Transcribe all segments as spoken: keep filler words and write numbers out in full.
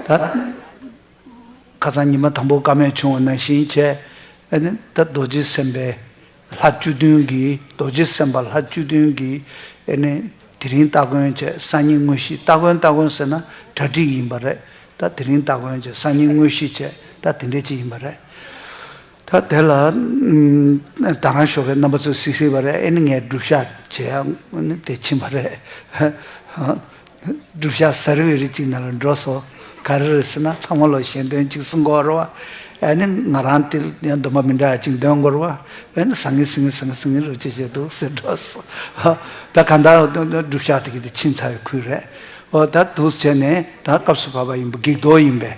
ད་ཁ་སང་ཉི་མ་དང་པོ་བཀའ་མོལ་བྱུང་བ་ནང་བཞིན་བྱས། ཨ་ནི་ད་རྡོ་རྗེ་སེམས་དཔའི་ལྷ་བཅུ་བདུན་གྱི་རྡོ་རྗེ་སེམས་དཔའ་ལྷ་བཅུ་བདུན་གྱི་ཨ་ནི་དེ་རིང་སྟ་གོན་བྱས། སང་ཉིན་དངོས་གཞི། སྟ་གོན་སྟ་གོན་ཟེར་ན་གྲ་སྒྲིག་ཡིན་པ་རེད། ད་དེ་རིང་སྟ་གོན་བྱས། སང་ཉིན་དངོས་གཞི་བྱས། ད་དེ་འདྲ་ཅིག་ཡིན་པ་རེད། ད་དེ་ལ་ཨམ། ད་རང་ཞོགས་པའི་རྣམ་པ་ཚོ་གཟིགས་གཟིགས་པ་རེད། ཨེ་ནི་ངས་སྒྲུབ་ཞག་བྱེད་ཡ་ནི་དེ་ཕྱིན་པ་རེད། སྒྲུབ་ཞག་གཟའ་རི་བའི་རི་གཅིག་ནང་ལ་འགྲོ་སོང་། ག་རེ་རེད་ཟེར་ན་ཚང་མ་ལོ་གཞན་དོན་གཅིག་གསུང་གི་ཡོད་རེད་བ། ཨེ་ནི་ང་རང་དེ་ཡང་འདུན་པ་མི་འདྲ་ཡ་གཅིག་འདོན་གི་ཡོད་རེད་བ། ཨེ་ནི་སང་ཉིན་སང་ཉིན་སང་ཉིན་སང་ཉིན་རུ་ཅི་བྱེད་འདུག་ཟེར་འགྲོ་སོང་། ད་གང་ལྟར་སྒྲུབ་ཞག་དེ་གི་དེ་ཕྱིན་ཚར་བའི་ཁུལ་རེད། འོ་ད་འདུག་བྱས་ནས་ད་སྐབས་སུ་བབས་པ་ཡིན་པ། བགེགས་གཏོར་ཡིན་པས།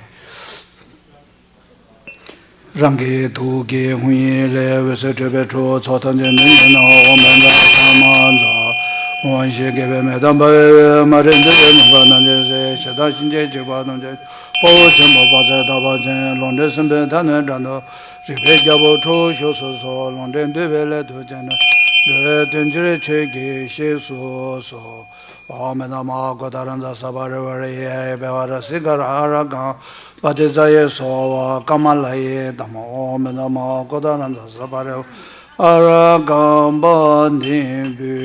རང་གི་ཐུགས་ཀྱི་དབང་ཡིག་ལས། འོད་ཟེར་འཕྲོས་པའི་གྲུབ་ཐོབ་ཐམས་ཅད་མི་མཇེད་ནས། ཨོཾ་བཛྲ་ཨཱཿཧཱུྃ་མཛཿ། ཨོཾ་ཞེས་བགྱི་བའི་མེ་ཏོག་འབར་བའི་འོད། མ་རིག་འཛིན་པའི་ནམ་མཁའ་རྣམས་ཀྱི་ཟེར། ཞེ་སྡང་གཤིན་རྗེའི་འཇིགས་པ་རྣམས་ཀྱི། དཔའ་བོ་ཆེན་པོ་དཔག་ཚད་དག་པ་ཅན། ལོག་འདྲེན་སྲིན་པོའི་མཐའ་ནི་དགྲ་འདུལ། རིག་པའི་རྒྱལ་པོ་ཁྲོ་བོ་བཞུགས་སུ་གསོལ། ལོག་འདྲེན་འདུལ་བའི་སླད་དུ་བྱོན་ནས། འགྲོ་བའི་དོན་ཕྱིར་ཁྱོད་ཀྱིས་གཤེགས་སུ་གསོལ། ཨོཾ་བཛྲ་མ་ཧཱ་གོ་ཏ་རཱ་ཛ་སརྦ་རི་ཝཱ་ར་ཡེ་ཧ་ཡེ་བྷཱ་ཝ་རཱ་སིག་ཧ་ར་ཧ་ར་གྷཾ་བ་ཏི་ཙ་ཡེ་སྭཱ་ཧཱ་ཀ་མ་ལ་ཡེ་དྷརྨ། ཨོཾ་བཛྲ་མ་ཧཱ་གོ་ཏ་རཱ་ཛ་སརྦ་རི་ཝཱ་ར་གྷཾ་བ་ཏི་བྷཱུ་ཏི་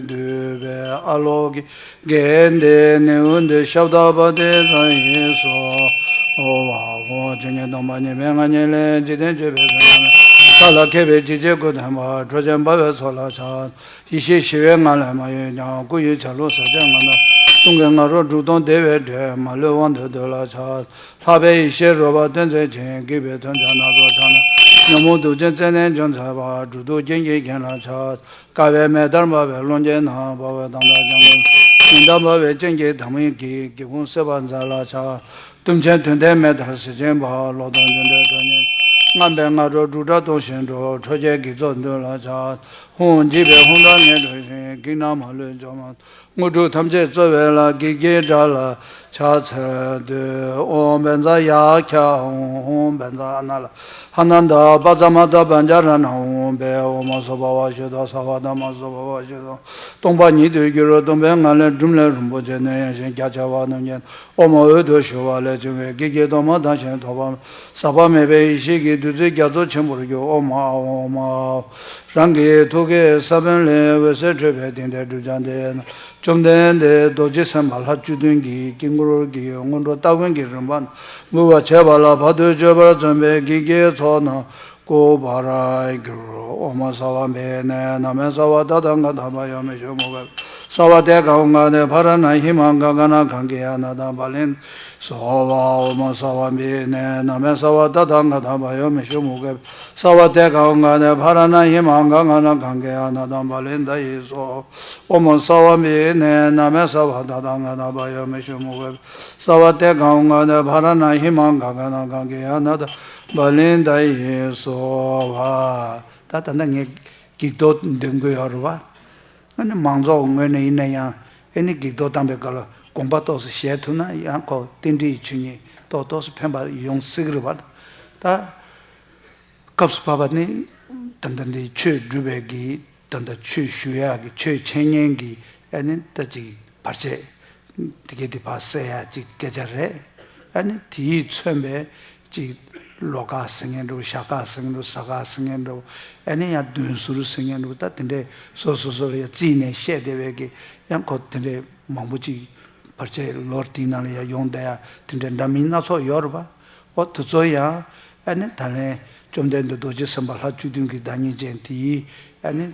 བྷཱུ་ཏི་ཨ་ལོ་ཀེ་གནྡྷེ་ནཻ་ཝི་དྱ་ཤབྡ་པ་ཏི་ཙ་ཡེ་སྭཱ་ཧཱ། ཨོཾ་བཅུ་གཉིས་སྟོང་པ་ཉི་མའི་ང་ཉིད་ལས། འཇིག་རྟེན་སྤྱོད་པའི་ཕྲིན་ལས་མཛད་པ་ལ། མཁས་པའི་འཇིགས་བྱེད་སྐུ་ལྡན་པ། ཁྲོ་ཆེན་འབར་བའི་ཚོགས་ལ་ཕྱག། ཡེ་ཤེས་ཞི་བའི་ངང་ལས་མ་གཡོས་ཀྱང་། སྐུ་ཡི་ཆ་ལུགས་ཟབ་ཆོས་ངང་དུ། གསུང་གི་ང་རོ་འབྲུག་སྟོང་ལྡིར་བའི་སྒྲས། མ་ལུས་དབང་དུ་འདུས་ལ་ཕྱག། ལྷག་པའི་ཡེ་ཤེས་རོལ་པ་སྟོན་མཛད་ཅིང་། སྐྱེས་བུའི་མཐུ་རྩལ་སྣ་ཚོགས་སྦྱངས་ནས། ཉོན་མོངས་དུག་ཅན་རྩད་ནས་འཇོམས་མཛད་པ། སྒྲོ་འདོགས་ཅན་གྱི་རྒྱན་ལ་ཕྱག། དཀའ་བའི་མེ་ལྟར་འབར་བའི་ཀློང་ཆེན་ན། དཔའ་བོས་སྡང་དགྲ་བཅོམ་པ། ཉི་ཟླ་འབར་བའི་སྤྱན་གྱི་མདངས་ཀྱིས། སྒེའུ་ཁུང་བསིལ་བ་མཛད་ལ་ཕྱག། གཏུམ་ཆེན་དུས་མཐའི་མེ་ལྟར་གཟི་བརྗིད་པ། ལོག་སྟོང་འགྱུ་འགྲོལ་ཁྲོ་གཉེར། རྔམ་པའི་སྔ་དྲོ་འབྲུག་སྒྲ་སྟོང་ཞིང་སྒྲོག། ཁྲོ་ཆེན་བགེགས་ཚོགས་འདུལ་ལ་ཕྱག། ཧཱུྃ་འཇིགས་པའི་ཧཱུྃ་སྒྲ་སྔས་གྲོལ་ཞིང་། བགེགས་རྣམས་མ་ལུས་འཇོམས། དངོས་གྲུབ་ཐམས་ཅད་སྩོལ་བའི་ལྷ། བགེགས་ཀྱི་དགྲ་ལ་ཕྱག་འཚལ་བསྟོད། ཨོཾ་བཛྲ་ཡཀྵ་ཧཱུྃ། ཧཱུྃ་བཛྲ་ཨ་ན་ལ། ཧ་ན་ད། པ་ཙ་མ་ད་བཛྲ་ཎ་ཧཱུྃ་ཕཊ། ཨོཾ་སྭ་བྷཱ་ཝ་ཤུདྡྷ་སརྦ་ད་མ་སྭ་བྷཱ་ཝ་ཤུདྡྷ། སྟོང་པ་ཉིད་དུ་གྱུར། སྟོང་པའི་ངང་ལས་སྒྲུབ་ལས་རིན་པོ་ཆེ། ནད་ཡམས་ཞི་རྒྱ་ཆེ་བ་རྣམས་ཀྱི། ཨོཾ་འོད་དུ་ཞུ་བ་ལས། བྱུང་བའི་བགེགས་ཀྱི་དོན་སྤངས། དག་ཞིང་ཐོབ་པ། ཟག་པ་མེད་པའི་ཡེ་ཤེས་ཀྱི། བདུད་རྩིའི་རྒྱ་མཚོ་ཆེན་པོར་གྱུར། ཨོཾ་ཨཱཿཧཱུྃ་ཨཱཿཧཱུྃ། རང་གི་ཐུགས་ཀའི་ས་བོན་ལས། འོད་ཟེར་འཕྲོས་པས་ཏིང་འཛིན་སྒྲུབ་སྦྱངས་ཏེ། བཅོམ་ལྡན་འདས་རྡོ་རྗེ་སེམས་དཔའ་ལྷ་བཅུ་བདུན་གྱི་དཀྱིལ་འཁོར་གྱི་སྔོན་འགྲོ་སྟ་གོན་གྱི་རིམ་པ་འབུལ་བར་བྱེད་པ་ལ། བར་དུ་གཅོད་པར་བརྩོན་པའི་བགེགས་ཀྱི་ཚོགས་རྣམས་བཀུག་པར་གྱུར། ཨོཾ་སརྦ་བི་གནས་ན་མེ་སརྦ་ཏ་ཐཱ་ག་ཏ་བྷ་ཡོ་མི་ཤུ་མུ་ཁེ། སརྦ་ཏེ་ག་ཧཱུྃ་གནྡྷེ་ཕ་ར་ཎ་ཧི་མ་ག་ག་ན་གང་གི་ཡ་ན་དང་བ་ལིན། སྭཱ་ཧཱ། ཨོཾ་སརྦ་བི་གནས་ན་མེ་སརྦ་ཏ་ཐཱ་ག་ཏ་བྷ་ཡོ་མི་ཤུ་མུ་ཁེ། སརྦ་ཏེ་ག་ཧཱུྃ་གནྡྷེ་ཕ་ར་ཎ་ཧི་མ་ག་ག་ན་གང་གི་ཡ་ན་དང་བ་ལིན་དྷ་ཡི་སྭཱ་ཧཱ། ཨོཾ་སརྦ་བི་གནས་ན་མེ་སརྦ་ཏ་ཐཱ་ག་ཏ་བྷ་ཡོ་མི་ཤུ་མུ་ཁེ། སརྦ་ཏེ་ག་ཧཱུྃ་གནྡྷེ་ཕ་ར་ཎ་ཧི་མ་ག་ག་ན་གང་གི་ཡ་ན་དང་བ་ལིན་དྷ་ཡི་སྭཱ་ཧཱ། ད་ད་ལྟ་ངས་བགེགས་གཏོར་འདོན་དགོས་ཡོད་རེད་བ། ཨ་ནི་མང་ཚོགས་ངོས་ནས་ཡིན་ན་ཡང་། ཨ་ནི་བགེགས་གཏོར་བཏང་པའི་སྐབས་ལ་དགོངས་པ་ཏོག་ཙམ་བཞེས་ཐུབ་ན་ཡང་ཁོ་རྟེན་འབྲེལ་ཆོས་ཉིད་ཏོག་ཏོག་ཙམ་ཕན་པ་ཡོང་སྲིད་ཀྱི་རེད་བ། ད་སྐབས་སུ་བབས་པ་ནི་ད་ལྟ་འདི་ཆོས་སྒྲུབ་པའི་གི། ད་ལྟ་ཆོས་ཞུ་ཡག་གི། ཆོས་འཆད་ཉན་གྱི། ཨ་ནི་ད་ཅིག་བར་ཆད་དེ་གའི་དེ་ཕར་སེལ་ཡག་ཅིག་སྐད་ཆ་རེད། ཨ་ནི་དེས་མཚོན་པའི་ཅིག་ལོ་ཁ་ཟེར་མཁན་འདྲ་བོ། ཞག་ཁ་ཟེར་མཁན་འདྲ་བོ། ཟ་ཁ་ཟེར་མཁན་འདྲ་བོ། ཨ་ནི་ཡང་བདུན་ཟུར་ཟེར་མཁན་འདྲ་བོ། ད་དེ་འདྲའི་སོ་སོ་སོ་ལ་ཡང་རྩིས་ནས་བཤད་བསྡད་པའི་གི། ཡང་ཁོ་དེ་འདྲའི་མང་པོ་ཅིག་བར་ཆད་ལོ་དེའི་ནང་ལ་ཡང་ཡོང་བསྡད་ཡ་དེ་འདྲའི་འདྲ་མིན་སྣ་ཚོགས་ཡོད་རེད་པ། ཨོ་དེ་ཚོ་ཡང་ཨ་ནི་ད་ལན་བཅོམ་ལྡན་འདས་རྡོ་རྗེ་སེམས་དཔའ་ལྷ་བཅུ་བདུན་གྱི་བདག་ཉིད་ཅན་དེའི་ཨ་ནི་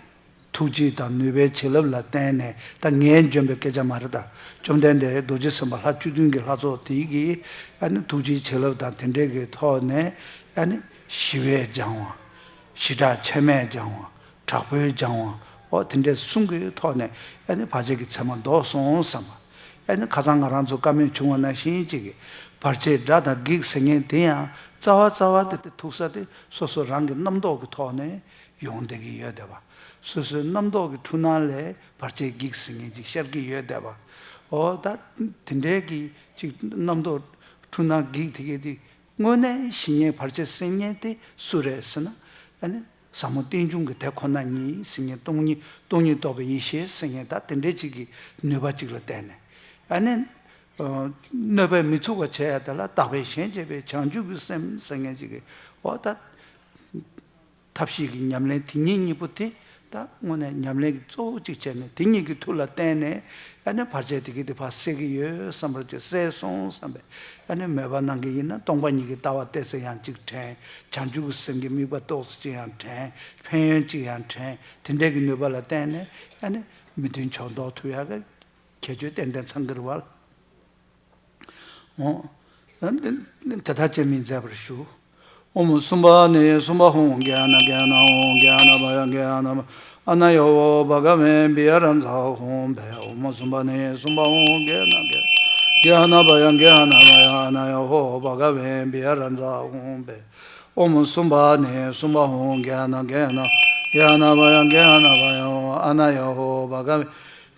ཐུགས་རྗེ་དང་ནུས་པའི་བྱིན་རླབས་ལ་བརྟེན་ནས། ད་ངས་འཇོན་པའི་སྐད་ཆ་མ་རེད། ད་བཅོམ་ལྡན་འདས་རྡོ་རྗེ་སེམས་དཔའ་ལྷ་བཅུ་བདུན་གྱི་ལྷ་ཚོགས་དེའི་གི་ཨ་ནི་ཐུགས་རྗེའི་བྱིན་རླབས་དང་དེ་འདྲའི་གི་ཐོག་ནས། ཨ་ནི་ཞི་བས་སྦྱང་བ། ཞི་དྲག་ཆེན་མོས་སྦྱང་བ། དྲག་པོས་སྦྱང་བ། ཨོ་དེ་འདྲའི་གསུང་གི་ཐོག་ནས་ཨ་ནི་བར་ཆད་ཀྱི་མཚན་མ་ལྡོག་སོང་བསམ་པ། ཨ་ནི་ཁ་སང་ང་རང་ཚོ་བཀའ་མོལ་བྱུང་བ་ནང་བཞིན་ཅིག་གི་བར་ཆད་དགྲ་དང་བགེགས་ཟེར་མཁན་དེ་ཡང་རྩ་བ་རྩ་བ་དེ། དེ་ཐུག་ས་དེ་སོ་སོ་རང་གི་རྣམ་རྟོག་གི་ཐོག་ནས་ཡོང་བསྡད་ཀྱི་ཡོད་བསྡད་པ། སོ་སོའི་རྣམ་རྟོག་གི་འཁྲུལ་སྣང་ལས་བར་ཆད་བགེགས་ཟེར་མཁན་ཅིག་ཤར་གྱི་ཡོད་བསྡད་པ། ཨོ་ད་དེ་འདྲའི་གི་ཅིག་རྣམ་རྟོག་འཁྲུལ་སྣང་བགེགས་དེ་གའི་དེ། དངོས་གནས་ཞི་མཁན་བར་ཆད་སེལ་མཁན་དེ་སུ་རེད་ཟེར་ན། ཨ་ནི་ཟབ་མོ་རྟེན་འབྱུང་གི་དེ་ཁོ་ན་ཉིད་ཟེར་མཁན། སྟོང་ཉིད། སྟོང་ཉིད་རྟོགས་པའི་ཡེ་ཤེས་ཟེར་མཁན། ད་དེ་འདྲའི་ཅིག་གི་ནུས་པ་ཅིག་ལ་བརྟེན་ནས། ཨ་ནི་ གནོད་པས་མི་ཚུགས་པ་བྱས་ཡ་དེ་ལ་བདག་པས་གཞན་གཅེས་པའི་བྱང་ཆུབ་ཀྱི་སེམས་ཟེར་མཁན་ཅིག་གི་འོ་ད། ཐབས་ཤེས་ཀྱི་ཉམས་ལེན་དེ་ཉིད་གཉིས་པོ་དེ་ད་དངོས་གནས་ཉམས་ལེན་གྱི་གཙོ་བོ་གཅིག་བྱས་ནས་དེ་གཉིས་ཀྱི་མཐུ་ལ་བརྟེན་ནས་ཨ་ནི་བར་ཆད་དེ་གི་དེ་ཕར་སེལ་གྱི་ཡོད་བསམ་པར་བྱས་སེལ་སོང་བསམ་པས་ཨ་ནི་མོས་པ་གནང་གི་ཡིན་ན་སྟོང་པ་ཉིད་ཀྱི་ལྟ་བ་བལྟས་ཚེ་ཡང་གཅིག་དྲན། བྱང་ཆུབ་ཀྱི་སེམས་ཀྱི་དམིགས་པ་ཏོག་ཙམ་གཅིག་ཡང་དྲན། ཕན་ཡོན་གཅིག་ཡང་དྲན། དེ་འདྲའི་གི་ནུས་པ་ལ་བརྟེན་ནས་ཨ་ནི་མི་མཐུན་ཕྱོགས་ཟློག་ཐུབ་ཡག་གི་ཁྱད་ཆོས་ཏན་ཏན་ཚང་གི་རེད་བ། འོ། དེ་དག་ཅེས་མིང་མཛད་པར་ཞུ། ཨོཾ་སུམྦྷ་ནི་སུམྦྷ་ཧཱུྃ། གྷྱ་ཎ་གྷྱ་ཎ་ཧཱུྃ། གྷྱ་ཎ་བྷྱ་གྷྱ་ཎ་ཨ་ན་ཡ་ཧོ་བྷ་ག་ཝེ་བྷྱ་ཎ་ཛ་ཧཱུྃ་ཕཊ། ཨོཾ་སུམྦྷ་ནི་སུམྦྷ་ཧཱུྃ། གྷྱ་ཎ་གྷྱ་ཎ་གྷྱ་ཎ་བྷྱ་ཨ་ན་ཡ་ཧོ་བྷ་ག་ཝེ་བྷྱ་ཎ་ཛ་ཧཱུྃ་ཕཊ། ཨོཾ་སུམྦྷ་ནི་སུམྦྷ་ཧཱུྃ། གྷྱ་ཎ་གྷྱ་ཎ་གྷྱ་ཎ་བྷྱ་གྷྱ་ཎ་བྷྱ་ཨ་ན་ཡ་ཧོ་བྷ་ག་ཝེ་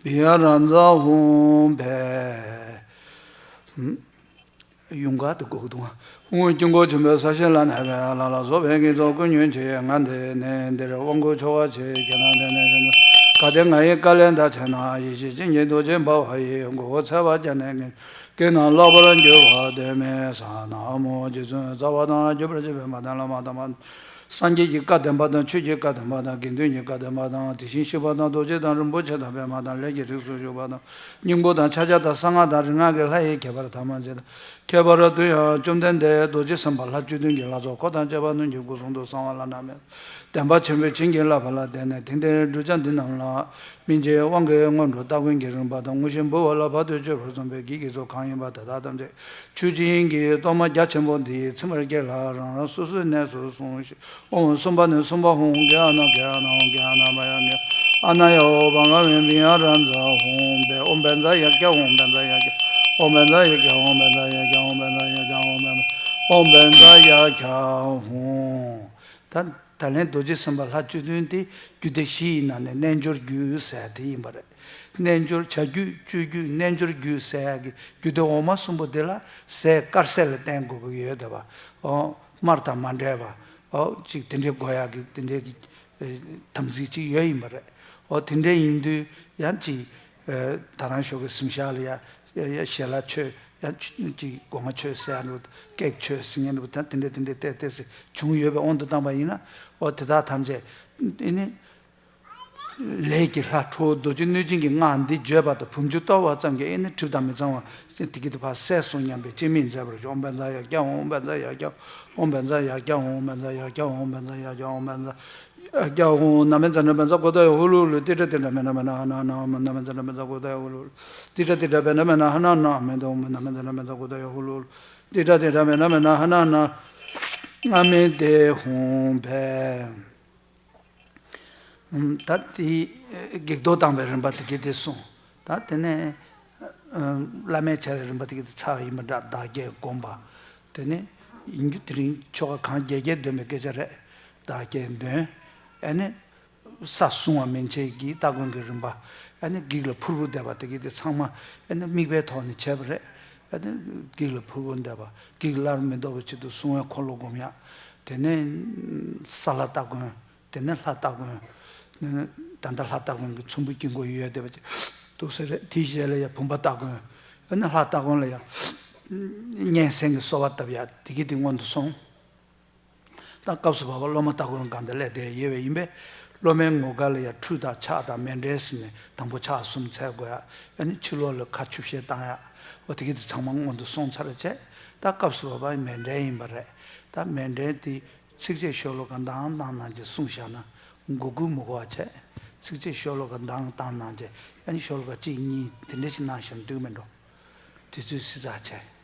བྷྱ་ཎ་ཛ་ཧཱུྃ་ཕཊ། ཡུངས་ཀར་དུ་དགོས་ཀྱི་འདུག་ཨ། ཨོཾ་དཀྱིལ་འཁོར་ཆེན་པོའི་ས་གཞི་ལ་གནས་པའི་ལྷ་ལ་སོགས་པའི་བསྙེན་རྫོགས་ཀུན་ཉོན་ཅིག་ང་འདི་ནས་འདིར་དབང་བསྐུར་ཆོ་ག་བྱེད། ཁྱེད་རྣམས་དེ་ནས་གཞན་དུ་གལ་ཏེ་ང་ཡི་བཀའ་ལན་ད་བྱས་ན། ཡེ་ཤེས་སྤྱན་གྱི་རྡོ་རྗེ་འབར་བ་ཡིས། མགོ་བོ་ཚལ་པ་བརྒྱ་ནི་བརྒྱན། སྐེ་ན་ལྷག་པར་འགྱུར་བ་གདོན་མི་ཟ། ན་མོ་རྗེ་བཙུན་རྩ་བ་དང་། བརྒྱུད་པར་བཅས་པའི་མ་དང་བླ་མ་དང་། སངས་རྒྱས་ཀྱི་བཀའ་བདེན་པ་དང་། ཆོས་ཀྱི་བཀའ་བདེན་པ་དང་། དགེ་འདུན་གྱི་བཀའ་བདེན་པ་དང་། དེ་བཞིན་གཤེགས་པ་དང་། རྡོ་རྗེ་དང་། རིན་པོ་ཆེ་དང་། པདྨ་དང་། ལས་ཀྱི་རིགས་སུ་གྱུར་པ་དང་། སྙིང་པོ་དང་། ཕྱག་རྒྱ་དང་། གསང་སྔགས་དང་། རིག་སྔགས་ཀྱི་ལྷ་ཡི་ཁྱད་པར་ཐ་མ་མཇལ་དང་། ཁྱད་པར་དུ་ཡང་བཅོམ་ལྡན་འདས་རྡོ་རྗེ་སེམས་དཔའ་ལྷ་བཅུ་བདུན་གྱི་ལྷ་ཚོགས་འཁོར་དང་བཅས་པ་རྣམས་ཀྱི་སྐུ་གསུང་ཐུགས་གསང་བ་ལྷ་ནང་མེ་ལྡན་པ་ཆེན་པོས་བྱིན་གྱིས་བརླབས་པ་ལ་བརྟེན་ནས། དེང་འདིར་སྒྲུབ་བྱ་འདི་རྣམས་ལ། སྨིན་བྱེད་དབང་གི་སྔོན་འགྲོ་སྟ་གོན་གྱི་རིམ་པ་དང་། དངོས་གཞི་འབུལ་བ་ལ་བར་དུ་གཅོད་པར་གསུངས་པའི་གི་དགེ་ཚོགས་གང་ཡིན་པ་དེ་དག་ཐམས་ཅད་མཆོད་སྦྱིན་གྱི་གཏོར་མ་རྒྱ་ཆེན་པོ་འདིའི་ཚིམ་པར་བགྱིས་ལ། རང་རང་སོ་སོའི་གནས་སུ་སོང་ཞིག་ཨོཾ་སུམྦྷ་ནི་སུམྦྷ་ཧཱུྃ། གྷྱ་ཎ་གྷྱ་ཎ་ཧཱུྃ། གྷྱ་ཎ་བྷྱ་གྷྱ་ཨ་ན་ཡ་ཧོ་བྷ་ག་ཝེ་བྷྱ་ཎ་ཛ་ཧཱུྃ་ཕཊ། ཨོཾ་བཛྲ་ཡ་ཛྙཱ་ཧཱུྃ། བཛྲ་ཡ་ཛྙཱ་ཨོཾ་བཛྲ་ཡ་ཛྙཱ་ཧཱུྃ། བཛྲ་ཡ་ཛྙཱ་ཧཱུྃ། བཛྲ་ཡ་ཛྙཱ་ཧཱུྃ། བཛྲ་ཡ་ཛྙཱ་ཧཱུྃ། ཨོཾ་བཛྲ་ཡ་ཛྙཱ་ཧཱུྃ། ད་ད་ལན་རྡོ་རྗེ་སེམས་དཔའ་ལྷ་བཅུ་བདུན་དེ་རྒྱུད་སྡེ་བཞི་ཡི་ནང་ནས་རྣལ་འབྱོར་རྒྱུད་ཟེར་དེ་ཡིན་པ་རེད། རྣལ་འབྱོར་བྱ་རྒྱུད་སྤྱོད་རྒྱུད་རྣལ་འབྱོར་རྒྱུད་ཟེར་ཡག་གི་རྒྱུད་སྡེ་འོག་མ་གསུམ་པོ་དེ་ལ་ཟས་དཀར་ཟས་ལ་བརྟེན་དགོས་ཀྱི་ཡོད་དེ་བ། ཨོ། དམར་དང་མ་འདྲེས་པ། ཨོ། ཅིག་དེ་འདྲའི་དགོས་ཡག་གི་དེ་འདྲའི་གི་དམ་ཚིག་ཅིག་ཡོད་ཡིན་པ་རེད། ཨོ། དེ་འདྲའི་ཡིན་དུས་ཡང་ཅིག་ད་རང་ཤོག་གི་གཟིམ་ཤག་ལ་ཡ་ཡ་ཡ་ཞལ་ལག་མཆོད་ཡ་ཅིག་སྒོ་ང་མཆོད་ཟེར་ཡ་འདྲ་བོ་ཀེག་མཆོད་ཟེར་མཁན་འདྲ་བོ་ད་དེ་འདྲ་དེ་འདྲ་ཏོག་ཙམ་བྱུང་ཡོད་པའི་དབང་དུ་བཏང་པ་ཡིན་ན། ཨོ། དེ་དག་ཐམས་ཅད་ཨེ་ནི་ལས་ཀྱི་ལྷ་ཁྲོ་བོ་རྡོ་རྗེ་གནོད་སྦྱིན་གྱི་སྔགས་འདི་བརྗོད་པ་དང་བུམ་ཆུ་གཏོར་བ་ཙམ་གྱིས་ཨེ་ནི་གྲིབ་དང་མི་གཙང་བ་དེ་གི་དེ་ཕར་བསལ་སོང་སྙམ་པའི་སྤྱན་མིག་མཛད་པར་ཞུ། ཨོཾ་བཛྲ་ཡ་ཛྙཱ་ཧཱུྃ། ཨོཾ་བཛྲ་ཡ་ཛྙཱ་ཧཱུྃ། ཨོཾ་བཛྲ་ཡ་ཛྙཱ་ཧཱུྃ། ཨོཾ་བཛྲ་ཡ་ཛྙཱ་ཧཱུྃ། ཨོཾ་བཛྲ་ཡ་ཛྙཱ་ཧཱུྃ། ཨོཾ་བཛྲ་ཡ་ཛྙཱ་ཧཱུྃ། ན་མེ་ཛ་ན་བཛྲ་གོ་ད་ཡ་ཧུ་ལུ་ལུ། ཏི་ཏྲ་ཏི་ཏྲ་མེ་ན་མེ་ན་ཧ་ན་ན་མ། ན་མེ་ཛ་ན་བཛྲ་གོ་ད་ཡ་ཧུ་ལུ་ལུ། ཏི་ཏྲ་ཏི་ཏྲ་བེ་ན་མེ་ན་ཧ་ན་ན་མེ་དོ་མ། ན་མེ་ཛ་ན་བཛྲ་གོ་ད་ཡ་ཧུ་ལུ་ལུ། ཏི་ཏྲ་ཏི་ཏྲ་བེ་ན་མེ་ན་ཧ་ན་ན་ཨ་མི་ཏེ་ཧཱུྃ་ཕཊ། ད་དེ་བགེགས་གཏོར་བཏང་བའི་རིམ་པ་དེ་གའི་དེ་སོང་། ད་དེ་ནས་བླ་མེད་བྱ་བའི་རིམ་པ་དེ་གའི་དེ་ཚར་བ་ཡིན་པ་འདྲ། བདག་བསྐྱེད་བསྒོམ་པ། དེ་ནས་ཡིན་རྒྱུ་དེ་རིང་ཆོ་ག་གང་རྒྱས་རྒྱས་འདོན་པའི་སྐད་ཆ་རེད། བདག་བསྐྱེད་འདོན། ཨ་ནི་ས་བསྲུང་བ་མན་ཆད་ཀྱི་སྟ་གོན་གྱི་རིམ་པ། ཨ་ནི་བགེགས་ལ་ཕུར་བུ་འདེབས་པ་དེ་གའི་དེ་ཚང་མ་ཨ་ནི་དམིགས་པའི་ཐོག་ནས་བྱས་པ་རེད། ཨ་ནི་བགེགས་ལ་ཕུར་བུ་འདེབས་པ། བགེགས་སླར་མི་ལྡོག་པའི་ཆེད་དུ་བསྲུང་བའི་འཁོར་ལོ་སྒོམ་ཡག་དེ་ནས་ས་ལྷ་སྟ་གོན། དེ་ནས་ལྷ་སྟ་གོན། ད་ལྟ་ལྷ་སྟ་གོན་གྱི་ཚོམ་བུ་དཀྱིལ་འཁོར་ཡོད་བསྡད་པ་ཅིག་འདུག་ས་རེད། དེའི་རྗེས་ལ་ཡང་བུམ་པ་སྟ་གོན། ཨ་ནི་ལྷ་སྟ་གོན་ལ་ཡང་སྙན་སེང་གི་གསོལ་བ་བཏབ་ཡག་དེ་གི་དེ་སྔོན་དུ་སོང་། ད་སྐབས་སུ་བབ་པ་སློབ་མ་སྟ་གོན་སྒང་དེ་སླེབས་བསྡད་ཡོད་པ་ཡིན་པས། སློབ་མའི་ངོ་དཀར་ལ་ཡང་ཁྲུས་དང་ཕྱག་དང་མཎྜལ་ཟེར་ནས་དང་པོ་ཕྱག་གསུམ་འཚལ་དགོས་ཡག་ཨ་ནི་ཕྱི་ལོགས་ལ་ཁ་ཆུབ་ཤེལ་བཏང་ཡག་འོ་དེ་གི་དེ་ཚང་མ་སྔོན་དུ་སོང་ཚར་བྱས། ད་སྐབས་སུ་བབ་པ་མཎྜལ་ཡིན་པ་རེད། ད་མཎྜལ་དེ། ཚིགས་བཅད་ཤོ་ལོ་ཀ་བདུན་བཏང་གནང་བྱས་གསུངས་བཞག་ན་མགོ་སྒུར་མི་དགོས་པ་བྱས། ཚིགས་བཅད་ཤོ་ལོ་ཀ་བདུན་བཏང་གནང་བྱས་ཨ་ནི་ཤོ་ལོ་ཀ་གཅིག་གཉིས་དེ་འདྲ་ཞིག་གནང་བཞག་ན་འགྲིག་མི་འགྲོ། དུས་ཚོད་བསྲི་ཚགས་བྱས།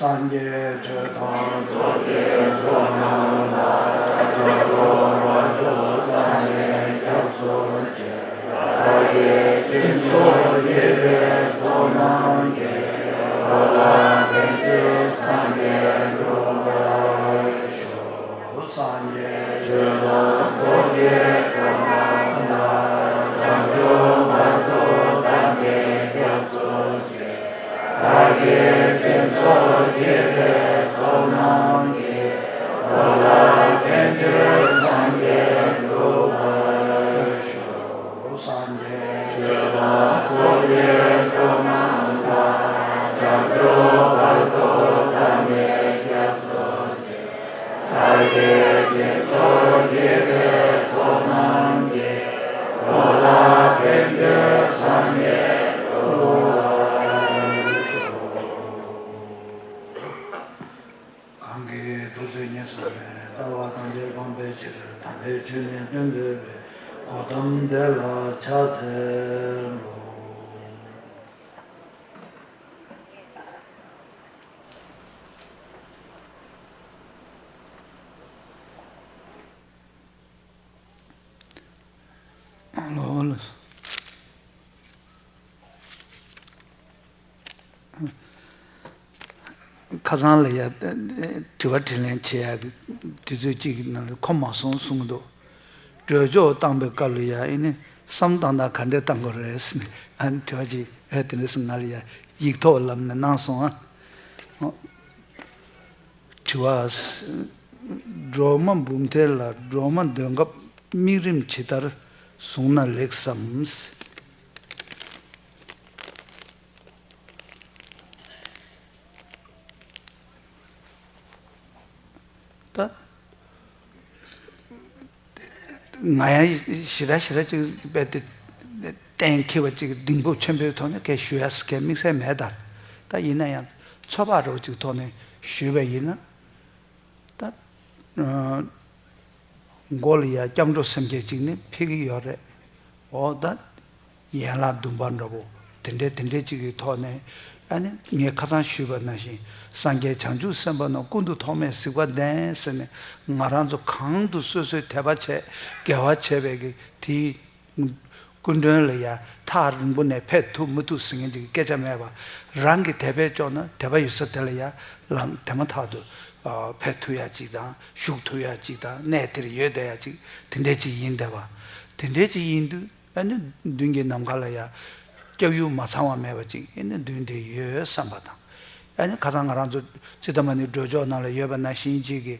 སངས་རྒྱས་ཆོས་དང་ཚོགས་ཀྱི་མཆོག་རྣམས་དང་། བྱང་ཆུབ་བར་དུ་བདག་ནི་སྐྱབས་སུ་མཆི། བདག་གིས་སྦྱིན་སོགས་བགྱིས་པའི་བསོད་ནམས་ཀྱིས། འགྲོ་ལ་ཕན་ཕྱིར་སངས་རྒྱས་འགྲུབ་པར་ཤོག། སངས་རྒྱས་ཆོས་དང་ཚོགས་ཀྱི་མཆོག་རྣམས་དང་། བྱང་ཆུབ་བར་དུ་བདག་ནི་སྐྱབས་སུ་མཆི། བདག་གིས་སྦྱིན་སོགས་བགྱིས་པའི་བསོད་ནམས་ཀྱིས། འགྲོ་ལ་ཕན་ཕྱིར་སངས་རྒྱས་འགྲུབ་པར་ཤོག། སངས་རྒྱས་ཆོས་དང་ཚོགས་ཀྱི་མཆོག་རྣམས་དང་། བྱང་ཆུབ་བར་དུ་བདག་ནི་སྐྱབས་སུ་མཆི། བདག་གིས་སྦྱིན་སོགས་བགྱིས་པའི་བསོད་ནམས་ཀྱིས། འགྲོ་ལ་ཕན་ཕྱིར་སངས་རྒྱས་འགྲུབ་པར་ཤོག། གང་གིས་ཐུགས་བརྩེ་ཉེར་བཟུང་ནས། ལྟ་བ་ཐམས་ཅད་སྤང་བའི་ཕྱིར། དམ་པའི་ཆོས་ནི་སྟོན་མཛད་པའི། གོའུ་ཏམ་དེ་ལ་ཕྱག་འཚལ་ལོ། ཁ་སང་ལ་ཡ་དྲི་བ་དྲིས་ལན་བྱེད་ཡ་དུས་ཚོད་གཅིག་གི་ནང་ལ་ཁོམ་མ་སོང་གསུང་གི་འདུག། གྲོས་ཆོད་བཏང་པའི་སྐབས་ལ་ཡ་ཨེ་ནི་བསམ་བཏང་སྟངས་ག་འདྲས་བཏང་དགོས་རེད་ཟེར་ནས་ཨ་ནི་དྲི་བ་ཅིག་ཨེ་དེ་འདྲས་ང་ལ་ཡ་ཡིག་ཐོག་ལམ་ནས་གནང་སོང་ཨ། དྲི་བ། སྒྲོལ་མ་འབུམ་ཐེར་ལ་སྒྲོལ་མ་འདོན་སྐབས་དམིགས་རིམ་ཇི་ལྟར་བཟུང་ན་ལེགས་སམ། ད། ང་ཡང་ཞེ་དྲག་ཞེ་དྲག་ཅིག་རྦད་དེ་གཏན་འཁེལ་བ་ཅིག་གདེང་སྤོབས་ཆེན་པོའི་ཐོག་ནས་སྐད་ཞུ་ཡ་སྐད་དམིགས་བསལ་མེད་ད། ད་ཡིན་ན་ཡང་ཚོད་དཔག་འདྲ་བོ་ཅིག་ཐོག་ནས་ཞུས་པ་ཡིན་ན། ད། མགོ་ལ་ཡ་སྐྱབས་འགྲོ་སེམས་བསྐྱེད་ཅིག་ནི་ཕེབས་ཀྱི་ཡོད་རེད། འོ་ད། ཡན་ལག་བདུན་པ་འདྲ་པོ། དེ་འདྲའི་དེ་འདྲའི་ཅིག་གི་ཐོག་ནས། ཨ་ནི་ངས་ཁ་སང་ཞུས་པ་ནང་བཞིན། སངས་རྒྱས་བྱང་ཆུབ་སེམས་དཔའ་རྣམས། ཀུན་ཏུ་ཐོགས་མེད་གཟིགས་པ་ལྡན་ཟེར་ནས། ང་རང་ཚོ་གང་དུ་སོ་སོའི་དད་པ་བྱས། དགེ་བ་བྱས་པའི་གི་དེའི་སྐུ་མགྲོན་ལ་ཡ། ཐག་རིང་པོ་ནས་ཕེབས་ཐུབ་མི་ཐུབ་ཟེར་མཁན་ཅིག་གི་སྐད་ཆ་མེད་པ། རང་གི་དད་པས་སྐྱོང་ན། དད་པ་ཡོད་ས་དེ་ལ་ཡ། ལམ་དེ་མ་ཐག་ཏུ་ཨ་ཕེབས་ཐུབ་ཡ་ཅིག་དང་། བཞུགས་ཐུབ་ཡ་ཅིག་དང་། གནས་དེར་ཡོད་བསྡད་ཡ་ཅིག་དེ་འདྲའི་ཅིག་ཡིན་བསྡད་པ། དེ་འདྲའི་ཅིག་ཡིན་དུས། ཨ་ནི་མདུན་གྱི་ནམ་མཁའ་ལ་ཡ། སྐྱབས་ཡུལ་མ་ཚང་བ་མེད་པ་ཅིག་ཨ་ནི་མདུན་དེར་ཡོད་བསམ་པ་དང་། ཨ་ནི་ཁ་སང་ང་རང་ཚོ་ཙི་ཏ་མ་ཎི་སྒྲོལ་ཆོག་ནང་ལ་ཡོད་པ་ནང་བཞིན་ཅིག་གི།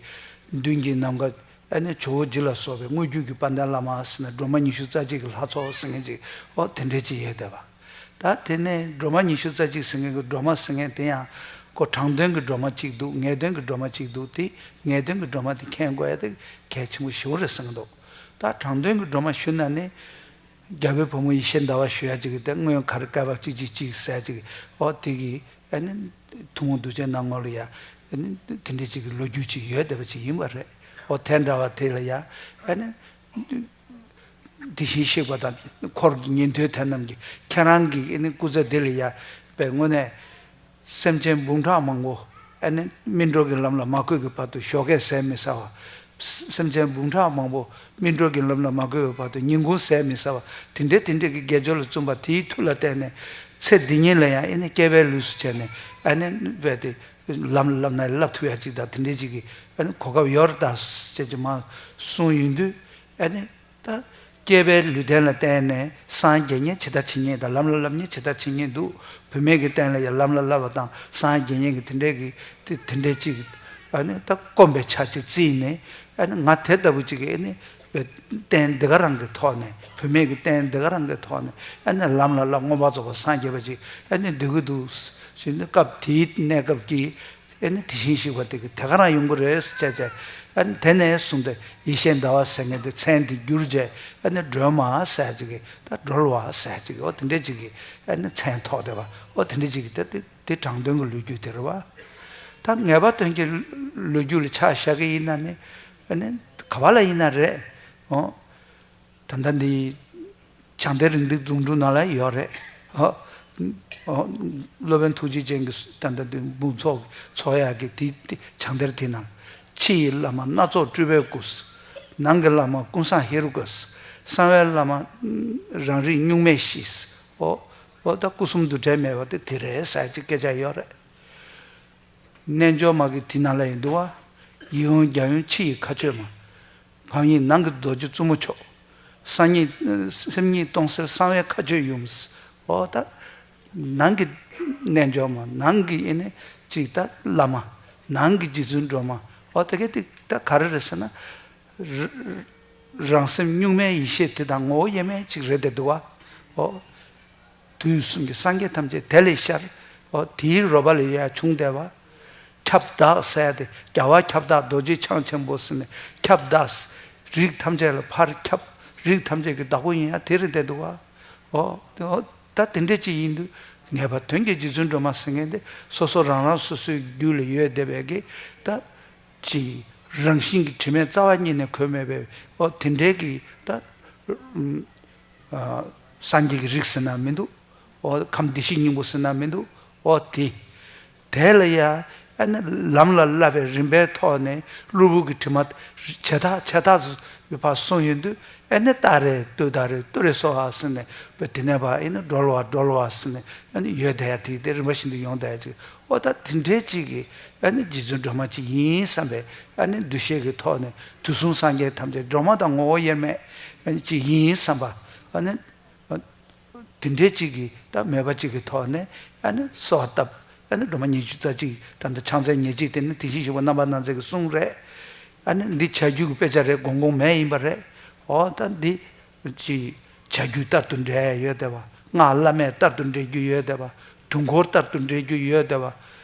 མདུན་གྱི་ནམ་མཁའ། ཨ་ནི་ཇོ་བོ་རྗེ་ལ་སོགས་པའི་དངོས་བརྒྱུད་ཀྱི་དཔལ་ལྡན་བླ་མ་ཟེར་ན། སྒྲོལ་མ་ཉི་ཤུ་རྩ་གཅིག་གི་ལྷ་ཚོགས་ཟེར་མཁན་ཅིག་འོ་དེ་འདྲའི་ཅིག་ཡོད་བསྡད་པ། ད་དེ་ནས་སྒྲོལ་མ་ཉི་ཤུ་རྩ་གཅིག་ཟེར་མཁན་གྱི་སྒྲོལ་མ་ཟེར་མཁན་དེ་ཡང་། ཁོ་དྲང་དོན་གྱི་སྒྲོལ་མ་གཅིག་འདུག། ངེས་དོན་གྱི་སྒྲོལ་མ་གཅིག་འདུག། དེ་ངེས་དོན་གྱི་སྒྲོལ་མ་དེ་མཁྱེན་དགོས་ཡ་དེ་གལ་ཆེན་པོ་ཞེ་པོ་རེད་བསམ་གྱི་འདུག། ད་དྲང་དོན་གྱི་སྒྲོལ་མ་ཞུ་ན་ནི། རྒྱལ་པོའི་བུ་མོ་ཡེ་ཤེས་ཟླ་བ་ཞུ་ཡ་ཅིག་གི་དེ། སྔོན་གར་བསྐལ་པ་གཅིག་གཅིག་གཅིག་ཟེར་ཡ་ཅིག་གི་འོ་དེ་གི། ཨ་ནི་ཐུན་མོང་གདུལ་བྱའི་སྣང་ངོ་ལ་ཡ། ཨ་ནི་དེ་འདྲའི་ཅིག་གི་ལོ་རྒྱུས་ཅིག་ཡོད་བསྡད་པ་ཅིག་ཡིན་པ་རེད། འོ་དེ་འདྲ་བ་དེ་ལ་ཡ། ཨ་ནི་དེ་བཞིན་གཤེགས་པ་དང་འཁོར་གྱི་ཉན་ཐོས་དེ་རྣམས་ཀྱིས། ཁྱེད་རང་གི་ཨ་ནི་སྐུ་ཚེ་འདི་ལ་ཡ། པའི་དངོས་གནས། སེམས་ཅན་འབུམ་ཕྲག་མང་པོ། ཨ་ནི་སྨིན་གྲོལ་གྱི་ལམ་ལ་མ་བཀོད་ཀྱི་བར་དུ་ཞོགས་ཀས་ཟས་མི་ཟ་བ། སེམས་ཅན་འབུམ་ཕྲག་མང་པོ་སྨིན་གྲོལ་གྱི་ལམ་ལ་མ་བཀོད་པའི་བར་དུ་ཉིན་གུང་ཟས་མི་ཟ་བ། དེ་འདྲའི་དེ་འདྲའི་གི་དགེ་སྦྱོར་ལ་བརྩོན་པ་དེའི་མཐུ་ལ་བརྟེན་ནས། ཚེ་འདི་ཉིད་ལ་ཡང་ཨ་ནི་སྐྱེས་པའི་ལུས་སུ་བྱས་ནས། ཨ་ནི་རྦད་དེ་ལམ་ལ་བསླབ་ན་བསླབ་ཐུབ་ཡ་ཅིག་དང་། དེ་འདྲའི་ཅིག་གི་ཨ་ནི་གོ་སྐབས་ཡོད་རེད་ད་ཟེར་ཅིག་མར་གསུངས་ཡོང་དུས། ཨ་ནི། ད། སྐྱེས་པའི་ལུས་རྟེན་ལ་བརྟེན་ནས་སངས་རྒྱས་མཁན་ཇི་ལྟར་བྱེད་མཁན་དང་། ལམ་ལ་བསླབ་མཁན་ཇི་ལྟར་བྱེད་མཁན་འདུག། བུད་མེད་ཀྱི་རྟེན་ལ་ཡང་ལམ་ལ་བསླབ་པ་དང་སངས་རྒྱས་མཁན་གྱི་དེ་འདྲའི་གི་དེ་དེ་འདྲའི་ཅིག། ཨ་ནི་ད་སྐོམ་པའི་ཆ་ཅིག་བརྩིས་ནས། ཨ་ནི་ང་དེ་ལྟ་བུ་ཅིག་གི་ཨ་ནི་རྟེན་འདི་ག་རང་གི་ཐོག་ནས། བུད་མེད་ཀྱི་རྟེན་འདི་ག་རང་གི་ཐོག་ནས། ཨ་ནི་ལམ་ལ་བསླབ། མངོན་པར་རྫོགས་པར་སངས་རྒྱས་པ་ཅིག་ཨ་ནི་འདོད་ཀྱི་འདུག་ཟེར་ནས། སྐབས་དེའི་གནས་སྐབས་ཀྱི། ཨ་ནི་དེ་བཞིན་གཤེགས་པ་དེ་གི་དེ་ག་རང་ཡོང་གི་རེད་ཟེར་བྱས་བྱས། ཨ་ནི་དེ་ནས་བཟུང་སྟེ་ཡེ་ཤེས་ཟླ་བ་ཟེར་མཁན་དེ་མཚན་དེ་བསྒྱུར་བྱས། ཨ་ནི་སྒྲོལ་མ་ཟེར་ཅིག་གི། ད་སྒྲོལ་བ་ཟེར་ཅིག་གི། འོ་དེ་འདྲས་ཅིག་གི་ཨ་ནི་མཚན་ཐོགས་བསྡད་པ། འོ་དེ་འདྲས་ཅིག་གི་དེ་དེ་དེ་དྲང་དོན་གྱི་ལོ་རྒྱུས་དེ་རེད་བ། ད་ངེས་པ་དོན་གྱི་ལོ་རྒྱུས་ལ་ཆ་བཞག་གི་ཡིན་ན་ནི། ཨ་ནི་ག་བ་ལ་ཡིན་ན་རེད། འོ། ད་ལྟ་འདི་བྱང་གཏེར་རིག་འཛིན་རྫོང་དྲུག་ནང་ལ་ཡོད་རེད། ཨོ། ཨོ། སློབ་དཔོན་ཐུགས་རྗེ་ཅན་གྱི་ད་ལྟ་འདི་འབུམ་ཚོགས་ཚོགས་ཡག་གི་དེ་དེ་བྱང་གཏེར་དེ་ནང་། ཕྱི་ཡི་བླ་མ་སྣ་ཚོགས་སྤྲུལ་པའི་སྐུ། ནང་གི་བླ་མ་ཀུན་བཟང་ཧེ་རུ་ཀ། གསང་བའི་བླ་མ་རང་རིག་གཉུག་མའི་གཞི། ཨོ། ཨོ་ད་སྐུ་གསུམ་འདུ་འབྲལ་མེད་པ་དེ་དེ་རེད་ཟེར་ཅིག་སྐད་ཆ་ཡོད་རེད། རྣལ་འབྱོར་མ་གི་དེ་ནང་ལ་ཡིན་འདུག་བ། ཡིད་འོང་རྒྱ་ཡངས་ཕྱི་ཡི་མཁའ་སྤྱོད་མ། བམ་ཡིག་ནང་གི་རྡོ་རྗེ་བཙུན་མོ་མཆོག། སེམས་ཉིད་སེམས་ཉིད་སྟོང་གསལ་གསང་བའི་མཁའ་སྤྱོད་ཡུམ། འོ་ད། ནང་གི་རྣལ་འབྱོར་མ། ནང་གི་ཨེ་ནི་ཅིག་ད་བླ་མ། ནང་གི་རྗེ་བཙུན་སྒྲོལ་མ། འོ་ད་གི་དེ་ད་ག་རེ་རེད་ཟེར་ན། ར་རང་སེམས་གཉུག་མའི་ཡེ་ཤེས་དེ་དང་ངོ་བོ་དབྱེར་མེད་ཅིག་རེད་བསྡད་འདུག་བ། འོ། དུས་གསུམ་གྱི་སངས་རྒྱས་ཐམས་ཅད་དེ་ལས་ཤར། འོ་དེའི་རོལ་པ་ལས་ཡར་བྱུང་བསྡད་པ། ཁྱབ་བདག་ཟེར་ཏེ། རྒྱལ་བ་ཁྱབ་བདག་རྡོ་རྗེ་འཆང་ཆེན་པོ་ཟེར་ནས་ཁྱབ་བདག། རིགས་ཐམས་ཅད་ལ་ཕར་ཁྱབ། རིགས་ཐམས་ཅད་ཀྱི་བདག་པོ་ཡིན་ཡང་དེ་རེད་བསྡད་འདུག་བ། འོ་དེ་འོ་ད་དེ་འདྲས་ཅིག་ཡིན་དུས། ངེས་པ་དོན་གྱི་རྗེ་བཙུན་སྒྲོལ་མ་ཟེར་མཁན་དེ་སོ་སོ་རང་རང་སོ་སོའི་རྒྱུད་ལ་ཡོད་བསྡད་པའི་གི་ད་ཅིག་རང་བཞིན་གྱི་དྲི་མེད་རྩ་བ་ཉིད་ནས་གོས་མེད་པའི། འོ་དེ་འདྲས་ཀྱི་ད། སངས་རྒྱས་ཀྱི་རིགས་ཟེར་ན་མི་འདུག། འོ་ཁམས་བདེ་གཤེགས་སྙིང་པོ་ཟེར་ན་མི་འདུག། འོ་དེ། དེ་ལ་ཡ། ཨ་ནི་ལམ་ལ་བསླབ་པའི་རིམ་པའི་ཐོག་ནས་གློ་བུར་གྱི་དྲི་མ་ཇེ་དག་ཇེ་དག་ཏུ་ཕར་སོང་ཡོང་དུས། ཨ་ནི་ཏཱ་རེ་ཏུཏྟཱ་རེ་ཏུ་རེ་སྭཱ་ཧཱ་ཟེར་ནས་པའི་དེ་ནས་ཕར་ཨ་ནི་སྒྲོལ་བ་སྒྲོལ་བ་ཟེར་ནས་ཨ་ནི་ཡོད་བསྡད་ཡ་དེ་དེ་རིམ་པ་བཞིན་དུ་ཡོང་བསྡད་ཡ་ཅིག། འོ་ད་དེ་འདྲའི་ཅིག་གི་ཨ་ནི་རྗེ་བཙུན་སྒྲོལ་མ་ཅིག་ཡིན་བསམ་པའི་ཨ་ནི་འདུ་ཤེས་ཀྱི་ཐོག་ནས། དུས་གསུམ་སངས་རྒྱས་ཐམས་ཅད་སྒྲོལ་མ་དང་ངོ་བོ་དབྱེར་མེད་ཅིག་ཡིན་བསམ་པ། ཨ་ནི་དེ་འདྲའི་ཅིག་གི་ད་མོས་པ་ཅིག་གི་ཐོག་ནས་ཨ་ནི་གསོལ་བ་བཏབ། ཨ་ནི་སྒྲོལ་མ་ཉི་ཤུ་རྩ་གཅིག་ད་ལྟ་ཕྱག་མཚན་ཉེར་གཅིག་དེ་ནི་དེ་བཞིན་གཤེགས་པ་རྣམ་པར་སྣང་མཛད་ཀྱི་གསུང་རེད། ཨ་ནི་འདི་བྱ་རྒྱུད་ཀྱི་དཔེ་ཆ་རེད། དགོངས་དགོངས་མེད་ཡིན་པ་རེད། འོ་ད་འདི་ཅིག་བྱ་རྒྱུད་ལྟར་དུ་འགྲེལ་ཡ་ཡོད་བསྡད་པ། སྔགས་བླ་མེད་ལྟར་དུ་འགྲེལ་རྒྱུ་ཡོད་བསྡད་པ། དུས་འཁོར་ལྟར་དུ་འགྲེལ་རྒྱུ་ཡོད་བསྡད་པ།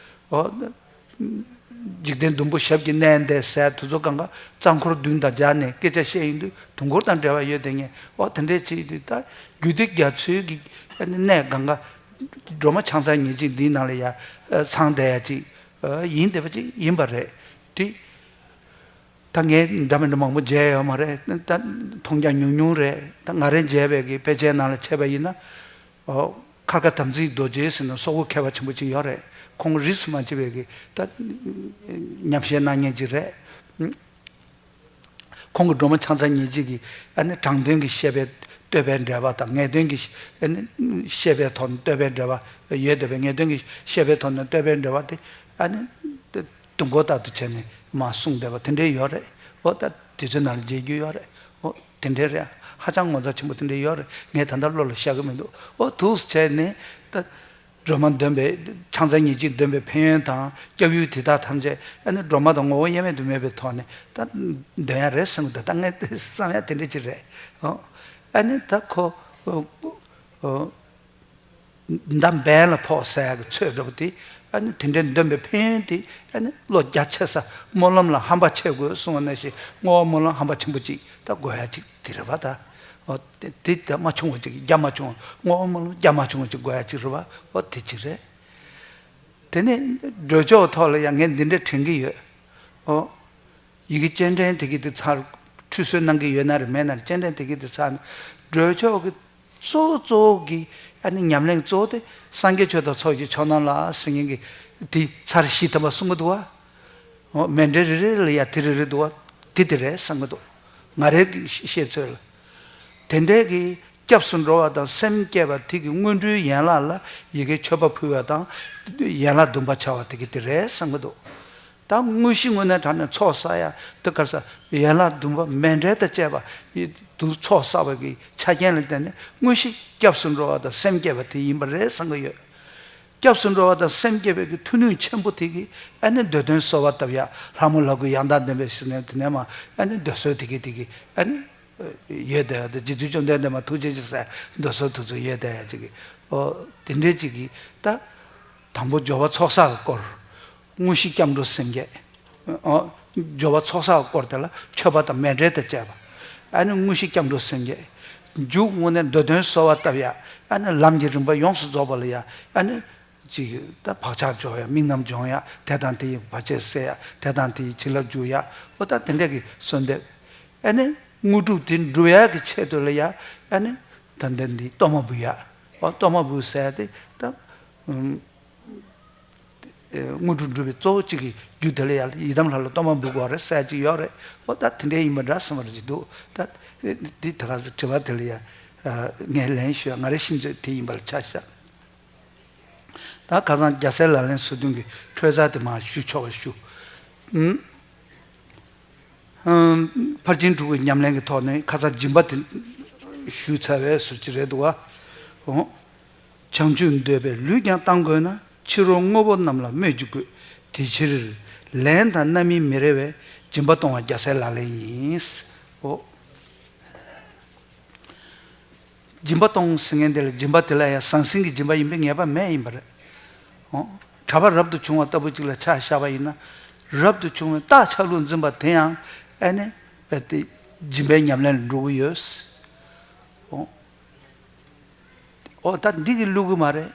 འོ། འཇིག་རྟེན་བདུན་པོ་ཞབས་ཀྱིས་མནན་ཏེ་ཟེར་དེ་ཚོ་གང་ག་རྩ་འཁོར་བདུན་དང་སྦྱར་ནས་སྐད་ཆ་བཤད་ཡོང་དུས། དུས་འཁོར་དང་འབྲེལ་བ་ཡོད་དེ་ངས། འོ་དེ་འདྲས་བྱེད་དུས་ད་རྒྱུད་སྡེ་རྒྱ་མཚོའི་གི་གནས་གང་ག་སྒྲོལ་མ་ཕྱག་མཚན་ཉེར་གཅིག་འདིའི་ནང་ལ་ཡ་ཚང་བསྡད་ཡ་ཅིག་ཡིན་བསྡད་པ་ཅིག་ཡིན་པ་རེད་དེ། ད་ངས་འདྲ་མི་འདྲ་མང་པོ་མཇལ་ཡོད་མ་རེད། ད་མཐོང་རྒྱ་ཉུང་ཉུང་རེད། ད་ང་རས་མཇལ་བའི་གི་དཔེ་ཆའི་ནང་ལ་བྱས་པ་ཡིན་ན། ཨོ། མཁར་དཀར་དམ་ཚིག་རྡོ་རྗེ་ཟེར་ནས་སོག་པོ་མཁས་པ་ཆེན་པོ་ཅིག་ཡོད་རེད། ཁོང་རིས་སུ་མ་ཆད་པའི་གི་ད་ཉམས་བཞེས་གནང་མཁན་ཅིག་རེད། ཁོང་གི་སྒྲོལ་མ་ཕྱག་འཚལ་ཉེར་གཅིག་གི་ཨ་ནི་དྲང་དོན་གྱི་བཤད་པའི་བསྟོད་པའི་འགྲེལ་པ་དང་། ངེས་དོན་གྱི་ཨ་ནི་བཤད་པའི་ཐོག་ནས་བསྟོད་པའི་འགྲེལ་པ་ཡོད་བསྡད་པའི། ངེས་དོན་གྱི་བཤད་པའི་ཐོག་ནས་བསྟོད་པའི་འགྲེལ་པ་དེ་ཨ་ནི་དུས་འཁོར་ལྟར་དུ་བྱས་ནས་མར་གསུངས་བསྡད་པ་དེ་འདྲའི་ཡོད་རེད། འོ་ད་དུས་ཚོད་ནང་ལ་མཇལ་རྒྱུ་ཡོད་རེད། འོ་དེ་འདྲའི་རེད། ཧ་ཅང་ངོ་མཚར་ཆེན་པོ་དེ་འདྲའི་ཡོད་རེད། ངས་ད་ལྟ་བློ་ལ་ཤར་གི་མི་འདུག་འོ་འདུག་སེ་བྱས་ནས་ད། སྒྲོལ་མ་འདོན་པའི་ཕྱག་འཚལ་ཉེར་གཅིག་འདོན་པའི་ཕན་ཡོན་དང་སྐྱབས་ཡུལ་དེ་དག་ཐམས་ཅད་ཨ་ནི་སྒྲོལ་མ་དང་ངོ་བོ་དབྱེར་མེད་དུ་མེད་པའི་ཐོག་ནས་ད་འདོན་ཡ་རེད་བསམ་གི་འདུག་ད་ངས་བསམ་ཡ་དེ་འདྲ་ཅིག་རེད། ཨོ། ཨ་ནི་ད་ཁོ་ཨོ་ཨོ་མདའ་འབེན་ལ་ཕོག་ཟེར་ཡ་གི་ཚོད་འདྲ་པོ་དེ། ཨ་ནི་དེ་འདྲའི་འདོན་པའི་ཕན་ཡོན་དེ་ཨ་ནི་བློ་རྒྱ་ཆེ་ས། སྨོན་ལམ་ལ་ཧམ་པ་ཆེ་དགོས་གསུངས་པ་ནང་བཞིན་བསྔོ་བ་སྨོན་ལམ་ཧམ་པ་ཆེན་པོ་ཅིག་ད་དགོས་ཡ་ཅིག་དེ་རེད་པ་ད། འོ་དེ་དེ་ད་མ་བྱུང་བ་ཅིག་རྒྱ་མ་བྱུང་བ། བསྔོ་བ་སྨོན་ལམ་རྒྱ་མ་བྱུང་བ་ཅིག་དགོས་ཡ་ཅིག་རེད་པ། འོ་དེ་ཅིག་རེད། དེ་ནས་སྒྲོལ་ཆོག་ཐོག་ལ་ཡང་ངས་འདི་འདྲ་དྲན་གྱི་ཡོད། འོ། ཡི་གེ་སྤྱན་འདྲེན་དེ་གི་དེ་ཚར། ཁྲུས་གསོལ་གནང་གི་ཡོད་ན་རེད། མེད་ན་རེད། སྤྱན་འདྲེན་དེ་གི་དེ་ཚར་ནས་སྒྲོལ་ཆོག་གི་གཙོ་བོ་གཙོ་བོ་གི་ཨ་ནི་ཉམས་ལེན་གཙོ་བོ་དེ་སངས་རྒྱས་ཆོས་དང་ཚོགས་ཀྱི་མཆོག་རྣམས་ལ་ཟེར་མཁན་གྱི་དེ་ཚར་བཞི་ཐམ་པ་གསུང་གི་འདུག་བ། འོ་མཎྜལ་རེ་རེ་ལ་ཡ་དེ་རེ་རེ་འདུག་བ། དེ་དེ་རེད་བསམ་གི་འདུག་ང་རའི་གི་ཤེས་ཚོད་ལ། དེ་འདྲའི་གི་སྐྱབས་སུ་འགྲོ་བ་དང་སེམས་བསྐྱེད་པ་དེ་གི་སྔོན་འགྲོའི་ཡན་ལག་ལ་ཡི་གེ་མཆོད་པ་ཕུལ་བ་དང་ཡན་ལག་བདུན་པ་བྱ་བ་དེ་གི་དེ་རེད་བསམ་གི་འདུག་ད་དངོས་གཞི་དངོས་གནས་དྲང་གནས་ཚོགས་བསགས་ཡ་དེ་ག་རེ་ཟེར། ཡན་ལག་བདུན་པ་མཎྜལ་དང་བཅས་པ་ཡི་དུ་ཚོགས་བསགས་པ་གི་ཆ་རྐྱེན་ལ་བརྟེན་ནས་དངོས་གཞི་སྐྱབས་སུ་འགྲོ་བ་དང་སེམས་བསྐྱེད་པ་དེ་ཡིན་པ་རེད་བསམ་གི་ཡོད། སྐྱབས་སུ་འགྲོ་བ་དང་སེམས་བསྐྱེད་པའི་གི་མཐུ་ནུས་ཆེན་པོ་དེ་གིས་ཨ་ནི་འདོད་དོན་གསོལ་བ་བཏབ་ཡ། ལྷ་མོ་ལྷ་སྐུ་ཡང་དག་ལྡན་པའི་ཟེར་ནས་དེ་ནས་མ་ཨ་ནི་འདོད་གསོལ་དེ་གི་དེ་གི་ཨ་ནི་ཡོད་བསྡད་ཡ། དེ་རྗེ་བཙུན་བཅོམ་ལྡན་འདས་མ་ཐུགས་རྗེ་ཆེ་ཟེར་འདོད་གསོལ་དེ་ཚོ་ཡོད་བསྡད་ཡ་ཅིག་གི། ཨོ་དེ་འདྲའི་ཅིག་གི་ད་དང་པོ་སྦྱོར་བ་ཚོགས་བསགས་སྐོར། དངོས་གཞི་སྐྱབས་འགྲོ་སེམས་བསྐྱེད། ཨོ། སྦྱོར་བ་ཚོགས་བསགས་སྐོར་དེ་ལ་མཆོད་པ་དང་མཎྜལ་དང་བཅས་པ། ཨ་ནི་དངོས་གཞི་སྐྱབས་འགྲོ་སེམས་བསྐྱེད། མཇུག་དངོས་གནས་འདོད་དོན་གསོལ་བ་བཏབ་ཡ། ཨ་ནི་ལམ་གྱི་རིམ་པ་ཡོངས་སུ་རྫོགས་པ་ལ་ཡ། ཨ་ནི་ཅིག་ད་བག་ཆགས་སྦྱོང་ཡ། དམིགས་རྣམ་སྦྱོང་ཡ། དེ་དང་དེ་ཡི་བར་ཆད་སེལ་ཡ། དེ་དང་དེ་ཡི་བྱིན་རླབས་འཇུག་ཡ། ཨོ་ད་དེ་འདྲས་ཀྱི་གསོལ་འདེབས། ཨ་ནི་དངོས་གྲུབ་དེ་འགྲུབ་ཡ་གི་ཆེད་དུ་ལ་ཡ། ཨ་ནི་ད་འདི་འདི་གཏོར་མ་འབུལ་ཡ། ཨོ་གཏོར་མ་འབུལ་ཟེར་ཡ་དེ་ད། ཨུམ། དངོས་གྲུབ་འགྲུབ་པའི་གཙོ་བོ་གཅིག་གི་རྒྱུ་དེ་ལ་ཡང་ཡི་དམ་ལྷ་ལ་གཏོར་མ་འབུལ་དགོས་རེད་ཟེར་གཅིག་ཡོད་རེད། ཨོ་ད་དེ་འདྲའི་ཡིན་པ་འདྲ་བསམ་པ་རེ་གཅིག་འདུག་ད་འདི་ད་ག་ཚོད་དྲི་བ་དེ་ལ་ཡང་ངས་ལན་ཞུ་ཡ། ང་རའི་ཤེས་ཚོད་དེ་ཡིན་པ་ལ་ཆ་བཞག་ད་ཁ་སང་རྒྱལ་སྲས་ལག་ལེན་སོ་བདུན་གྱི་འཕྲོས་རྩ་དེ་མར་ཞུ་ཆོག་པ་ཞུ། ཨུམ། ཕར་ཕྱིན་དྲུག་གི་ཉམས་ལེན་གྱི་ཐོག་ནས་ཁ་སང་སྦྱིན་པ་དེ་ཞུས་ཚར་བའི་ཟུར་གཅིག་རེད་འདུག་བ། འོ། བྱང་ཆུབ་འདོད་པས་ལུས་ཀྱང་གཏང་དགོས་ན། ཕྱི་རོལ་དངོས་པོ་རྣམས་ལ་སྨོད་ཀྱི་དགོས། དེ་ཕྱིར་ལན་དང་རྣམ་སྨིན་མི་རེ་བས། སྦྱིན་པ་གཏོང་བ་རྒྱལ་སྲས་ལག་ལེན་ཡིན། འོ། སྦྱིན་པ་གཏོང་ཟེར་མཁན་དེ་ལ་སྦྱིན་པ་དེ་ལ་ཡང་ཟང་ཟིང་གི་སྦྱིན་པ་ཡིན་པའི་ངེས་པ་མེད་ཡིན་པ་རེད། ཨོ། གྲྭ་པ་རབ་ཏུ་བྱུང་བ་ལྟ་བུ་ཅིག་ལ་ཆ་བཞག་པ་ཡིན་ན། རབ་ཏུ་བྱུང་བའི་རྟགས་ཆགས་ལུགས་འཛིན་པ་དེ་ཡང་ཨ་ནི་རྦད་དེ་སྦྱིན་པའི་ཉམས་ལེན་ལ་འགྲོ་གི་ཡོད། ཨོ། ཨོ་ད་འདི་གི་བླུག་གི་མ་རེད།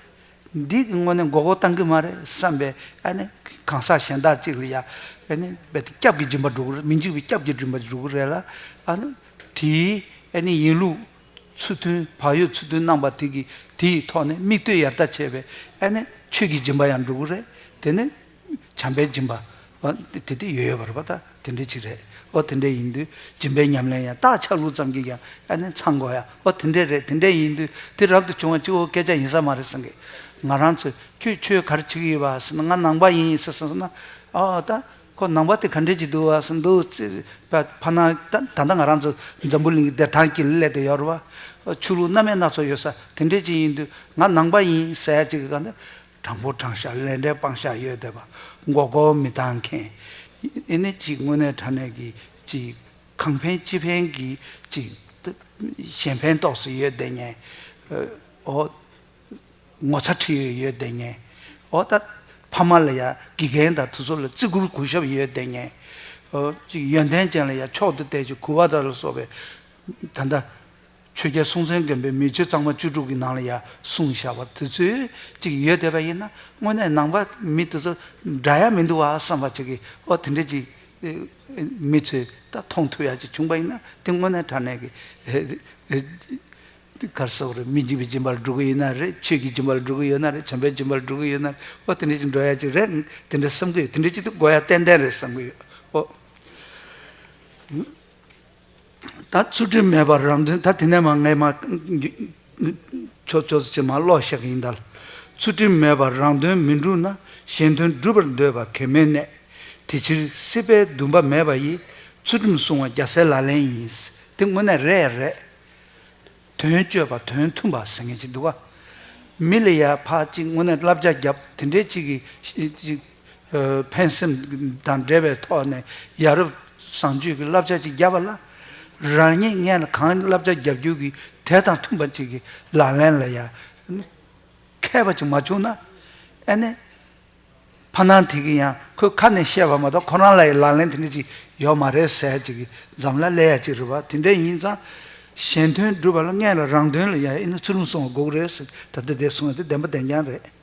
འདི་གི་དངོས་གནས་མགོ་སྐོར་བཏང་གི་མ་རེད་བསམ་པའི་ཨ་ནི་གང་ཟག་གཞན་དག་ཅིག་ལ་ཡ་ཨ་ནི་རྦད་དེ་སྐྱབས་ཀྱི་སྦྱིན་པ་འགྲོ་གི་རེད། མི་འཇིགས་པའི་སྐྱབས་ཀྱི་སྦྱིན་པ་འགྲོ་གི་རེད་ལ། ཨ་ནི་དེའི་ཨ་ནི་ཡིན་ལུགས། ཚུལ་མཐུན་བག་ཡོད་ཚུལ་མཐུན་གནང་བ་དེ་གི་དེ་ཡི་ཐོག་ནས་དམིགས་གཏད་ཡར་ལྟ་བྱས་པའི་ཨ་ནི་ཆོས་ཀྱི་སྦྱིན་པ་ཡང་འགྲོ་གི་རེད། དེ་ནི་བྱམས་པའི་སྦྱིན་པ། ཨ་དེ་དེ་ཡོད་ཡོད་པ་རེད་པ། ད་དེ་འདྲ་ཅིག་རེད། ཨོ་དེ་འདྲ་ཡིན་དུས་སྦྱིན་པའི་ཉམས་ལེན་ཡང་རྟགས་ཆགས་ལུགས་ཙམ་གྱིས་ཀྱང་ཨ་ནི་ཚང་དགོས་ཡ། ཨོ་དེ་འདྲ་རེད། དེ་འདྲ་ཡིན་དུས་དེ་རབ་ཏུ་བྱུང་བ་གཅིག་པོ་སྐད་ཆ་ཡིན་ས་མ་རེད་བསམ་གི། ང་རང་ཚོས་ཁྱོད་ཆོས་ག་རེ་བྱེད་ཀྱི་ཡོད་པ་ཟེར་ན། ང་ནང་པ་ཡིན་ཟེར་སོང་ན། ཨོ་ད། ཁོ་ནང་པ་དེ་ག་འདྲས་ཅིག་འདུག་བ་ཟེར་འདུག་ཅེས་ཕ་ཕ་ན་ད་ད་ལྟ་ང་རང་ཚོ་འཛམ་བུ་གླིང་གི་བདེ་ཐང་གི་སླད་དུ་ཡོད་རེད་བ། ཆོས་ལུགས་སྣ་མིན་སྣ་ཚོགས་ཡོད་ས་དེ་འདྲས་ཅིག་ཡིན་དུས་ང་ནང་པ་ཡིན་ཟེར་ཡ་ཅིག་གི་སྒང་ནས་དྲང་པོ་དྲང་བཞག་ལས་འབྲས་སྤང་བཞག་ཡོད་བསྡད་པ། མགོ་སྐོར་མི་བཏང་མཁན། ཨེ་ནི་ཅིག་དངོས་གནས་དྲང་གནས་ཀྱི་ཅིག་གང་ཕན་ཅི་ཕན་གྱི་ཅིག་གཞན་ཕན་ཏོག་ཙམ་ཡོད་བསྡད་མཁན། ཨོ། ངོ་ཚ་ཁྲེལ་ཡོད་ཡོད་བསྡད་མཁན། འོ་ད་ཕ་མ་ལ་ཡ་དགེ་རྒན་དང་དེ་ཚོ་ལ་བརྩི་བཀུར་གུས་ཞབས་ཡོད་བསྡད་མཁན། འོ་ཅིག་ཡོན་ཏན་ཅན་ལ་ཡ་མཆོག་ཏུ་དད་ཅིང་གུས་པ་དང་ལ་སོགས་པའི་ད་ལྟ་ཆོས་རྒྱལ་སྲོང་བཙན་སྒམ་པོའི་མི་ཆོས་གཙང་མ་བཅུ་དྲུག་གི་ནང་ལ་ཡ་གསུངས་བཞག་པ་དེ་ཚོའི་ཅིག་ཡོད་བསྡད་པ་ཡིན་ན། དངོས་གནས་ནང་པ་མི་དེ་ཚོ་འདྲ་ཡ་མི་འདུག་བ་བསམ་པ་ཅིག་གི། འོ་དེ་འདྲ་ཅིག་ མི་ཚོས་ད་མཐོང་ཐུབ་ཡག་ཅིག་བྱུང་པ་ཡིན་ན། དེ་དངོས་གནས་དྲང་གནས་ཀྱི་ག་རེ་ཟེར་དགོས་རེད། མི་སྦྱིན་པའི་སྦྱིན་པར་འགྲོ་གི་ཡོད་ན་རེད། ཆོས་ཀྱི་སྦྱིན་པར་འགྲོ་གི་ཡོད་ན་རེད། བྱམས་པའི་སྦྱིན་པར་འགྲོ་གི་ཡོད་ན་རེད། ཨོ་དེ་འདྲ་ཅིག་འགྲོ་ཡག་ཅིག་རེད། དེ་འདྲ་བསམ་གི་ཡོད། དེ་འདྲ་ཅིག་ཏུ་དགོས་ཡག་ཏན་ཏན་རེད་བསམ་གི་ཡོད། ཨོ། ད་ཚུལ་ཁྲིམས་མེད་པར་རང་དོན། ད་དེ་ནས་མ་ངས་མ་ཆོག་ཆོག་ཅིག་མ་ཀློག་བཞག་གི་ཡིན་ད། ཚུལ་ཁྲིམས་མེད་པར་རང་དོན་མི་འགྲུབ་ན། གཞན་དོན་སྒྲུབ་པར་འདོད་པ་གེགས་མེད་གནས། དེ་ཕྱིར་སྲིད་པའི་འདུན་པ་མེད་པ་ཡིས། ཚུལ་ཁྲིམས་བསྲུང་བ་རྒྱལ་སྲས་ལག་ལེན་ཡིན། དེ་དངོས་གནས་རེད་རེད། དོན་སྤྱོད་པ་དོན་མཐུན་པ་ཟེར་མཁན་ཅིག་འདུག་ག་མི་ལ་ཡ་ཕར་ཅིག་དངོས་གནས་བསླབ་བྱ་བརྒྱབ། དེ་འདྲའི་ཅིག་གི་ཅིག་ཨ་ཕན་སེམས་དང་འབྲེལ་བའི་ཐོག་ནས་ཡ་རབས་བཟང་སྤྱོད་ཀྱི་བསླབ་བྱ་ཅིག་བརྒྱབ་པ་ལ། རང་ཉིད་སྔོན་ལ་གང་བསླབ་བྱ་བརྒྱབ་རྒྱུ་གི་དེ་དང་མཐུན་པ་ཅིག་གི་ལག་ལེན་ལ་ཡ་མཁས་པ་ཅིག་མ་བྱུང་ན། ཨ་ནི། ཕ་ནང་དེ་གི་ཡང་ཁོས་ཁ་ནས་བཤད་པ་མ་གཏོགས་ཁོ་རང་ལ་ཡི་ལག་ལེན་དེ་འདྲ་ཅིག་ཡོད་མ་རེད་ཟེར་ཅིག་གི་འཛམ་ལ་སླེབས་ཡ་ཅིག་རེད་པ། དེ་འདྲ་ཡིན་ཙང་། གཞན་དོན་སྒྲུབ་པ་ལ་སྔོན་ལ་རང་དོན་ལ་ཡ་ཨེ་ནི་ཚུལ་ཁྲིམས་སྲུང་བ་དགོས་ཀྱི་རེད་ཟེར། ད་ལྟ་དེ་གསུངས་ཡ་དེ་བདེན་པ་བདེན་རྐྱང་རེད།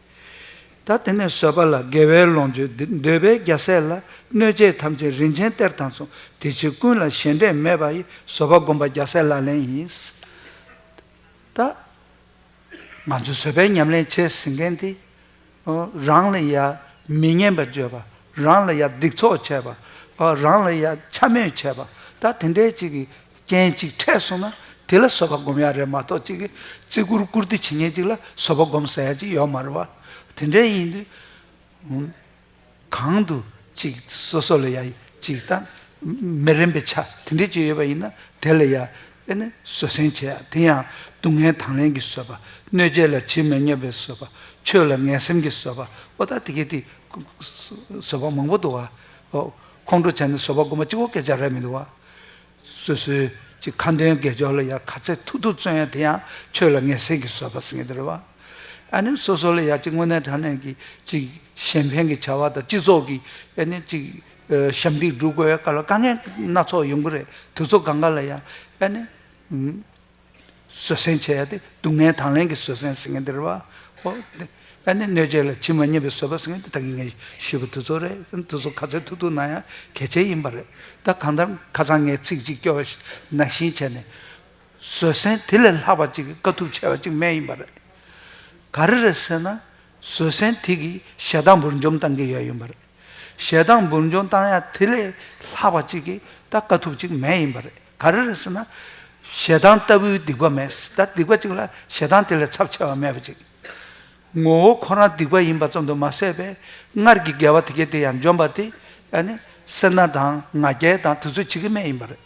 ད་དེ་ནས་བཟོད་པ་ལ། དགེ་བའི་ལོངས་སྤྱོད་འདོད་པའི་རྒྱལ་སྲས་ལ། གནོད་བྱེད་ཐམས་ཅད་རིན་ཆེན་གཏེར་དང་མཚུངས། དེ་ཕྱིར་ཀུན་ལ་ཞེ་འགྲས་མེད་པ་ཡི། བཟོད་པ་བསྒོམ་པ་རྒྱལ་སྲས་ལག་ལེན་ཡིན། ད། ང་ཚོས་བཟོད་པའི་ཉམས་ལེན་བྱེད་ཟེར་མཁན་དེ། ཨོ། རང་ལ་ཡ་མི་སྙན་པ་བརྗོད་པ། རང་ལ་ཡ་སྡིག་ཚོགས་བྱས་པ། ཨོ། རང་ལ་ཡ་འཕྱ་སྨོད་བྱས་པ། ད་དེ་འདྲའི་ཅིག་གི་རྐྱེན་ཅིག་འཕྲད་སོང་ན་དེ་ལ་བཟོད་པ་སྒོམ་ཡ་རེད་མ་གཏོགས། ཅིག་གི་བརྩི་བཀུར་བཀུར་སྟི་བྱེད་མཁན་ཅིག་ལ་བཟོད་པ་སྒོམ་ཟེར་ཡ་ཅིག་ཡོད་མ་རེད་པ། དེ་འདྲ་ཡིན་དུས། གང་དུ་ཅིག་སོ་སོ་ལ་ཡ་ཅིག་ད་མི་རན་པའི་ཆ་དེ་འདྲ་ཅིག་ཡོད་པ་ཡིན་ན། དེ་ལ་ཡ་ཨེ་ནི་བཟོད་བསྲན་བྱེད་ཡ། དེ་ཡང་སྡུག་བསྔལ་དང་ལེན་གྱི་བཟོད་པ། གནོད་བྱེད་ལ་ཇི་མི་སྙམ་པའི་བཟོད་པ། ཆོས་ལ་ངན་སེམས་ཀྱི་བཟོད་པ། ཨོ་ད་དེ་གའི་དེ་བཟོད་པ་མང་པོ་འདུག་ག་ཨོ། ཁོང་ཁྲོ་བྱས་ནས་བཟོད་པ་སྒོམ་པ་གཅིག་པོ་སྐད་ཆ་རེད་མི་འདུག་ག་སོ་སོའི་ཅིག་ཁ་འདོན་དགེ་སྦྱོར་ལ་ཡ་ག་ཚད་ཐུབ་ཐུབ་བརྩོན་ཡ་དེ་ཡང་ཆོས་ལ་ངན་སེམས་ཀྱི་བཟོད་པ་ཟེར་མཁན་དེ་རེད་བ། ཨ་ནི་སོ་སོ་ལ་ཡ་ཅིག་དངོས་གནས་དྲང་གནས་ཀྱི་ཅིག་གཞན་ཕན་གྱི་བྱ་བ་དང་སྤྱི་ཚོགས་ཀྱི་ཨ་ནི་ཅིག་ཨ་ཞབས་འདེགས་སྒྲུབ་དགོས་པའི་སྐབས་ལ་དཀའ་ངལ་སྣ་ཚོགས་ཡོང་གི་རེད། དུས་ཚོད་སྒང་ག་ལ་ཡ་ཨ་ནི་ཨུམ། བཟོད་བསྲན་བྱེད་ཡ་དེ་སྡུག་བསྔལ་དང་ལེན་གྱི་བཟོད་བསྲན་ཟེར་མཁན་དེ་རེད་བ། ཨོ། ཨ་ནི་གནོད་བྱེད་ལ་ཇི་མ་སྙམ་པའི་བཟོད་པ་ཟེར་མཁན་དེ་ད་གིན་ངས་ཞུས་པ་དེ་ཚོ་རེད། དེ་ཚོ་ག་ཚད་ཐུབ་ཐུབ་གནང་ཡ་གལ་ཆེ་ཡིན་པ་རེད། ད་གང་ལྟར་ཁ་སང་ངས་ཚིག་གཅིག་སྐྱོར་བ་ནང་བཞིན་བྱས་ནས། བཟོད་བསྲན་དེ་ལས་ལྷག་པ་ཅིག་དཀའ་ཐུབ་ཆེ་བ་ཅིག་མེད་ཡིན་པ་རེད། ག་རེ་རེད་ཟེར་ན། བཟོད་བསྲན་དེ་གིས་ཞེ་སྡང་འབུར་འཇོམས་བཏང་གི་ཡོད་ཡིན་པ་རེད། ཞེ་སྡང་འབུར་འཇོམས་བཏང་ཡ་དེ་ལས་ལྷག་པ་ཅིག་གི་ད་དཀའ་ཐུབ་ཅིག་མེད་ཡིན་པ་རེད། ག་རེ་རེད་ཟེར་ན། ཞེ་སྡང་ལྟ་བུའི་སྡིག་པ་མེད། ད་སྡིག་པ་ཅིག་ལ་ཞེ་སྡང་དེ་ལས་ཚབས་ཆེ་བ་མེད་པ་ཅིག་ངོ་བོ་ཁོ་རང་སྡིག་པ་ཡིན་པ་ཙམ་དུ་མ་ཟད་པའི་སྔར་གྱི་དགེ་བ་དེ་གས་དེ་ཡང་འཇོམས་པ་དེ། ཨ་ནི་སེར་སྣ་དང་ང་རྒྱལ་དང་དེ་ཚོ་བྱེད་ཀྱི་མེད་ཡིན་པ་རེད།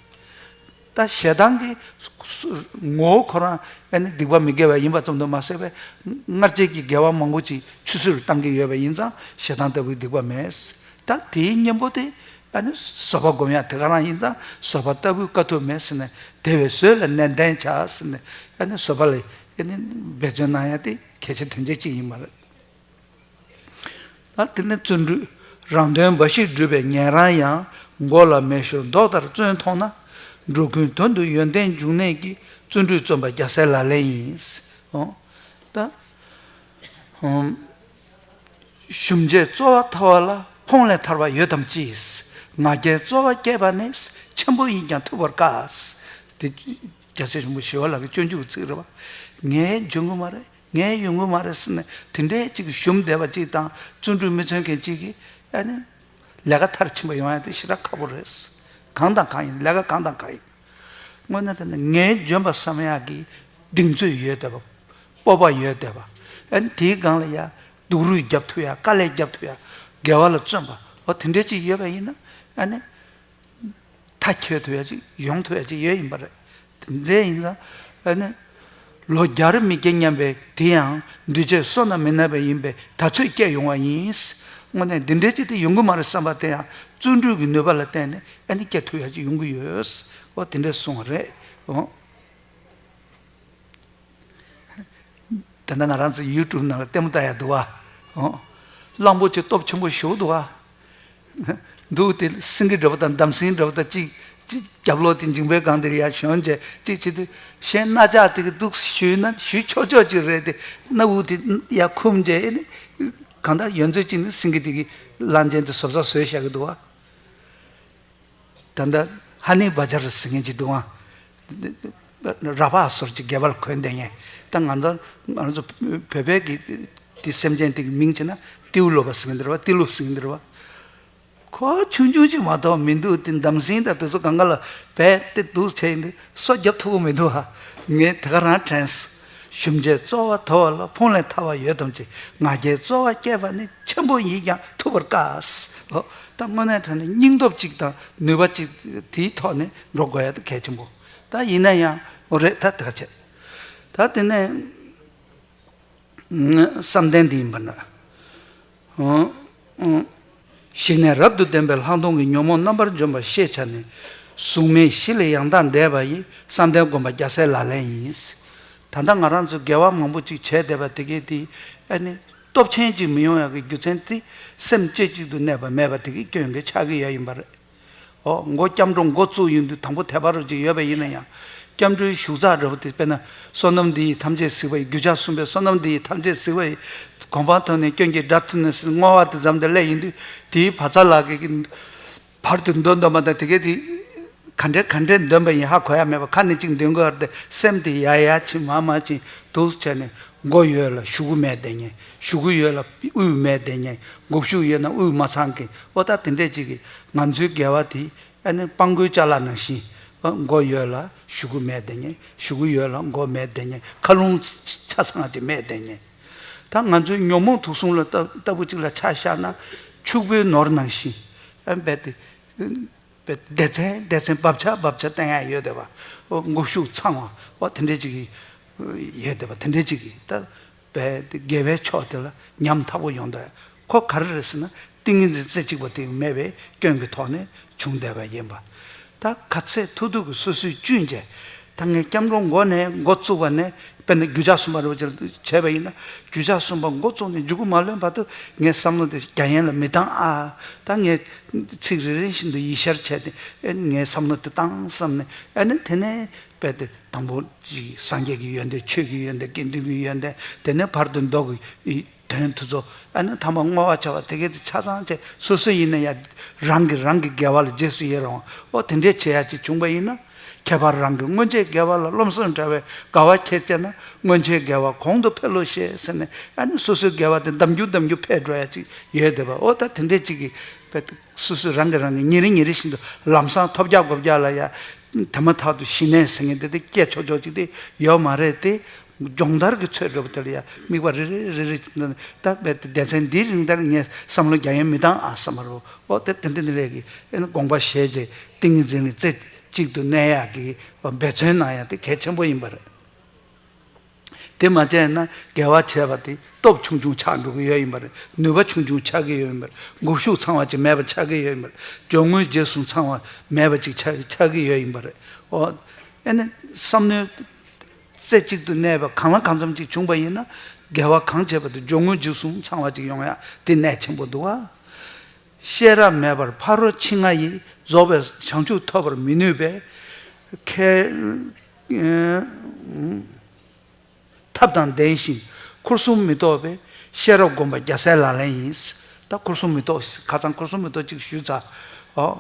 ད་ཞེ་སྡང་གི་ངོ་བོ་ཁོ་རང་ཨ་ནི་སྡིག་པ་མི་དགེ་བ་ཡིན་པ་ཙམ་དུ་མ་ཟད་པའི་སྔར་བྱས་ཀྱི་དགེ་བ་མང་པོ་ཅིག་ཆུད་ཟོས་བཏང་གི་ཡོད་པ་ཡིན་ཙང་ཞེ་སྡང་ལྟ་བུའི་སྡིག་པ་མེད། ད་དེའི་གཉེན་པོ་དེ་ཨ་ནི་བཟོད་པ་སྒོམ་ཡ་དེ་ག་རང་ཡིན་ཙང་བཟོད་པ་ལྟ་བུའི་དཀའ་ཐུབ་མེད་ཟེར་ནས། དེ་བས་བཟོད་ལ་ནན་ཏན་བྱ་ཟེར་ནས། ཨ་ནི་བཟོད་པ་ལ་ཨ་ནི་འབད་བརྩོན་གནང་ཡ་དེ་གལ་ཆེ་དོན་ཆེ་གཅིག་ཡིན་པ་རེད། ད་དེ་ནས་བརྩོན་འགྲུས། རང་དོན་འབའ་ཞིག་སྒྲུབ་པའི་ཉན་རང་ཡང་། མགོ་ལ་མེ་ཤོར་མདོག་ལྟར་བརྩོན་མཐོང་ན། འགྲོ་ཀུན་དོན་དུ་ཡོན་ཏན་འབྱུང་གནས་ཀྱི། བརྩོན་འགྲུས་བརྩོན་པ་རྒྱལ་སྲས་ལག་ལེན་ཡིན། འོ། ད། ཧུམ། ཞུམ་བྱའི་རྩོལ་བ་ཐལ་བ་ལ། ཕོངས་ལས་ཐར་བ་ཡོད་དམ་ཅི། ང་རྒྱལ་རྩོལ་བ་སྐྱེས་པ་ནི། ཆེན་པོ་ཡིན་ཀྱང་ཐུབ་པར་དཀའ། དེ་རྒྱལ་སྲས་ཆེན་པོ་ཞི་བ་ལྷ་གི་སྤྱོད་འཇུག་གི་ཚིག་རེད་བ། ངས་འཇོན་གི་མ་རེད། ངས་ཡོང་གི་མ་རེད་ཟེར་ནས་དེ་འདྲའི་ཅིག་ཞུམ་བསྡད་པ་ཅིག་དང་བརྩོན་འགྲུས་མི་བརྩོན་མཁན་ཅིག་གིས་ཨ་ནི་ལས་ཀ་མཐར་ཕྱིན་པ་ཡོང་ཡ་དེ་ཞེ་དྲག་ཁག་པོ་རེད། གང་དང་གང་ཡིན། ལས་ཀ་གང་དང་གང་ཡིན། དངོས་གནས་དྲང་གནས་ངས་འཇོན་པ་བསམ་ཡག་གི་གདེང་ཚོད་ཡོད་བསྡད་པ། སྤོབས་པ་ཡོད་བསྡད་པ། ཨ་ནི་དེའི་སྒང་ལ་ཡ་སྡུག་རུས་རྒྱབ་ཐུབ་ཡ། དཀའ་ལས་རྒྱབ་ཐུབ་ཡ། དགེ་བ་ལ་བརྩོན་པ། འོ་དེ་འདྲ་ཅིག་ཡོད་པ་ཡིན་ན་ཨ་ནི། མཐའ་འཁྱོལ་ཐུབ་ཡ་ཅིག་ཡོང་ཐུབ་ཡ་ཅིག་ཡོད་ཡིན་པ་རེད། དེ་འདྲ་ཡིན་ཙང་ཨ་ནི། ལོ་བརྒྱར་མི་སྐྱེ་སྙམ་པའི་དེ་ཡང་། འདུས་བྱས་བསོད་ནམས་མི་ནག་པ་ཡིན་པས་ད་ཚོད་སྐྱེ་ཡོང་བ་ཡིན། དངོས་གནས་འདི་འདྲའི་ཅིག་དེ་ཡོང་གི་མ་རེད་བསམ་པ་དེ་ཡང་བརྩོན་འགྲུས་ཀྱི་ནུས་པ་ལ་བརྟེན་ནས་ཨ་ནི་སྐྱེ་ཐུབ་ཡ་ཅིག་ཡོང་གི་ཡོད། འོ་དེ་འདྲ་གསུངས་པ་རེད། འོ། དེ་འདྲ་ང་རང་ཚོ་ཡུ་ཊུབ་ནང་ལ་ལྟད་མོ་ལྟ་ཡ་འདུག་བ། ཨོ། གླང་པོ་ཆེ་སྟོབས་ཆེན་པོ་ཞེ་པོ་འདུག་བ། འདུག་དེ་སེང་གེ་འདྲ་པོ་དང་འདམ་སེང་འདྲ་པོ་དང་གཅིག་གཅིག་རྒྱབ་ལོགས་དེ་འཇིང་པའི་སྒང་དེར་ཡར་ཞོན་བྱས་གཅིག་བྱེད་དུས། གཞན་རྣ་ཆགས་དེ་གི་འདུག་ཞུས་ན་ཞུས་ཆོག་ཆོག་ཅིག་རེད་དེ། སྣ་བུག་དེ་ཡར་ཁུམ་བྱས་ཨེ་ནི། གང་ལྟར་ཡོད་ཚད་ཅིག་ནི་སེང་གེ་དེ་གི་གླང་ཆེན་དེ་བཟོ་ས་བཟོས་བཞག་གི་འདུག་བ། ད་ལྟ་ཧ་ནི་བ་ཇར་ཟེར་མཁན་ཅིག་འདུག་ཨང་། ར་བ་སོར་གྱི་སྒལ་པར་གོན་བསྡད་མཁན། ད་ང་ཚོ་ང་ཚོ་བོད་པའི་གི་དེ་སེམས་ཅན་དེ་གི་མིང་བྱས་ན་ཏེའུ་ལོ་པ་ཟེར་མཁན་འདི་རེད་བ། ཏི་ལོ་ཟེར་མཁན་འདི་རེད་བ། ཁོ་ཆུང་ཆུང་ཅིག་མ་གཏོགས་མི་འདུག་དེ་འདམ་སེང་དང་དེ་ཚོ་གང་ག་ལ་བས་དེ་འདུག་བྱས་ཡིན་དུས་སོ་རྒྱབ་ཐུབ་ཀྱི་མི་འདུག་ཧ། ངས་དེ་ག་རང་དྲན་སོང་། ཞུམ་བྱའི་རྩོལ་བ་དོར་བ་ལ་ཕུང་ལས་ཐར་བ་ཡོད་དམ་ཅི། ང་རྒྱལ་རྩོལ་བ་སྐྱེས་པ་ནི། ཆེན་པོ་ཡིས་ཀྱང་ཐུབ་པར་དཀའ། ཨོ། ད་དངོས་གནས་དྲང་གནས་སྙིང་སྟོབས་གཅིག་དང་ནུས་པ་གཅིག་དེའི་ཐོག་ནས་འགྲོ་དགོས་ཡ་དེ་གལ་ཆེན་པོ། ད་ཡིན་ན་ཡང་འོ་རེད། ད་དེ་ག་བྱས། ད་དེ་ནས་བསམ་གཏན་འདི་ཡིན་པ་འདྲ། ཨང་། ཨང་། ཞི་གནས་རབ་ཏུ་ལྡན་པའི་ལྷག་མཐོང་གི་ཉོན་མོངས་རྣམ་པར་འཇོམས་པ་ཤེས་བྱ་ནི། གཟུགས་མེད་བཞི་ལས་ཡང་དག་འདས་པ་ཡི། བསམ་གཏན་སྒོམ་པ་རྒྱལ་སྲས་ལག་ལེན་ཡིན། ད་ལྟ་ང་རང་ཚོ་དགེ་བ་མང་པོ་ཅིག་བྱས་བསྡད་པ་དེ་གའི་དེ་ཨ་ནི་སྟོབས་ཆེན་ཅིག་མི་ཡོང་ཡག་གི་རྒྱུ་མཚན་དེ་སེམས་རྩེ་གཅིག་ཏུ་གནས་པ་མེད་པ་དེ་གའི་སྐྱོན་གྱི་ཆགས་ཀྱི་ཡོད་ཡིན་པ་རེད། ཨོ། མགོ་སྐྱབས་འགྲོ་མགོ་བཙུགས་ཡོང་དུས་དང་པོ་དད་པ་རུ་ཅིག་ཡོད་པ་ཡིན་ན་ཡང་། སྐྱབས་འགྲོའི་ཞུགས་ཚགས་འདྲ་བོ་དེ་དཔེར་ན་བསོད་ནམས་འདི་ཡིས་ཐམས་ཅད་གཟིགས་པ་ཡི། རྒྱུ་ཆ་གསུམ་པའི་བསོད་ནམས་འདི་ཡིས་ཐམས་ཅད་གཟིགས་པ་ཡི། གོ་འཕང་ཐོབ་ནས་སྐྱོན་གྱི་དགྲ་ཐུལ་ནས་ཟེར་བསྔོ་བ་དེ་ཙམ་དུ་སླེབས་ཡིན་དུས། དེའི་བ་ཚ་ལག་གི་བར་དུ་འདོན་འདོན་པ་དང་དེ་གས་དེ་ག་འདྲས་ག་འདྲས་འདོན་པ་ཡིན་ཧ་གོ་ཡ་མེད་པ། ཁ་ནས་གཅིག་འདོན་དགོས་ཡ་དེ་སེམས་དེ་ཡ་ཡ་ཕྱིན་མ་མ་ཕྱིན་འདུག་བྱས་ནས། མགོ་ཡོད་ལ་གཞུག་གུ་མེད་བསྡད་མཁན། གཞུག་གུ་ཡོད་ལ་དབུས་མེད་བསྡད་མཁན། མགོ་གཞུག་ཡོད་ན་དབུས་མ་ཚང་མཁན། ཨོ། ད་དེ་འདྲས་ཅིག་གིས་ང་ཚོའི་དགེ་བ་དེ་ཨ་ནི་སྤང་སྒོའི་ཅ་ལག་ནང་བཞིན། ཨ། མགོ་ཡོད་ལ་གཞུག་གུ་མེད་བསྡད་མཁན། གཞུག་གུ་ཡོད་ལ་མགོ་མེད་བསྡད་མཁན། མཁའ་རླུང་ཆ་ཚང་ཅིག་མེད་བསྡད་མཁན། ད་ང་ཚོའི་ཉོན་མོངས་དུག་གསུམ་ལ་ལྟ་ལྟ་བུ་ཅིག་ལ་ཆ་བཞག་ན། ཕྱུག་པོའི་ནོར་ནང་བཞིན། ཨ། རྦད་དེ་རྦད་སྡེ་ཚན་སྡེ་ཚན་བབ་ཆགས་བབ་ཆགས་བསྟན་ཡ་ཡོད་བསྡད་པ། ཨོ། མགོ་གཞུག་ཚང་བ། ཨོ། དེ་འདྲས་ཅིག་ཡོད་བསྡད་པ། དེ་འདྲས་ཅིག་གིས་ད་རྦད་དེ་དགེ་བའི་ཕྱོགས་དེ་ལ་ཉམ་ཐག་པོ་ཡོང་བསྡད། ཁོ་ག་རེ་རེད་ཟེར་ན། ཏིང་ངེ་འཛིན་རྩེ་གཅིག་པ་དེ་མེད་པའི་སྐྱོན་གྱི་ཐོག་ནས་བྱུང་བསྡད་པ་ཡིན་པ། ད་ག་ཚད་ཐུབ་ཐུབ་ཀྱིས་སོ་སོས་བཅུན་བྱས། ད་ངས་སྐྱབས་འགྲོ་མགོ་ནས་འགོ་བཙུགས་པ་ནས། དཔེར་ན་རྒྱུ་ཆ་གསུམ་པ་རུ་བྱས་པ་ཡིན་ན། རྒྱུ་ཆ་གསུམ་པ་འགོ་བཙུགས་ནས་མཇུག་གུ་མ་ལོན་བར་དུ་ངའི་བསམ་བློ་དེ་རྒྱ་ཡན་ལ་མི་བཏང་ཨ། ད་ངས་ཚིག་རེ་རེ་བཞིན་དུ་ཡིད་ཤར་བྱས་ཏེ། ཨེ། ངའི་བསམ་བློ་དེ་བཏང་བསམ་ནས། ཨ་ནི་དེ་ནས་རྦད་དེ་དང་པོ་ཅིག་སངས་རྒྱས་ཀྱི་ཡོན་ཏན། ཆོས་ཀྱི་ཡོན་ཏན། དགེ་འདུན་གྱི་ཡོན་ཏན། དེ་ནས་བར་དུ་མདོ་གི་དོན་དེ་ཚོ། ཨ་ནི་ཐ་མ་བསྔོ་བ་བྱ་བ་དེ་གས་དེ་ཆ་ཚང་བྱས། སོ་སོ་ཡིན་ན་ཡང་རང་གིས་རང་གི་དགེ་བ་ལ་རྗེས་སུ་ཡི་རང་བ། ཨོ། དེ་འདྲས་བྱེད་ཡ་ཅིག་བྱུང་པ་ཡིན་ན། ཁྱད་པར་རང་གི་སྔོན་ཆད་དགེ་བ་ལ་རློམ་སེམས་བྲལ་བའི་དགའ་བ་ཁྱེད་སྐྱེས་ན། སྔོན་ཆད་དགེ་བ་གོང་དུ་འཕེལ་ལོ་ཞེས་ཟེར་ནས། ཨ་ནི་སོ་སོའི་དགེ་བ་དེ་འདམ་རྒྱུ་འདམ་རྒྱུ་འཕེལ་འགྲོ་ཡ་ཅིག་ཡོད་བསྡད་པ། ཨོ། ད་དེ་འདྲས་ཅིག་གིས་རྦད་དེ་སོ་སོས་རང་གིས་རང་གིས་ཉིན་རེ་ཉིན་རེ་བཞིན་དུ་ལམ་སང་ཐོབ་རྒྱག་དགོས་རྒྱག་ལ་ཡ། དེ་མ་ཐག་ཏུ་ཞི་གནས་ཟེར་མཁན་དེ་དེ་སྐྱེ་ཆོག་ཆོག་ཅིག་དེ་ཡོད་མ་རེད་དེ། སྦྱོང་བརྡར་གྱི་ཚོད་འདྲ་བོ་དེ་ལ་ཡ་དམིགས་པ་རེ་རེ་རེ་རེ་ཅིག་འདོན། ད་རྦད་དེ་སྡེ་ཚན་འདིའི་རིང་ལྟར་ངས་བསམ་བློ་རྒྱ་ཡན་མི་བཏང་ཨ་བསམ་པ་རེད། ཨོ། དེ་དེ་འདྲ་འདི་ལས་ཀྱི། ཨ་ནི་དགོངས་པ་བཞེས་རྗེས་ཏིང་ངེ་འཛིན་ནི་རྩེ་གཅིག་ཏུ་གནས་ཡག་གི་འབད་བརྩོན་གནང་ཡག་དེ་གལ་ཆེན་པོ་ཡིན་པ་རེད། དེ་མ་བྱས་ན་དགེ་བ་བྱས་པ་དེ་སྟོབས་ཆུང་ཆུང་ཆགས་འགྲོ་གི་ཡོད་ཡིན་པ་རེད། ནུས་པ་ཆུང་ཆུང་ཆགས་ཀྱི་ཡོད་ཡིན་པ་རེད། མགོ་གཞུག་ཚང་བ་ཅིག་མེད་པ་ཆགས་ཀྱི་ཡོད་ཡིན་པ་རེད། སྦྱོར་དངོས་རྗེས་གསུམ་ཚང་བ་མེད་པ་ཅིག་ཆགས་ཆགས་ཀྱི་ཡོད་ཡིན་པ་རེད། ཨོ། ཨ་ནི་བསམ་མནོའི་རྩེ་གཅིག་ཏུ་གནས་པ་གང་ལ་གང་འཚམ་ཅིག་བྱུང་པ་ཡིན་ན། དགེ་བ་གང་བྱས་པ་དེ་སྦྱོར་དངོས་རྗེས་གསུམ་ཚང་བ་ཅིག་ཡོང་ཡ་དེ་གནད་ཆེན་པོ་འདུག་ཨ། ཤེས་རབ་མེད་པར་ཕ་རོལ་ཕྱིན་ལྔ་ཡི། རྫོགས་པའི་བྱང་ཆུབ་ཐོབ་པར་མི་ནུས་པས། ཁས། ཐབས་དང་ལྡན་ཞིང་འཁོར་གསུམ་མི་རྟོག་པའི། ཤེས་རབ་སྒོམ་པ་རྒྱལ་སྲས་ལག་ལེན་ཡིན། ད་འཁོར་གསུམ་མི་རྟོག་ཁ་སང་འཁོར་གསུམ་མི་རྟོག་ཅིག་ཞུས་ཚར། ཨོ།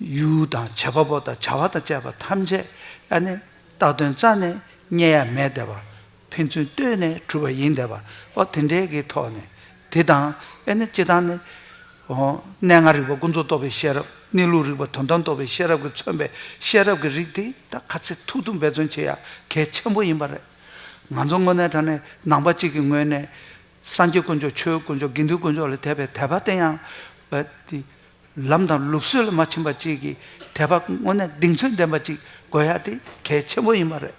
ཡུལ་དང་བྱེད་པ་པོ་དང་བྱ་བ་དང་བཅས་པ་ཐམས་ཅད་ཨ་ནི་བཏགས་དོན་རྩ་ནས་རྙེད་ཡ་མེད་བསྡད་པ། ཕན་ཚུན་ལྟོས་ནས་གྲུབ་པ་ཡིན་བསྡད་པ། ཨོ། དེ་འདྲའི་གི་ཐོག་ནས་དེ་དང་ཨ་ནི་སྤྱིར་བཏང་ནི། ཨོ། གནས་ལྔ་རིག་པ་ཀུན་རྫོབ་རྟོགས་པའི་ཤེས་རབ། གནས་ལུགས་རིག་པ་དོན་དམ་རྟོགས་པའི་ཤེས་རབ་ཀྱིས་མཚོན་པའི་ཤེས་རབ་ཀྱི་རིགས་དེ་ད་ག་ཚད་ཐུབ་ཐུབ་འབད་བརྩོན་བྱེད་ཡ་གལ་ཆེན་པོ་ཡིན་པ་རེད། ང་ཚོ་དངོས་གནས་དྲང་གནས་ནང་པ་གཅིག་གི་ངོས་ནས་སངས་རྒྱས་དཀོན་མཆོག་ཆོས་དཀོན་མཆོག་དགེ་འདུན་དཀོན་མཆོག་ལ་དད་པའི་དད་པ་དེ་ཡང་། ཨ། དེ། ལམ་དང་ལུགས་སྲོལ་ལ་མ་ཕྱིན་པ་ཅིག་གི་དད་པ་དངོས་གནས་གདེང་ཚོད་ལྡན་པ་ཅིག་དགོས་ཡ་དེ་གལ་ཆེན་པོ་ཡིན་པ་རེད།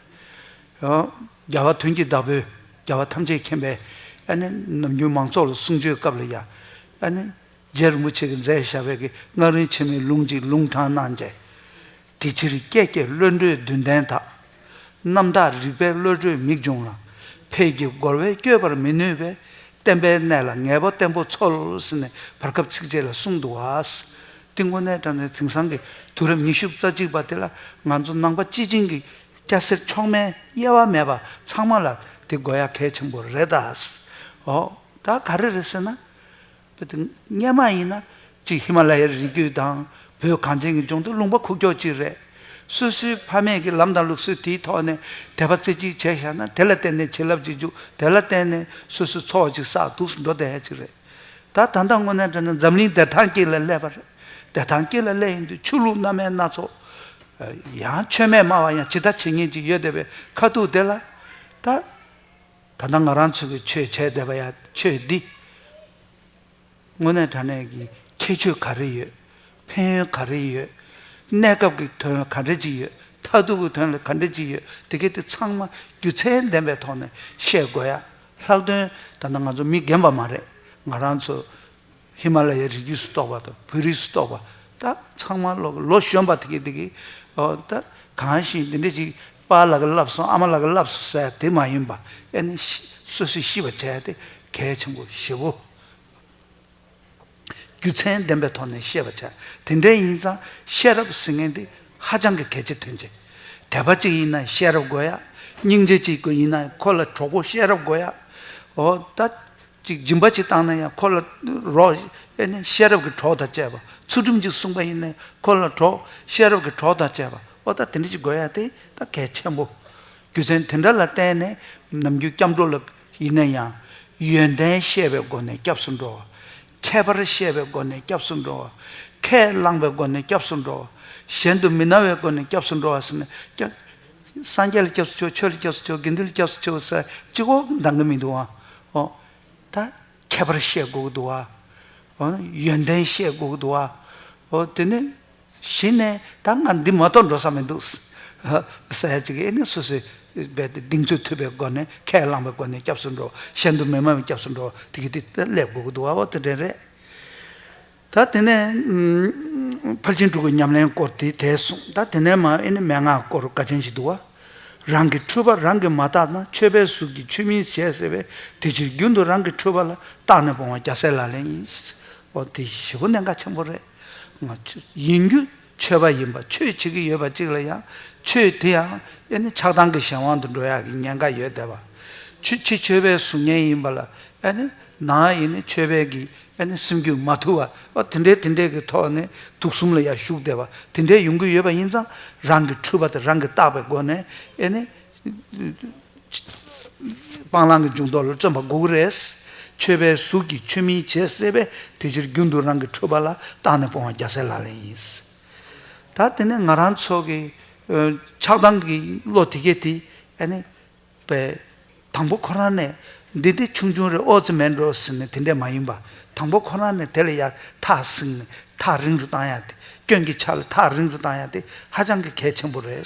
ཡང་རྒྱལ་བ་དོན་གྱི་བདག་པོས་རྒྱལ་བ་ཐམས་ཅད་མཁྱེན་པས་ཨ་ནི་ནམ་རྒྱུན་མང་ཚོགས་ལ་གསུང་ཆོས་སྐབས་ལ་ཡ། ཨ་ནི་རྗེ་རིན་པོ་ཆེ་གིས་མཛད་བཞག་པའི་གི་སྔགས་རིང་ཆེན་མོའི་ལུང་གཅིག་ལུང་དྲངས་གནང་རྗེས། དེ་ཕྱིར་སྐད་ཀྱི་བློ་གྲོས་བདུན་ལྡན་དག་རྣམ་དག་རིག་པའི་བློ་གྲོས་མིག་སྦྱོང་ལ། ཕས་ཀྱི་རྒོལ་བས་བསྐྱོད་པར་མི་ནུས་པས། བརྟན་པའི་གནས་ལ་ངེས་པ་བརྟན་པོ་འཚོལ་ཟེར་ནས་བར་སྐབས་ཚིགས་བཅད་ལ་གསུངས་འདུག་བ། དེ་དངོས་གནས་དྲང་གནས་དེང་སང་གི་དུས་རབས་ཉི་ཤུ་རྩ་གཅིག་པ་དེ་ལ་ང་ཚོ་ནང་པ་སྤྱི་བྱིངས་ཀྱི་སྐྱ་སེར་ཕྱོགས་མེད་དབྱེ་བ་མེད་པ་ཚང་མ་ལ་དེ་དགོས་ཡ་གལ་ཆེན་པོ་རེད་ད། ཨོ། ད་ག་རེ་རེད་ཟེར་ན། དེ་སྔོན་མ་ཡིན་ན་གཅིག་ཧི་མ་ལ་ཡའི་རི་རྒྱུད་དང་། བོད་གངས་ཅན་གྱི་ལྗོངས་དེ་ལུང་པ་ཁུག་ཀྱོག་ཅིག་རེད། སོ་སོའི་ཕ་མེས་ཀྱི་ལམ་དང་ལུགས་སྲོལ་དེའི་ཐོག་ནས་དད་པ་རྩེ་གཅིག་བྱས་བཞག་ན། དེ་ལ་བརྟེན་ནས་བྱིན་རླབས་ཅིག་འཇུག་དེ་ལ་བརྟེན་ནས་སོ་སོའི་འཚོ་བ་ཅིག་བསགས་འདུག་སེ་འགྲོ་བསྡད་ཡ་ཅིག་རེད། ད་ད་ལྟ་དངོས་གནས་དྲང་གནས་འཛམ་གླིང་བདེ་ཐང་དཀྱིལ་ལ་སླེབས་པ་རེད། བདེ་ཐང་དཀྱིལ་ལ་སླེབས་ཡིན་དུས་ཆོས་ལུགས་སྣ་མིན་སྣ་ཚོགས། ཡང་ཆོས་མེད་སྨྲ་བ་ཡང་ཇི་ལྟར་བྱེད་མཁན་ཅིག་ཡོད་བསྡད་པའི་ཁ་ཐུག་དེ་ལ། ད་ད་ལྟ་ང་རང་ཚོ་གི་ཆོས་བྱས་བསྡད་པ་ཡ་ཆོས་འདི། དངོས་གནས་དྲང་གནས་ཀྱི་ཁྱད་ཆོས་ག་རེ་ཡོད། ཕན་ཡོན་ག་རེ་ཡོད། གནས་སྐབས་ཀྱི་དོན་ལ་ག་འདྲ་ཅིག་ཡོད། མཐར་ཐུག་གི་དོན་ལ་ག་འདྲ་ཅིག་ཡོད། དེ་གས་དེ་ཚང་མ་རྒྱུ་མཚན་ལྡན་པའི་ཐོག་ནས་བཤད་དགོས་ཡ། ལྷག་དོན་ད་ལྟ་ང་ཚོ་མི་རྒན་པ་མ་རེད། ང་རང་ཚོ་ཧི་མ་ལ་ཡའི་རི་རྒྱུད་སུ་གཏོགས་པ་དང་བོད་རིགས་སུ་གཏོགས་པ། ད་ཚང་མ་ལོ་ལོ་གཞོན་པ་དེ་གས་དེ་གས། ཨོ་ད་གང་ཞིག་འདི་འདྲ་ཅིག་པཱ་ལགས་ཀྱིས་བསླབས་སོང་། ཨ་མ་ལགས་ཀྱིས་བསླབས་སོང་ཟེར་དེ་མ་ཡིན་པ། ཨེ་ནི་ཤི་སོ་སོས་ཤེས་པ་བྱས་ཏེ་གལ་ཆེན་པོ་ཞེ་པོ། རྒྱུ་མཚན་ལྡན་པའི་ཐོག་ནས་བཤད་པ་བྱ། དེ་འདྲ་ཡིན་ཙང་ཤེས་རབ་ཟེར་མཁན་དེ་ཧ་ཅང་གི་གལ་ཆེ་དོན་ཆེ། དད་པ་གཅིག་ཡིན་ན་ཤེས་རབ་དགོས་ཡ། སྙིང་རྗེ་གཅིག་ཡིན་ན་ཁོ་ལ་གྲོགས་པོ་ཤེས་རབ་དགོས་ཡ། འོ་ད་གཅིག་སྦྱིན་པ་གཅིག་བཏང་ན་ཡང་ཁོ་ལ་རོགས་ཨེ་ནི་ཤེས་རབ་ཀྱི་གྲོགས་དང་བཅས་པ། ཚུལ་ཁྲིམས་གཅིག་སྲུང་པ་ཡིན་ན་ཁོ་ལ་གྲོགས་ཤེས་རབ་ཀྱི་གྲོགས་དང་བཅས་པ། འོ་ད་དེ་འདྲ་ཅིག་དགོས་ཡ་དེ་ད་གལ་ཆེན་པོ། རྒྱུ་མཚན་དེ་འདྲ་ལ་བརྟེན་ནས་ནམ་རྒྱུན་སྐྱབས་འགྲོ་ལ་ཡིན་ན་ཡང་ཡོན་ཏན་ཤེས་པའི་སྒོ་ནས་སྐྱབས་སུ་འགྲོ་བ། ཁྱད་པར་ཤེས་པའི་སྒོ་ནས་སྐྱབས་སུ་འགྲོ་བ། ཁས་བླངས་པའི་སྒོ་ནས་སྐྱབས་སུ་འགྲོ་བ། གཞན་དུ་མི་སྣང་བའི་སྒོ་ནས་སྐྱབས་སུ་འགྲོ་བ་ཟེར་ནས་སྐྱབས། སངས་རྒྱས་ལ་སྐྱབས་སུ་མཆིའོ། ཆོས་ལ་སྐྱབས་སུ་མཆིའོ། དགེ་འདུན་ལ་སྐྱབས་སུ་མཆིའོ་ཟེར་གཅིག་པོ་འདང་གི་མི་འདུག་ཨ། ཨོ། ད་ཁྱད་པར་ཤེས་དགོས་ཀྱི་འདུག་ཨ། ཨོ། ཡོན་ཏན་ཤེས་དགོས་ཀྱི་འདུག་ཨ། ཨོ་དེ་ནས། གཞི་ནས་ད་ང་འདི་མ་གཏོགས་འགྲོ་ས་མི་འདུག་ཟེར་ཡ་ཅིག་ཨེ་ནི་སོ་སོའི་རྦད་དེ་གདེང་ཚོད་ཐུབ་པའི་སྒོ་ནས་ཁས་བླངས་པའི་སྒོ་ནས་སྐྱབས་སུ་འགྲོ། གཞན་དུ་མི་སྨྲ་བའི་སྐྱབས་སུ་འགྲོ། དེ་གི་དེ་སླེབས་དགོས་ཀྱི་འདུག་ཨ། འོ་དེ་འདྲ་རེད། ད་དེ་ནས་ཨུམ། ཕར་ཕྱིན་དྲུག་གི་ཉམས་ལེན་སྐོར་དེ་དེ་གསུངས། ད་དེ་ནས་མ་ཨེ་ནི་མན་ངག་སྐོར་དགའ་ཆེན་ཞིག་འདུག་བ། རང་གི་འཁྲུལ་པ་རང་གིས་མ་བརྟགས་ན། ཆོས་པའི་གཟུགས་ཀྱིས་ཆོས་མིན་བྱས་ཟེར་བས། དེ་ཕྱིར་རྒྱུན་དུ་རང་གི་འཁྲུལ་པ་ལ་བརྟགས་ནས་སྤོང་བ་རྒྱལ་སྲས་ལག་ལེན་ཡིན། འོ་དེ་ཞེ་པོ་གནད་འགག་ཆེན་པོ་རེད། ང་ཆོས་ཡིན་རྒྱུ་ཆོས་པ་ཡིན་པ། ཆོས་བྱེད་ཀྱི་ཡོད་པ་གཅིག་ལ་ཡང་ཆོས་དེ་ཡང་ཨེ་ནི་ཆགས་སྡང་གི་གཞན་དབང་དུ་འགྲོ་ཡག་གི་ཉེན་ཁ་ཡོད་བསྡད་པ། ཆོས་ཕྱི་ཆོས་པའི་གཟུགས་བརྙན་ཡིན་པ་ལ་ཨེ་ནི་ནང་ཡིན་ནི་ཆོས་པའི་གི་ཨེ་ནི་སེམས་རྒྱུད་མ་ཐུལ་བ། ཨོ་དེ་འདྲའི་དེ་འདྲའི་གི་ཐོག་ནས་དུག་གསུམ་ལ་ཡང་ཞུགས་བསྡད་པ་དེ་འདྲའི་ཡོང་གི་ཡོད་པ་ཡིན་ཙང་། རང་གི་འཁྲུལ་པ་དེ་རང་གིས་བརྟགས་པའི་སྒོ་ནས་ཨེ་ནི་སྤང་བླང་གི་འཇུག་ལྡོག་ལ་བརྩོན་པ་དགོས་ཀྱི་རེད། ཆོས་པའི་གཟུགས་ཀྱིས་ཆོས་མིན་བྱས་ཟེར་བས། དེ་ཕྱིར་རྒྱུན་དུ་རང་གི་འཁྲུལ་པ་ལ་བརྟགས་ནས་སྤོང་བ་རྒྱལ་སྲས་ལག་ལེན་ཡིན། ད་དེ་ནས་ང་རང་ཚོ་གི་ཨ་ཆགས་སྡང་གི་བློ་དེ་གས་དེ་ཨེ་ནི། པས། དང་པོ་ཁོ་རང་ནས་འདི་འདི་ཆུང་ཆུང་རེད། ཨོ་ཙི་མེད་འགྲོ་ཟེར་ནས་དེ་འདྲས་མ་ཡིན་པ། དང་པོ་ཁོ་རང་ནས་དེ་ལ་ཡ་ཐག་བསྲིངས་ནས་ཐག་རིང་རུ་བཏང་ཡ་དེ། སྐྱོན་གྱི་ཆ་ལ་ཐག་རིང་རུ་བཏང་ཡ་དེ་ཧ་ཅང་གི་གལ་ཆེན་པོ་རེད།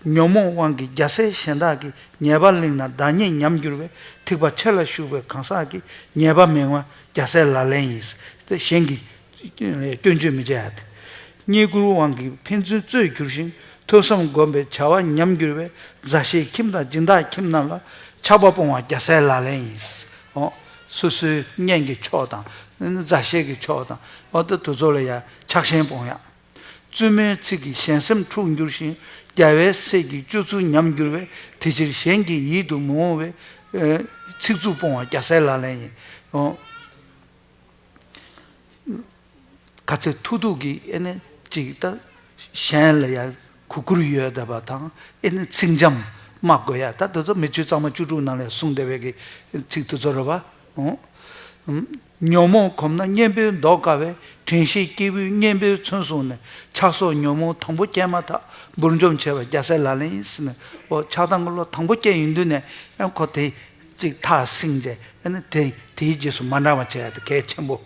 ཉོན་མོངས་དབང་གིས་རྒྱལ་སྲས་གཞན་དག་གིས། ཉེས་པ་བླངས་ན་བདག་ཉིད་ཉམས་འགྱུར་བས། ཐེག་པ་ཆེ་ལ་ཞུགས་པའི་གང་ཟག་གིས། ཉེས་པ་མི་མངའ་རྒྱལ་སྲས་ལག་ལེན་ཡིན། དེ་གཞན་གྱི་སྐྱོན་བརྗོད་མི་བྱ་ཡ་དེ། རྙེད་བཀུར་དབང་གིས་ཕན་ཚུན་རྩོད་གྱུར་ཞིང་། ཐོས་བསམ་སྒོམ་པའི་བྱ་བ་ཉམས་འགྱུར་བས། མཛའ་བཤེས་ཁྱིམ་དང་སྦྱིན་བདག་ཁྱིམ་རྣམས་ལ། ཆགས་པ་སྤོང་བ་རྒྱལ་སྲས་ལག་ལེན་ཡིན། འོ། སོ་སོའི་གཉེན་གྱི་ཕྱོགས་དང་། མཛའ་བཤེས་ཀྱི་ཕྱོགས་དང་། འོ་དེ་དེ་ཚོ་ལ་ཡང་ཆགས་ཞེན་སྤོང་ཡ། བཙུན་མོའི་ཚིག་གིས་གཞན་སེམས་འཁྲུགས་འགྱུར་ཞིང་། རྒྱལ་བའི་སྲས་ཀྱིས་སྤྱོད་ཚུལ་ཉམས་འགྱུར་བས། དེ་ཕྱིར་གཞན་གྱི་ཡིད་དུ་མི་འོང་བའི། ཚིག་རྩུབ་སྤོང་བ་རྒྱལ་སྲས་ལག་ལེན་ཡིན། འོ། ག་ཚོད་ཐུབ་ཐུབ་ཀྱིས་ཨེ་ནི་ཅིག་ད་གཞན་ལ་ཡང་གུས་བཀུར་ཡོད་བསྡད་པ་དང་། ཨེ་ནི་ཚིག་འཇམ་སྨྲ་དགོས་ཡ། ད་དེ་ཚོ་མི་ཆོས་གཙང་མ་བཅུ་དྲུག་ནང་ལ་གསུངས་བསྡད་པའི་གི་ཚིག་དེ་ཚོ་རེད་པ། ཨོ། ཉོན་མོངས་གོམས་ན་གཉེན་པོས་བཟློག་དཀའ་བས། དྲན་ཤེས་སྐྱེས་བུས་གཉེན་པོའི་མཚོན་བཟུང་ནས། ཆགས་སོགས་ཉོན་མོངས་དང་པོ་སྐྱེས་མ་ཐག། འབུར་འཇོམས་བྱེད་པ་རྒྱལ་སྲས་ལག་ལེན་ཡིན་ཟེར་ནས། ཨོ་ཆགས་སྡང་གི་བློ་དང་པོ་སྐྱེས་ཡོང་དུས་ནས་ཨེ་ཁོ་དེ་ཅིག་ཐག་བསྲིངས་བྱས། ཨེ་ནི་དེ་དེའི་རྗེས་སུ་མ་འབྲང་བ་བྱེད་ཡ་དེ་གལ་ཆེན་པོ།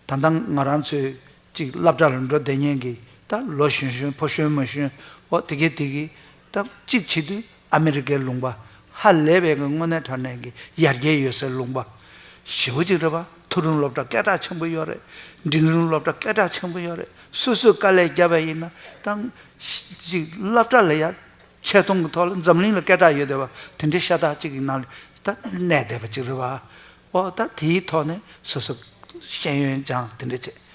ད་ལྟ་ང་རང་ཚོའི་ཅིག་སློབ་གྲྭ་ལ་འགྲོ་བསྡད་མཁན་གྱི་ད་ལོ་གཞོན་གཞོན་ཕོ་གཞོན་མོ་གཞོན། འོ་དེ་གས་དེ་གས་ད་ཅིག་བྱེད་དུས་ཨ་མི་རི་ཀའི་ལུང་པ་ཧ་ལས་པའི་གི་དངོས་གནས་དྲང་གནས་ཀྱི་ཡར་རྒྱས་ཡོད་སའི་ལུང་པ་ཞེ་པོ་ཅིག་རེད་པ། མཐོ་རིམ་སློབ་གྲྭ་སྐད་གྲགས་ཆེན་པོ་ཡོད་རེད། འབྲིང་རིམ་སློབ་གྲྭ་སྐད་གྲགས་ཆེན་པོ་ཡོད་རེད། སོ་སོས་དཀའ་ལས་བརྒྱབ་པ་ཡིན་ན་ད་ཅིག་སློབ་གྲྭ་ལ་ཡ་ཆེ་མཐོང་གི་ཐོག་ལ་འཛམ་གླིང་ལ་སྐད་གྲགས་ཡོད་བསྡད་པ་དེ་འདྲའི་ཤ་སྟག་ཅིག་གི་ནང་ལ་ད་གནས་བསྡད་པ་ཅིག་རེད་པ། ཨོ་ད་དེའི་ཐོག་ནས་སོ་སོ་ཤེས་ཡོན་སྦྱངས་དེ་འདྲ་བྱས།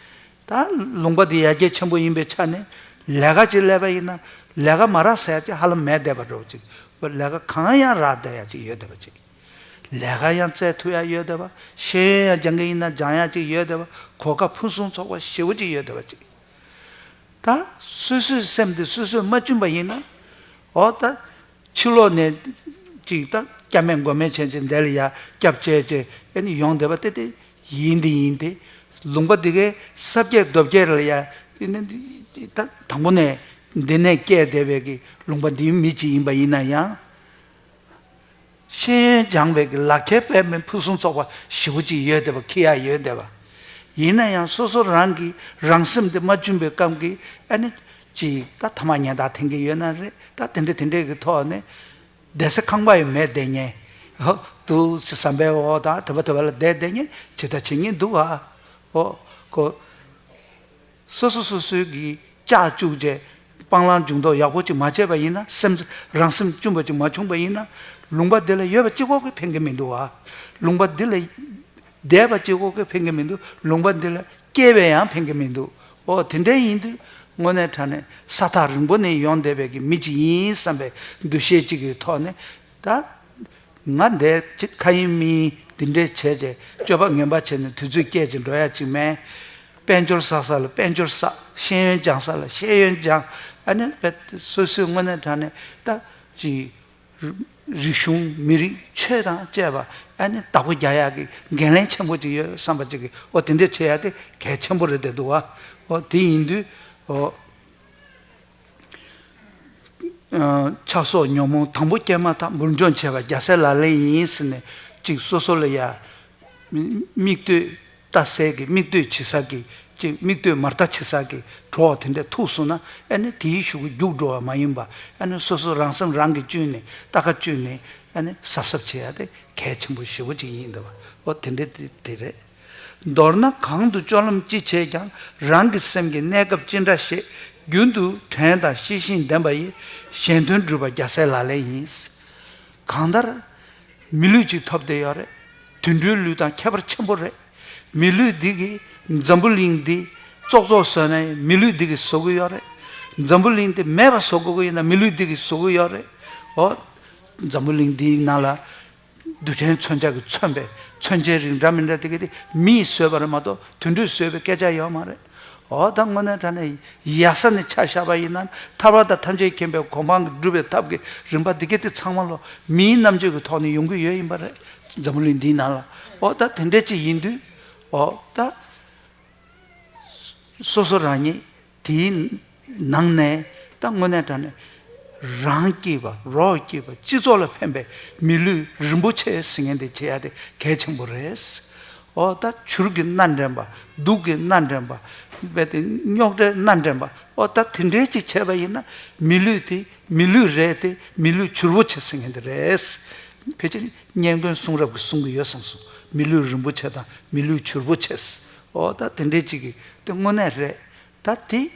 ད་ལུང་པ་འདི་ཡར་རྒྱས་ཆེན་པོ་ཡིན་པའི་ཆ་ནས་ལས་ཀ་ཅིག་སླེབས་པ་ཡིན་ན་ལས་ཀ་མ་རག་ཟེར་ཡ་ཅིག་ཧ་ལམ་མེད་བསྡད་པ་འདྲ་པོ་ཅིག། ལས་ཀ་གང་ཡང་རག་བསྡད་ཡ་ཅིག་ཡོད་བསྡད་པ་ཅིག། ལས་ཀ་ཡང་བཙལ་ཐུབ་ཡ་ཡོད་བསྡད་པ། ཤེས་ཡོན་ཡང་སྦྱང་གི་ཡིན་ན་སྦྱང་ཡ་ཅིག་ཡོད་བསྡད་པ། གོ་སྐབས་ཕུན་སུམ་ཚོགས་པ་ཞེ་པོ་ཅིག་ཡོད་བསྡད་པ་ཅིག། ད་སོ་སོའི་སེམས་དེ་སོ་སོས་མ་བཅུན་པ་ཡིན་ན། འོ་ད་ཕྱི་ལོགས་ནས་ཅིག་ད་སྐྱབས་མེད་མགོན་མེད་བྱས་ཅིག་འདི་ལ་ཡ་སྐྱབས་བཅོལ་ཅིག་ཨ་ནི་ཡོང་བསྡད་པ་དེ་དེ་ཡིན་དེ་ཡིན་ཏེ། ལུང་པ་འདི་གའི་ས་བརྒྱད་རྡོ་བརྒྱད་ལ་ཡ་ཨ་ནི་ད་དང་པོ་ནས་འདི་ནས་སྐྱེས་བསྡད་པའི་གི་ལུང་པ་འདིའི་མི་ཅིག་ཡིན་པ་ཡིན་ན་ཡང་། ཤེས་ཡོན་སྦྱངས་པའི་གི་ལག་ཁྱེར་དཔེ་མེད་ཕུན་སུམ་ཚོགས་པ་ཞེ་པོ་ཅིག་ཡོད་བསྡད་པ། ཁྱེར་ཡག་ཡོད་བསྡད་པ། ཡིན་ན་ཡང་སོ་སོ་རང་གི་རང་སེམས་དེ་མ་བཅུན་པའི་སྐབས་ཀྱི་ཨ་ནི་ཅིག་ད་ཐ་མག་ཉལ་ཐ་འཐེན་གྱི་ཡོད་ན་རེད། ད་དེ་འདྲ་དེ་འདྲའི་གི་ཐོག་ནས་བསྡད་ས་ཁང་པ་ཡང་མེད་བསྡད་མཁན། ཧོ་དུ་ཟམ་པའི་འོག་དང་དེ་པ་དེ་པ་ལ་བསྡད་བསྡད་མཁན་ཇི་ལྟར་བྱེད་མཁན་འདུག་ག་ཨོ་ཁོ། སོ་སོ་སོ་སོའི་གི་ལྕགས་བཅུག་བྱས་སྤང་བླང་སྦྱོང་རྟོག་ཡག་པོ་ཅིག་མ་བྱས་པ་ཡིན་ན། སེམས་རང་སེམས་བཅུན་པ་ཅིག་མ་བྱུང་པ་ཡིན་ན། ལུང་པ་འདི་ལ་ཡོད་པ་གཅིག་པོ་གིས་ཕན་གི་མི་འདུག་ཨ། ལུང་པ་འདི་ལ་བསྡད་པ་གཅིག་པོ་གིས་ཕན་གི་མི་འདུག་ལུང་པ་འདི་ལ་སྐྱེས་པས་ཡང་ཕན་གི་མི་འདུག་ཨོ་དེ་འདྲ་ཡིན་དུས་དངོས་གནས་དྲང་གནས་ས་ཐག་རིང་པོ་ནས་ཡོང་བསྡད་པའི་གི་མི་ཅིག་ཡིན་བསམ་པའི་འདུ་ཤེས་ཅིག་གི་ཐོག་ནས་ད། ང་འདས་ཅིག་ཁ་ཡིན་མིན་འདི་འདྲས་བྱས་བྱས་སྤྱོད་པ་ངན་པ་བྱས་ནས་དུས་ཚོད་སྐྱེལ་ཅིག་འགྲོ་ཡ་ཅིག་མེད། དཔལ་འབྱོར་བསགས་ས་ལ་དཔལ་འབྱོར་བསགས། ཤེས་ཡོན་སྦྱང་ས་ལ་ཤེས་ཡོན་སྦྱང་། ཨ་ནི་དཔེ་སོ་སོའི་དངོས་གནས་དྲང་གནས་ད་ཅིག་རིག་གཞུང་མི་རིགས་ཆོས་དང་བཅས་པ་ཨ་ནི་བདག་པོ་རྒྱག་ཡག་གི་འགན་ལེན་ཆེན་པོ་ཅིག་ཡོད་བསམ་པ་ཅིག་གི་ཨོ་དེ་འདྲས་བྱེད་ཡ་དེ་གལ་ཆེན་པོ་རེད་བསྡད་འདུག་བ། ཨོ་དེ་ཡིན་དུས་ཨོ། ཕྱག་སོགས་ཉོན་མོངས་དང་པོ་སྐྱེས་མ་ཐག་འབུར་འཇོམས་བྱེད་པ་རྒྱལ་སྲས་ལག་ལེན་ཡིན་ཟེར་ནས་ཅིག་སོ་སོ་ལ་ཡ། མིག་ལྟོས་ལྟ་སའི་གི་མིག་ལྟོས་བྱེད་ས་གི་ཅིག་མིག་ལྟོས་མར་ལྟ་བྱེད་ས་གི་གྲོགས་དེ་འདྲ་ཐུག་སོང་ན་ཨ་ནི་དེའི་གཞུག་གུ་རྒྱུགས་འགྲོ་བ་མ་ཡིན་པ། ཨ་ནི་སོ་སོ་རང་སེམས་རང་གིས་བཅུན་ནས་ལྟ་ཁ་བཅུན་ནས་ཨ་ནི་གཟབ་གཟབ་བྱེད་ཡ་དེ་གལ་ཆེན་པོ་ཞེ་པོ་ཅིག་ཡིན་འདུག་བ། ཨོ་དེ་འདྲ་དེ་དེ་རེད། མདོར་ན་གང་དུ་སྤྱོད་ལམ་ཅི་བྱས་ཀྱང་རང་གི་སེམས་ཀྱི་གནས་སྐབས་ཅི་འདྲ་ཞེས་རྒྱུན་དུ་དྲན་དང་ཤེས་བཞིན་ལྡན་པ་ཡིས་གཞན་དོན་སྒྲུབ་པ་རྒྱལ་སྲས་ལག་ལེན་ཡིན། གང་ལྟར་མི་ལུས་ཅིག་ཐོབ་བསྡད་ཡོད་རེད། དུད་འགྲོའི་ལུས་དང་ཁྱད་པར་ཆེན་པོ་རེད། མི་ལུས་འདི་གིས་འཛམ་བུ་གླིང་འདི་ཙོག་ཙོག་བཟོས་ན་མི་ལུས་འདི་གིས་བཟོ་གི་ཡོད་རེད། འཛམ་བུ་གླིང་འདི་མེད་པ་བཟོ་དགོས་ཀྱི་ཡིན་ན་མི་ལུས་འདི་གིས་བཟོ་གི་ཡོད་རེད། འོ། འཛམ་བུ་གླིང་འདིའི་ནང་ལ། རྡུལ་ཕྲན་མཚོན་ཆ་གིས་མཚོན་པའི་མཚོན་ཆའི་རིགས་འདྲ་མི་འདྲ་དེ་ག་དེ་མིས་བཟོས་པ་རེད་མ་གཏོགས་དུད་འགྲོས་བཟོས་པའི་སྐད་ཆ་ཡོད་མ་རེད། འོ་ད་དངོས་གནས་དྲང་གནས་ཡ་ས་ནས་ཆ་བཞག་པ་ཡིན་ན་ཐར་པ་དང་ཐམས་ཅད་མཁྱེན་པའི་གོ་འཕང་གི་སྒྲུབ་པའི་ཐབས་ཀྱི་རིམ་པ་དེ་ག་དེ་ཚང་མ་ལོ་མིའི་རྣམ་དཔྱོད་ཀྱི་ཐོག་ནས་ཡོང་གི་ཡོད་ཡིན་པ་རེད། འཛམ་བུ་གླིང་འདིའི་ནང་ལ། འོ་ད་དེ་འདྲས་ཅིག་ཡིན་དུས། འོ་ད། སོ་སོ་རང་ཉིད་དེའི་ནང་ནས་ད་དངོས་གནས་དྲང་གནས་རང་སྐྱིད་པ་རོགས་སྐྱིད་པ་སྤྱི་ཚོགས་ལ་ཕན་པའི་མི་ལུས་རིན་པོ་ཆེ་ཟེར་མཁན་དེ་བྱེད་ཡ་དེ་གལ་ཆེན་པོ་རེད། འོ་ད་བྱུར་གྱི་མནའ་འདྲེན་པ་གདུགས་ཀྱི་མནའ་འདྲེན་པ་རྦད་དེ་རྙོག་དྲའི་མནའ་འདྲེན་པ་འོ་ད་དེ་འདྲའི་ཅིག་བྱས་པ་ཡིན་ན་མི་ལུས་དེ་མི་ལུས་རེད་དེ་མི་ལུས་བྱུར་པོ་ཆེ་ཟེར་མཁན་དེ་རེད། ཕལ་ཆེར་སྙན་མགོན་གསུང་རབ་ཀྱིས་གསུང་གི་ཡོད་བསམ་སོང་། མི་ལུས་རིན་པོ་ཆེ་དང་མི་ལུས་བྱུར་པོ་ཆེ། འོ་ད་དེ་འདྲའི་ཅིག་གི་དེ་དངོས་གནས་རེད། ད་དེ་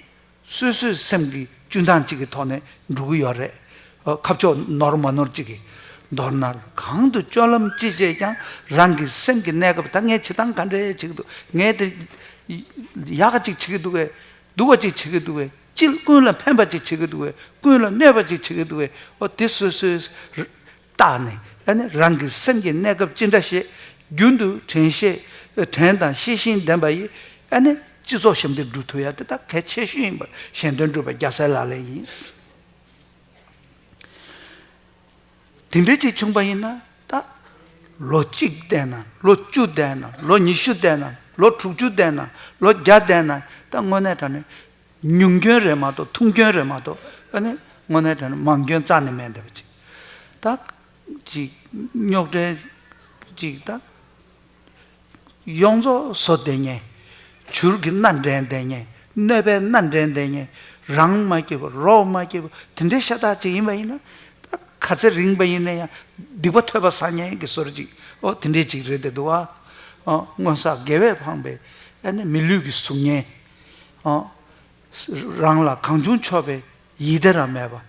སོ་སོའི་སེམས་ཀྱི་སྤྱོད་སྟངས་གཅིག་གི་ཐོག་ནས་འགྲོ་གི་ཡོད་རེད། ཨ་ཁ་ཕྱོགས་ནོར་མ་ནོར་གཅིག་གི། མདོར་ན་གང་དུ་སྤྱོད་ལམ་ཅི་བྱས་ཀྱང་རང་གི་སེམས་ཀྱི་གནས་སྐབས་ད་ངས་བྱེད་སྟངས་ག་འདྲས་བྱེད་ཀྱི་འདུག་ངས་དེ་ཡག་ག་ཅིག་བྱེད་ཀྱི་འདུག་གས། སྡུག་པ་ཅིག་བྱེད་ཀྱི་འདུག་གས། ཅི་ཀུན་ལ་ཕན་པ་ཅིག་བྱེད་ཀྱི་འདུག་གས། ཀུན་ལ་གནོད་པ་ཅིག་བྱེད་ཀྱི་འདུག་གས། ཨོ་དེ་སོ་སོའི་བརྟགས་ནས་ཨ་ནི་རང་གི་སེམས་ཀྱི་གནས་སྐབས་ཅི་འདྲ་ཞིག་རྒྱུན་དུ་དྲན་ཤེས་དྲན་དང་ཤེས་བཞིན་ལྡན་པ་ཡིས་ཨ་ནི་སྤྱི་ཚོགས་ཞབས་འདེགས་སྒྲུབ་ཐུབ་ཡ་དེ་དག་གལ་ཆེ་ཤོས་ཡིན་པར་གཞན་དོན་སྒྲུབ་པ་རྒྱལ་སྲས་ལག་ལེན་ཡིན། དེ་འདྲའི་ཅིག་བྱུང་པ་ཡིན་ན་ད་ལོ་གཅིག་བསྡད་ན་ལོ་བཅུ་བསྡད་ན་ལོ་ཉི་ཤུ་བསྡད་ན་ལོ་དྲུག་ཅུ་བསྡད་ན་ལོ་བརྒྱ་བསྡད་ན་ད་དངོས་གནས་དྲང་གནས་ཉུང་སྐྱོན་རེད་མ་གཏོགས་ཐུང་སྐྱོན་རེད་མ་གཏོགས་ཨ་ནི་དངོས་གནས་དྲང་གནས་མང་སྐྱོན་རྩ་ནས་མེད་འདྲ་པོ་ཅིག་ད་ཅིག་རྙོག་དྲའི་ཅིག་ད། ཡོངས་རྫོགས་བཟོ་བསྡད་མཁན། བྱུར་གྱི་མནའ་འདྲེན་བསྡད་མཁན། གནོད་པའི་མནའ་འདྲེན་བསྡད་མཁན། རང་མ་སྐྱིད་པ་རོགས་མ་སྐྱིད་པ་དེ་འདྲའི་ཤ་སྟག་ཅིག་ཡིན་པ་ཡིན་ན། ད་ག་ཚོད་རིང་པ་ཡིན་ན་ཡང་སྡིག་པ་ཐོས་པ་བསགས་མཁན་གྱི་བཟོ་འདྲ་ཅིག་ཨོ་དེ་འདྲའི་ཅིག་རེད་བསྡད་འདུག་ཨ། ཨོ་སྔོན་བསགས་དགེ་བས་འཕངས་པའི་ཨ་ནི་མི་ལུས་ཀྱི་གཟུགས་བརྙན། ཨོ། རང་ལ་གང་བྱུང་ཆོག་པའི་ཡིད་བདེ་རང་མེད་པ།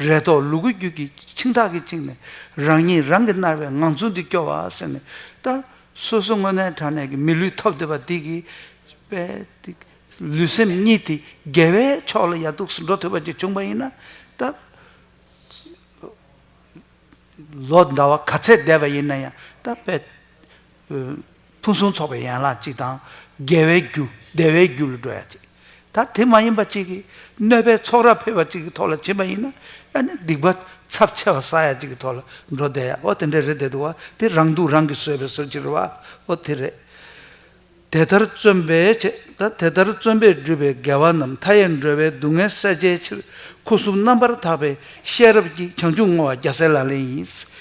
རེ་དོགས་ལུ་གུ་རྒྱུད་ཀྱི་འཆིང་ཐག་གིས་བཅིངས་ནས་རང་ཉིད་རང་གིས་མནར་བའི་ངང་ཚུལ་འདི་སྐྱོ་བ་ཟེར་ནས་ད་སོ་སོ་དངོས་གནས་དྲང་གནས་ཀྱི་མི་ལུས་ཐོབ་བསྡད་པ་འདི་གིས་པའི་ལུས་སེམས་གཉིས་དེ་དགེ་བའི་ཕྱོགས་ལ་ཡར་འདུག་སེ་འགྲོ་ཐུབ་པ་ཅིག་བྱུང་པ་ཡིན་ན་ད། ལོ་ཟླ་བ་ག་ཚད་བསྡད་པ་ཡིན་ན་ཡང་ད་དཔེ། ཕུན་སུམ་ཚོགས་པའི་ཡན་ལག་ཅིག་དང་དགེ་བའི་རྒྱུ་བདེ་བའི་རྒྱུ་ལ་འགྲོ་ཡ་ཅིག་ད་དེ་མ་ཡིན་པ་གཅིག་གིས་གནོད་པའི་ཚོགས་ར་འཕེལ་བ་གཅིག་གི་ཐོག་ལ་ཕྱིན་པ་ཡིན་ན། ཨ་ནི་སྡིག་པ་ཚབས་ཆེ་བ་བསགས་ཡ་གཅིག་གི་ཐོག་ལ་འགྲོ་བསྡད་ཡ། འོ་དེ་འདྲ་རེད་བསྡད་འདུག་བ། དེ་རང་སྡུག་རང་གིས་བཟོས་པའི་བཟོ་ཅིག་རེད་བ། འོ་དེ་རེད། དེ་ལྟར་བརྩོན་པས་བྱས། ད་དེ་ལྟར་བརྩོན་པས་བསྒྲུབས་པའི་དགེ་བ་རྣམས། མཐའ་ཡས་འགྲོ་བའི་སྡུག་བསྔལ་སེལ་བྱའི་ཕྱིར། འཁོར་གསུམ་རྣམ་པར་དག་པའི་ཤེས་རབ་ཀྱིས། བྱང་ཆུབ་བསྔོ་བ་རྒྱལ་སྲས་ལག་ལེན་ཡིན།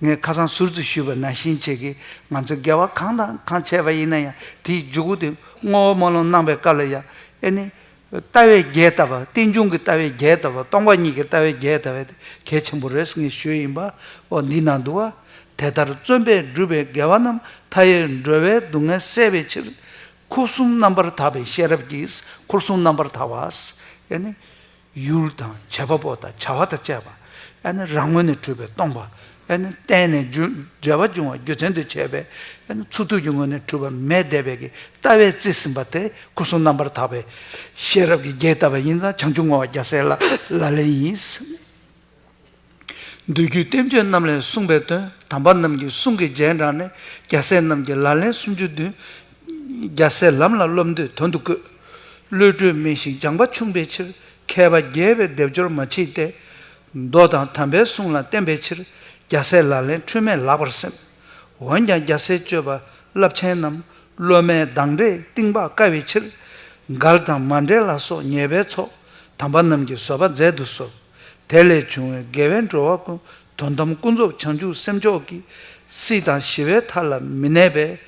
ངས་ཁ་སང་ཟུར་དུ་ཞུས་པ་ནང་བཞིན་བྱས་ཀྱི། ང་ཚོས་དགེ་བ་གང་དང་གང་བྱས་པ་ཡིན་ན་ཡང་། དེའི་མཇུག་གུ་དེ་བསྔོ་བ་སྨོན་ལམ་གནང་བའི་སྐབས་ལ་ཡང་། ཨེ་ནི། ལྟ་བའི་རྒྱས་བཏབ་པ། རྟེན་འབྱུང་གི་ལྟ་བའི་རྒྱས་བཏབ་པ། སྟོང་པ་ཉིད་ཀྱི་ལྟ་བའི་རྒྱས་བཏབ་པ་དེ་གལ་ཆེན་པོ་རེད་ཟེར་ངས་ཞུས་ཡིན་པ། འོ་འདི་ན་འདུག་བ། དེ་ལྟར་བརྩོན་པས་བསྒྲུབས་པའི་དགེ་བ་རྣམས། མཐའ་ཡས་འགྲོ་བའི་སྡུག་བསྔལ་སེལ་བའི་ཕྱིར། འཁོར་གསུམ་རྣམ་པར་དག་པའི་ཤེས་རབ་ཀྱིས། འཁོར་གསུམ་རྣམ་པར་དག་པ། ཨེ་ནི། ཡུལ་དང་བྱེད་པ་པོ་དང་བྱ་བ་དང་བཅས་པ། ཨ་ནི་རང་ངོས་ནས་གྲུབ་པའི་སྟོང་པ། ཨ་ནི་བརྟེན་ནས་རྒྱུ་འབྲེལ་བ་འབྱུང་བ་རྒྱུ་མཚན་དུ་བྱས་པའི། ཨ་ནི་ཚུགས་ཐུབ་ཀྱི་ངོས་ནས་གྲུབ་པ་མེད་བསྡད་པའི་གི་ལྟ་བས་རྩིས་ཟིན་པ་དེ། འཁོར་གསུམ་རྣམ་པར་དག་པའི་ཤེས་རབ་ཀྱིས་རྒྱས་བཏབ་པ་ཡིན་ཙང་། བྱང་ཆུབ་བསྔོ་བ་རྒྱལ་སྲས་ལག་ལག་ལེན་ཡིན། མདོ་རྒྱུད་བསྟན་བཅོས་རྣམས་ལས་གསུངས་པའི་དོན། དམ་པ་རྣམས་ཀྱི་གསུང་གི་རྗེས་འབྲངས་ནས། རྒྱལ་སྲས་རྣམས་ཀྱི་ལག་ལེན་སུམ་ཅུ་བདུན། རྒྱལ་སྲས་ལམ་ལ་སློབ་འདོད་དོན་དུ་བཀོད། བློ་གྲོས་མིན་ཞིང་སྦྱངས་པ་ཆུང་བའི་ཕྱིར། མཁས་པ་རྒྱས་པའི་སྡེབ་སྦྱོར་མ་མཆིས་ཏེ། མདོ་དང་དམ་པའི་གསུང་ལ་བརྟེན་པའི་ཕྱིར། རྒྱལ་སྲས་ལག་ལེན་འཁྲུལ་མེད་ལགས་པར་སེམས། འོན་ཀྱང་རྒྱལ་སྲས་སྤྱོད་པ་རླབས་ཆེན་རྣམས། སློབ་མའི་གདངས་འདྲེས་གཏིང་དཔག་དཀའ་བའི་ཕྱིར། མགལ་དང་མཎྜལ་ལ་སོགས་ཉེས་པའི་ཚོགས། དམ་པ་རྣམས་ཀྱིས་བཟོད་པ་མཛད་དུ་གསོལ། དེ་ལས་བྱུང་བའི་དགེ་བས་འགྲོ་བ་ཀུན། དོན་དམ་ཀུན་རྫོབ་བྱང་ཆུབ་སེམས་མཆོག་གི། སྲིད་དང་ཞི་བའི་མཐའ་ལ་མི་གནས་པའི།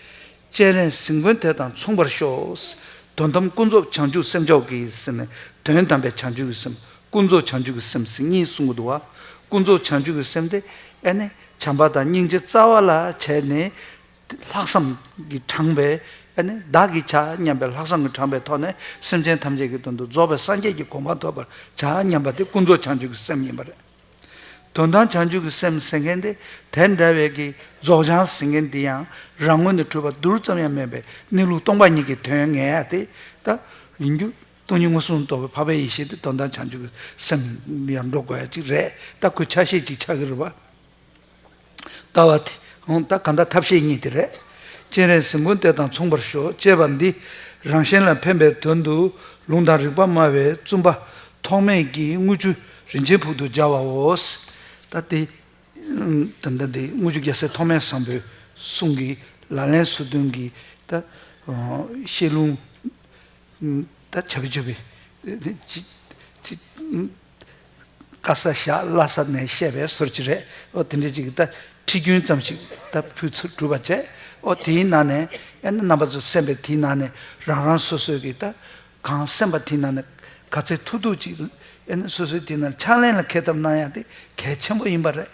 སྤྱན་རས་གཟིགས་མགོན་དེ་དང་མཚུངས་པར་ཤོག། དོན་དམ་ཀུན་རྫོབ་བྱང་ཆུབ་སེམས་མཆོག་གི་ཟེར་ནས། དོན་དམ་པའི་བྱང་ཆུབ་ཀྱི་སེམས། ཀུན་རྫོབ་བྱང་ཆུབ་ཀྱི་སེམས་ཟེར་གཉིས་གསུང་གི་འདུག་བ། ཀུན་རྫོབ་བྱང་ཆུབ་ཀྱི་སེམས་དེ། ཨ་ནི་བྱམས་པ་དང་སྙིང་རྗེ་རྩ་བ་ལ་བྱས་ནས། ལྷག་བསམ་གྱིས་དྲངས་པའི། ཨ་ནི་བདག་གིས་བྱ་སྙམ་པའི་ལྷག་བསམ་གྱིས་དྲངས་པའི་ཐོག་ནས། སེམས་ཅན་ཐམས་ཅད་ཀྱི་དོན་དུ་རྫོགས་པའི་སངས་རྒྱས་ཀྱི་གོ་འཕང་ཐོབ་པར་བྱ་སྙམ་པ་དེ་ཀུན་རྫོབ་བྱང་ཆུབ་ཀྱི་སེམས་ཡིན་པ་རེད། དོན་དམ་བྱང་ཆུབ་ཀྱི་སེམས་ཟེར་མཁན་དེ། དེ་འདྲ་བའི་གི་རྫོགས་བྱང་ཟེར་མཁན་དེ་ཡང་རང་ངོས་ནས་གྲུབ་པ་རྡུལ་ཙམ་ཡང་མེད་པའི་གནས་ལུགས་སྟོང་པ་ཉིད་ཀྱི་དོན་ངེས་ཡ་དེ། ད་ཡིན་རྒྱུ། སྟོང་ཉིད་མངོན་སུམ་རྟོགས་པའི་འཕགས་པའི་ཡེ་ཤེས་དེ་དོན་དམ་བྱང་ཆུབ་ཀྱི་སེམས་ཡང་འགྲོ་དགོས་ཡ་གཅིག་རེད། ད་ཁོའི་ཆ་ཤས་གཅིག་ཆགས་ཀྱི་རེད་པ། ལྟ་བ་དེ། འོང་ད་གང་ལྟར་ཐབས་ཤེས་གཉིས་དེ་རེད། སྤྱན་རས་གཟིགས་མགོན་དེ་དང་མཚུངས་པར་ཤོག་ཅེས་པ་འདི། རང་གཞན་ལ་ཕན་པའི་དོན་དུ་ལུང་དང་རིགས་པ་སྨྲ་བའི་བཙུན་པ་ཐོགས་མེད་ཀྱིས་དངུལ་ཆུ་རིན་ཆེན་ཕུག་ཏུ་སྦྱར་བའོ། ད་དེ། ད་ལྟ་འདི་དངུལ་ཆུ་རྒྱལ་སྲས་ཐོགས་མེད་བཟང་པོའི་གསུང་གི་ལག་ལེན་སོ་བདུན་གྱི། ད། བཤད་ལུང་། ད་བྱ་བའི་སྤྱོད་པའི། ཅི། ཅི། དཀའ་ས་བཞག་སླ་ས་ནས་བཤད་པའི་ཟུར་གཅིག་རེད། ཨོ་དེ་འདྲ་ཅིག་ད་ཁྲིད་རྒྱུན་ཙམ་ཞིག་ད་ཕུལ་ཚུལ་གྲུབ་པ་བྱས། ཨོ་དེའི་ནང་ནས་ཨེ་ནི་རྣམ་པ་ཚོ་གསན་པའི་དེའི་ནང་ནས་རང་རང་སོ་སོའི་གི་ད་གང་གསན་པ་དེའི་ནང་ནས་ག་ཚད་ཐུབ་ཐུབ་ཅིག་ཨེ་ནི་སོ་སོའི་དེའི་ནང་ཕྱག་ལེན་ལ་འཁེལ་ཐབས་གནང་ཡ་དེ་གལ་ཆེན་པོ་ཡིན་པ་རེད།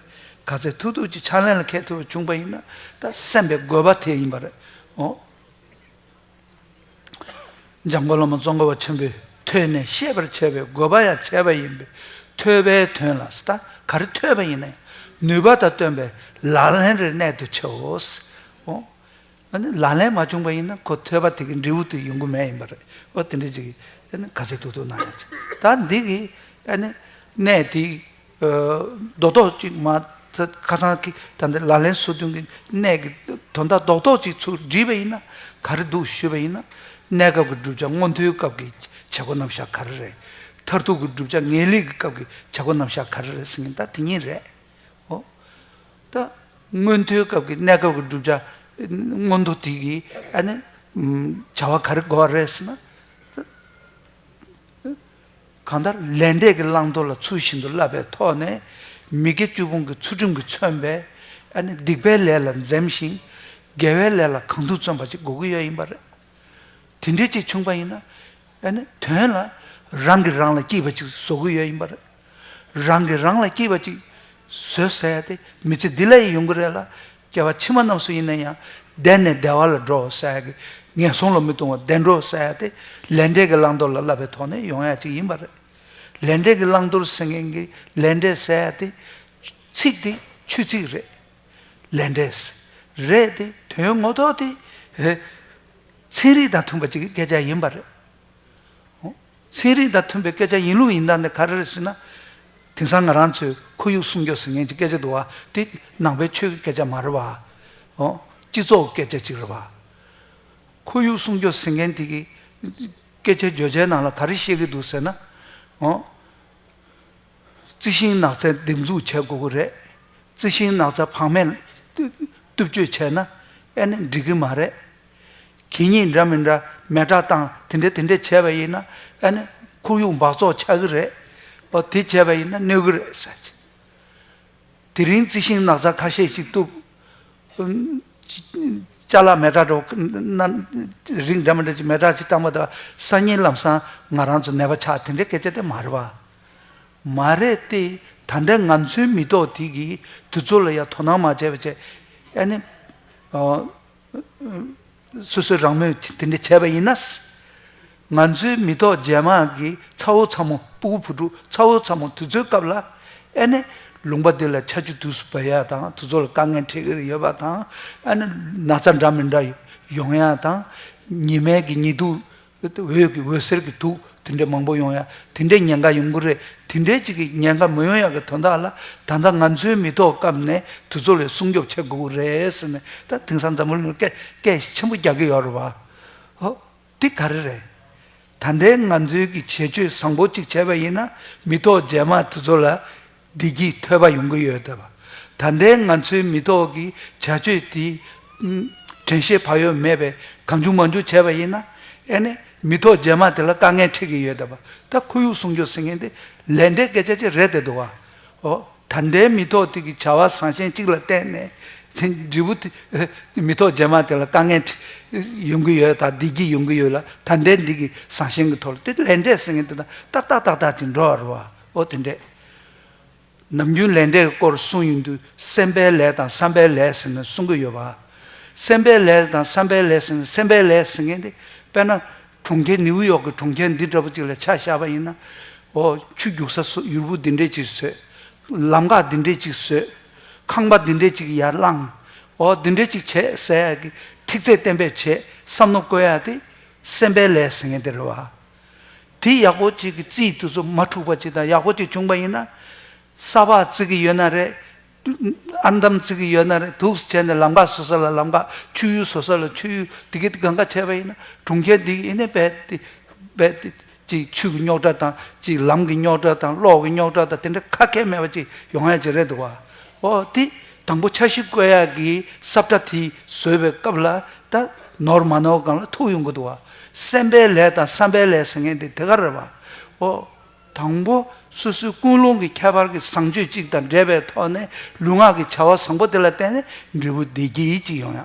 ག་ཚད་ཐུབ་ཐུབ་ཅིག་ཕྱག་ལེན་ལ་འཁེལ་ཐུབ་པ་བྱུང་པ་ཡིན་ན། ད་གསན་པའི་དགོས་པ་དེ་ཡིན་པ་རེད། ཨོ། འཇམ་མགོན་བླ་མ་ཙོང་ཁ་པ་ཆེན་པོས་ཐོས་ནས་ཤེས་པར་བྱ་བའི་དགོས་པ་ཡང་བྱས་པ་ཡིན་པས། ཐོས་པའི་དོན་ལ་ད་ག་རེ་ཐོས་པ་ཡིན་ན་ཡང་ནུས་པ་དང་བསྟུན་པའི་ལག་ལེན་རེ་གནད་དུ་ཆེའོ། ཨོ། ཨ་ནི་ལག་ལེན་མ་བྱུང་པ་ཡིན་ན་ཁོ་ཐོས་པ་དེ་གི་འབྲས་བུ་དེ་ཡོང་གི་མེད་ཡིན་པ་རེད། ཨོ་དེ་འདྲ་ཅིག་ཨ་ནི་ག་ཚོད་ཐུབ་ཐུབ་གནང་ཡ་ཅིག་ད་འདི་གི་ཨ་ནི་གནད་དེ། རྡོག་རྡོག་ཅིག་མ། ཁ་སང་གི་ད་ལྟ་ལག་ལེན་སོ་བདུན་གྱི་གནད་ཀྱི་དོན་དག་རྡོག་རྡོག་ཅིག་ཚུར་བསྒྲིལ་བ་ཡིན་ན་ག་རེ་འདུག་ཞུས་པ་ཡིན་ན། གནས་སྐབས་ཀྱི་བསྒྲུབ་བྱ་མངོན་མཐོའི་སྐབས་ཀྱི་བྱེད་སྒོ་རྣམ་གཞག་ག་རེ་རེད། མཐར་ཐུག་གི་བསྒྲུབ་བྱ་ངེས་ལེགས་ཀྱི་སྐབས་ཀྱི་བྱེད་སྒོ་རྣམ་གཞག་ག་རེ་རེད་ཟེར་མཁན་ད་དེ་གཉིས་རེད། འོ། ད་མངོན་མཐོའི་སྐབས་ཀྱི་གནས་སྐབས་ཀྱི་བསྒྲུབ་བྱ་མངོན་མཐོ་དེ་གི་ཨ་ནི་བྱ་བ་ག་རེ་དགོས་པ་རེད་ཟེར་ན། གང་ལྟར་ལས་འབྲས་ཀྱི་བླང་དོར་ལ་ཚུལ་བཞིན་དུ་བསླབ་པའི་ཐོག་ནས། མི་དགེ་བཅུ་སྤོང་གི་ཚུལ་ཁྲིམས་ཀྱིས་མཚོན་པའི་ཨ་ནི་སྡིག་པའི་ལས་ལ་འཛེམ་ཞིང་། དགེ་བའི་ལས་ལ་གང་ཐུབ་བརྩོན་པ་ཅིག་དགོས་ཀྱི་ཡོད་ཡིན་པ་རེད། དེ་འདྲའི་ཅིག་བྱུང་པ་ཡིན་ན། ཨ་ནི་དོན་ལ་རང་གིས་རང་ལ་སྐྱིད་པ་ཅིག་བཟོ་གི་ཡོད་ཡིན་པ་རེད། རང་གིས་རང་ལ་སྐྱིད་པ་ཅིག་བཟོས་ཟེར་ཡ་དེ་མི་ཚེ་འདི་ལ་ཡི་ཡོང་གི་རེད་ལ། སྐྱེ་བ་ཕྱི་མ་རྣམས་སུ་ཡིན་ན་ཡང་བདེ་ནས་བདེ་བ་ལ་འགྲོ་ཟེར་ཡ་གི། ངན་སོང་ལ་མི་ལྟུང་བར་བདེ་འགྲོ་ཟེར་ཡ་དེ་ལས་འབྲས་ཀྱི་བླང་དོར་ལ་བསླབ་པའི་ཐོག་ནས་ཡོང་ཡ་ཅིག་ཡིན་པ་རེད། ལས་འབྲས་ཀྱི་བླང་དོར་ཟེར་མཁན་གྱི་ལས་འབྲས་ཟེར་ཡ་དེ་ཚིག་དེ་ཆོས་ཚིག་རེད། ལས་འབྲས་རེད་དེ་དོན་ངོ་ཐོག་དེ་ཚན་རིག་དང་མཐུན་པ་ཅིག་གི་སྐད་ཆ་ཡིན་པ་རེད། ཚན་རིག་དང་མཐུན་པའི་སྐད་ཆ་ཡིན་ལུགས་ཡིན་སྟངས་དེ་ག་རེ་རེད་ཟེར་ན། དེང་སང་ང་རང་ཚོས་ཁོར་ཡུག་སྲུང་སྐྱོབ་ཟེར་མཁན་གྱི་སྐད་ཆ་འདུག་བ། དེ་ནང་པའི་ཆོས་ཀྱི་སྐད་ཆ་མ་རེད་བ། ཨོ། སྤྱི་ཚོགས་ཀྱི་སྐད་ཆ་ཅིག་རེད་བ། ཁོར་ཡུག་སྲུང་སྐྱོབ་ཟེར་མཁན་དེ་གི་ སྐད་ཆ་བརྗོད་བྱའི་ནང་ལ་ག་རེ་བཤད་ཀྱི་འདུག་ཟེར་ན། ཨོ། རྩི་ཤིང་ནགས་ཚལ་འདེབས་འཛུགས་བྱེད་དགོས་ཀྱི་རེད། རྩི་ཤིང་ནགས་ཚལ་བག་མེད་གཏུབ་གཅོད་བྱས་ན་ཨེ་ནི་འགྲིག་གི་མ་རེད། གད་སྙིགས་འདྲ་མི་འདྲ་མེ་སྲེག་བཏང་དེ་འདྲ་དེ་འདྲ་བྱས་པ་ཡིན་ན་ཨེ་ནི་ཁོར་ཡུག་འབག་བཙོག་ཆགས་ཀྱི་རེད། ཨོ་དེ་བྱས་པ་ཡིན་ན་གནོད་ཀྱི་རེད་ཟེར་གྱི། དེ་རིང་རྩི་ཤིང་ནགས་ཚལ་ཁ་ཤས་ཤིག་གཏུབ། ཅ་ལག་མེ་སྲེག་འགྲོ་ན་རིགས་འདྲ་མི་འདྲ་ཅིག་མེ་སྲེག་ཅིག་བཏང་པ་དང་སང་ཉིན་ལམ་སང་ང་རང་ཚོ་ནད་པ་ཆགས་དེ་འདྲའི་སྐད་ཆ་དེ་མ་རེད་བ། མ་རེད་དེ། ད་ལྟའི་ང་ཚོའི་མི་ཐོག་དེ་གིས་དུས་ཚོད་ལ་ཡང་དོ་སྣང་མ་བྱས་པ་བྱས། ཨ་ནི། ཨ། སོ་སོའི་རང་མོས་དེ་འདྲ་བྱས་པ་ཡིན་ན། ང་ཚོའི་མི་ཐོག་རྗེས་མ་གི་ཚ་བོ་ཚ་མོ་སྤུ་གུ་བུ་ཕྲུག་ཚ་བོ་ཚ་མོ་དུས་ཚོད་སྐབས་ལ་ཨེ་ནི་ལུང་པ་འདི་ལ་ཆར་ཆུ་དུས་སུ་བབས་ཡ་དང་དུས་ཚོད་ལ་དཀའ་ངལ་འཕྲད་ཀྱི་ཡོད་པ་དང་ཨེ་ནི་ན་ཚ་འདྲ་མི་འདྲ་ཡོང་ཡ་དང་ཉི་མའི་གི་ཉི་གདུགས་འོད་ཀྱི་འོད་ཟེར་གྱི་དུག་དེ་འདྲ་མང་པོ་ཡོང་ཡ་དེ་འདྲའི་ཉེན་ཁ་ཡོང་གི་རེད། དེ་འདྲའི་ཅིག་གི་ཉེན་ཁ་མི་ཡོང་ཡ་གི་དོན་དག་ལ་ད་ལྟ་ང་ཚོའི་མི་ཐོག་སྐབས་ནས་དུས་ཚོད་ལ་སྲུང་སྐྱོབ་བྱེད་དགོས་ཀྱི་རེད་ཟེར་ནས་ད་དེང་སང་འཛམ་བུ་གླིང་ལ་སྐད་སྐད་ཆེན་པོ་རྒྱག་གི་ཡོད་རེད་བ། ཧོ། འདི་ག་རེ་རེད། ད་ལྟའི་ང་ཚོའི་གི་བྱེད་སྤྱོད་བཟང་པོ་གཅིག་བྱས་པ་ཡིན་ན་མི་ཐོག་རྗེས་མ་དེ་ཚོ་ལ་བདེ་སྐྱིད་ཐོས་པ་ཡོང་གི་ཡོད་བསྡད་པ། ད་ལྟའི་ང་ཚོའི་མི་ཐོག་གི་བྱ་སྤྱོད་དེ་དྲན་ཤེས་བག་ཡོད་མེད་པའི་གང་བྱུང་མང་བྱུང་བྱས་པ་ཡིན་ན་ཨེ་ནི་མི་ཐོག་རྗེས་མ་དེ་ལ་དཀའ་ངལ་འཕྲད་ཀྱི་ཡོད་བསྡད་པ། ད་ཁོར་ཡུག་སྲུང་སྐྱོབ་ཟེར་མཁན་དེ་ལས་འབྲས་སྐད་ཆ་ཅིག་རེད་བསྡད་འདུག་བ། ཨོ། ད་ལྟའི་མི་ཐོག་དེ་གི་བྱ་བ་བཟང་ཞན་གཅིག་ལ་བརྟེན་ནས་འབྲས་བུ་དེ་མི་ཐོག་རྗེས་མ་དེ་ལ་དཀའ་ངལ་ཡོང་གི་ཡོད་དང་བདེ་སྐྱིད་ཡོང་གི་ཡོད་ལ་ད་ལྟའི་འདི་གི་བཟང་ཞན་གྱི་ཐོག་ལ་དེ་ལས་འབྲས་ཟེར་མཁན་དེ་དང་ཏག་ཏག་ཏག་ཏག་ཅིག་འགྲོ་བ་རེད་བ། ཨོ་དེ་འདྲས། ནམ་རྒྱུན་ལས་འབྲས་སྐོར་གསུངས་ཡོང་དུས་སེམས་པའི་ལས་དང་བསམ་པའི་ལས་ཟེར་ནས་གསུང་གི་ཡོད་པ། སེམས་པའི་ལས་དང་བསམ་པའི་ལས་ཟེར་ནས་སེམས་པའི་ལས་ཟེར་མཁན་དེ་དཔེར་ན། གྲོང་ཁྱེར་ནིའུ་ཡོག་གི་གྲོང་ཁྱེར་འདི་འདྲ་པོ་ཅིག་ལ་ཆ་བཞག་པ་ཡིན་ན། ཨོ་ཆུ་རྒྱུག་ས་སུ་ཡུར་བུ་འདི་འདྲས་ཅིག་བཟོས། ལམ་ཁ་འདི་འདྲས་ཅིག་བཟོས། ཁང་པ་འདི་འདྲས་ཅིག་ཡར་བསླངས། ཨོ་འདི་འདྲས་ཅིག་བྱས་ཟེར་ཡ་གི་ཐིག་ཚད་གཏན་འབེབས་བྱས་བསམ་བློ་བསྐོ་ཡ་དེ་སེམས་པའི་ལས་ཟེར་མཁན་དེ་རེད་བ། དེ་ཡག་པོ་ཅིག་གི་རྩིས་དེ་ཚོ་མ་འཁྲུགས་པ་ཅིག་དང་ཡག་པོ་ཅིག་བྱུང་པ་ཡིན་ན། ས་ཕག་བརྩི་གི་ཡོད་ན་རེད། ཨར་འདམ་བརྩི་གི་ཡོད་ན་རེད། འདུག་སེ་བྱས་ནས་ལམ་ཁ་བཟོ་ས་ལ་ལམ་ཁ་ཆུ་ཡུར་བཟོ་ས་ལ་ཆུ་ཡུར་དེ་གི་གང་ག་བྱས་པ་ཡིན་ན་གྲོང་ཁྱེར་འདི་ཡིན་ནས་རྦད་དེ་རྦད་དེ་ཅིག་ཆུ་གི་རྙོག་དྲ་དང་ཅིག་ལམ་གི་རྙོག་དྲ་དང་གློག་གི་རྙོག་དྲ་དང་དེ་འདྲ་ཁ་ཁྱད་མེད་པ་ཅིག་ཡོང་ཡ་ཅིག་རེད་འདུག་བ། ཨོ་དེ་དང་པོ་འཆར་གཞི་བཀོད་ཡ་གི་ས་བཀྲ་དེ་བཟོས་པའི་སྐབས་ལ་ད་ནོར་མ་ནོར་སྒང་ལ་ཐུག་ཡོང་གི་འདུག་བ། སེམས་པའི་ལས་དང་བསམ་པའི་ལས་ཟེར་མཁན་དེ་དེ་ག་རེད་བ། ཨོ། དང་པོ་སོ་སོའི་ཀུན་སློང་གི་ཁྱད་པར་གྱི་བཟང་སྤྱོད་ཅིག་དང་འབྲེལ་བའི་ཐོག་ནས་ལུས་ངག་གི་བྱ་བ་བཟང་པོ་དེ་ལ་བརྟེན་ནས་འབྲས་བུ་བདེ་སྐྱིད་ཅིག་ཡོང་ཡ།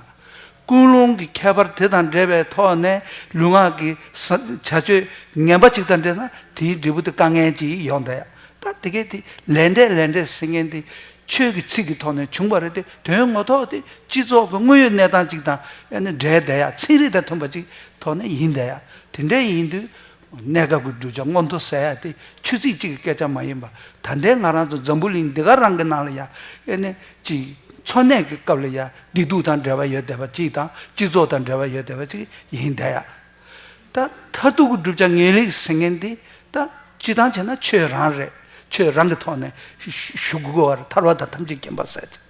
ཀུན་སློང་གི་ཁྱད་པར་དེ་དང་འབྲེལ་བའི་ཐོག་ནས་ལུས་ངག་གི་ས་བྱ་སྤྱོད་ངན་པ་ཅིག་དང་འབྲེལ་ན་དེའི་འབྲས་བུ་དེ་དཀའ་ངལ་ཅིག་ཡོང་བསྡད་ཡ། ད་དེ་གས་དེ་ལས་འབྲས་ལས་འབྲས་ཟེར་མཁན་དེ་ཆོས་ཀྱི་ཚིག་གི་ཐོག་ནས་བྱུང་བ་རེད་དེ་དོན་ངོ་ཐོག་དེ་སྤྱི་ཚོགས་ཀྱི་དངོས་ཡོད་གནས་སྟངས་ཅིག་དང་ཨ་ནི་འབྲེལ་བསྡད་ཡ་ཚན་རིག་དང་མཐུན་པ་ཅིག་ཐོག་ནས་ཡིན་བསྡད་ཡ། དེ་འདྲ་ཡིན་དུས། གནས་སྐབས་ཀྱི་བསྒྲུབ་བྱ་མངོན་མཐོ་ཟེར་ཡ་དེ་ཆུ་ཚོད་གཅིག་གི་སྐད་ཆ་མ་ཡིན་པ། ད་ལྟའི་ང་རང་ཚོ་འཛམ་བུ་གླིང་འདི་ག་རང་གི་ནང་ལ་ཡ་ཨེ་ནི་ཅིག་འཚོ་གནས་ཀྱི་སྐབས་ལ་ཡ་བདེ་སྡུག་དང་འབྲེལ་བ་ཡོད་བསྡད་པ་ཅིག་དང་སྤྱི་ཚོགས་དང་འབྲེལ་བ་ཡོད་བསྡད་པ་ཅིག་ཡིན་བསྡད་ཡ། ད་མཐར་ཐུག་གི་བསྒྲུབ་བྱ་ངེས་ལེགས་ཟེར་མཁན་འདི་ད་སྤྱི་བཏང་བྱས་ན་ཆོས་རང་རེད། ཆོས་རང་གི་ཐོག་ནས་ཞུ་དགོས་པ་རེད། ཐར་པ་དང་ཐམས་ཅད་མཁྱེན་པ་ཟེར་ཅིག་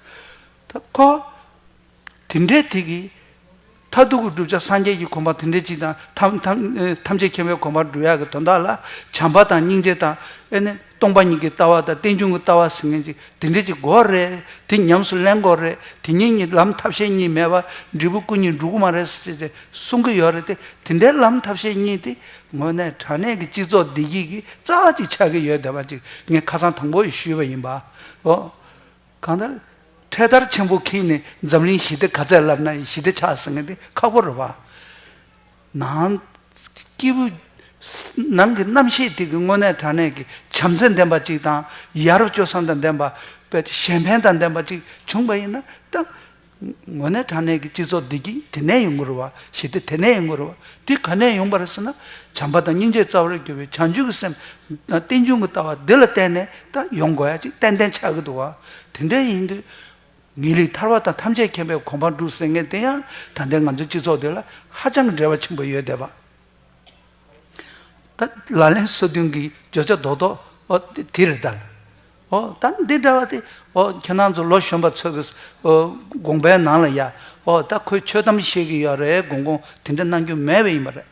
ད་ཁོ། དེ་འདྲའི་དེ་གི་མཐར་ཐུག་གི་བསྒྲུབ་བྱ་སངས་རྒྱས་ཀྱི་གོ་འཕང་དེ་འདྲའི་ཅིག་དང་ཐམས་ཐམས་ཨེ་ཐམས་ཅད་མཁྱེན་པའི་གོ་འཕང་བསྒྲུབ་ཡག་གི་དོན་དག་ལ་བྱམས་པ་དང་སྙིང་རྗེ་དང་ཨེ་ནི་སྟོང་པ་ཉིད་ཀྱི་ལྟ་བ་དང་རྟེན་འབྱུང་གི་ལྟ་བ་ཟེར་མཁན་ཅིག་དེ་འདྲའི་ཅིག་དགོས་རེད། དེ་ཉམས་སུ་ལེན་དགོས་རེད། དེ་གཉིས་གཉིས་ལམ་ཐབས་ཤེས་གཉིས་མེད་པ་འབྲས་བུ་སྐུ་གཉིས་འགྲུབ་ཀྱི་མ་རེད་ཟེར་ཏེ་གསུང་གི་ཡོད་རེད་དེ། དེ་འདྲའི་ལམ་ཐབས་ཤེས་གཉིས་དེ་དངོས་གནས་དྲང་གནས་ཀྱི་སྤྱི་ཚོགས་བདེ་སྐྱིད་ཀྱི་རྩ་བ་ཅིག་ཆགས་ཀྱི་ཡོད་བསྡད་པ་ཅིག་ངས་ཁ་སང་དང་པོ་ཡི་ཞུས་པ་ཡིན་པ། ཨོ། གང་ལྟར། འཕྲེད་དར་ཆེན་པོ་འཁྱེར་ནས་འཛམ་གླིང་ཞི་བདེ་ག་ཚད་ལབ་ན་ཡང་ཞི་བདེ་ཆགས་ཟེར་མཁན་དེ་ཁག་པོ་རེད་བ། ནང་སྐྱེས་བུ། ནང་གི་རྣམ་ཤེས་དེ་གི་དངོས་གནས་དྲང་གནས་ཀྱི་བྱམས་བརྩེ་ལྡན་པ་ཅིག་དང་ཡ་རབས་སྤྱོད་བཟང་དང་ལྡན་པ། དཔེ་གཞན་ཕན་དང་ལྡན་པ་ཅིག་བྱུང་བ་ཡིན་ན་ད། དངོས་གནས་དྲང་གནས་ཀྱི་སྤྱི་ཚོགས་བདེ་སྐྱིད་དེ་ནས་ཡོང་གི་རེད་བ། ཞི་བདེ་དེ་ནས་ཡོང་གི་རེད་བ། དེ་ག་ནས་ཡོང་པ་རེད་ཟེར་ན། བྱམས་པ་དང་སྙིང་རྗེ་རྩ་བར་གྱུར་པའི་བྱང་ཆུབ་ཀྱི་སེམས་དང་རྟེན་འབྱུང་གི་ལྟ་བ་འདི་ལ་བརྟེན་ནས་ད་ཡོང་དགོས་ཡ་ཅིག་ཏན་ཏན་ཆགས་ཀྱི་འདུག་བ། དེ་འདྲ་ཡིན་དུས། ངེས་ལེགས་ཐར་པ་དང་ཐམས་ཅད་མཁྱེན་པའི་གོ་འཕང་སྒྲུབ་ཟེར་མཁན་དེ་ཡང་ད་ལྟའི་ང་ཚོའི་སྤྱི་ཚོགས་འདི་ལ་ཧ་ཅང་གི་འབྲེལ་བ་ཆེན་པོ་ཡོད་བསྡད་པ། ད་ལག་ལེན་སོ་བདུན་གྱི་བརྗོད་བྱ་རྡོག་རྡོག་ཨོ་དེ་རེད་ད། ཨོ་ད་འདི་འདྲ་བ་དེ་ཨོ་ཁྱེད་རང་ཚོ་ལོ་གཞོན་པ་ཚོ་གི་ཨོ་དགོངས་པའི་ནང་ལ་ཡ་ཨོ་ད་ཁོས་ཆོས་གཏམ་བཤད་ཀྱི་ཡོད་རེད། དགོངས་དགོངས་དེ་འདྲ་གནང་རྒྱུ་མེད་པ་ཡིན་པ་རེད།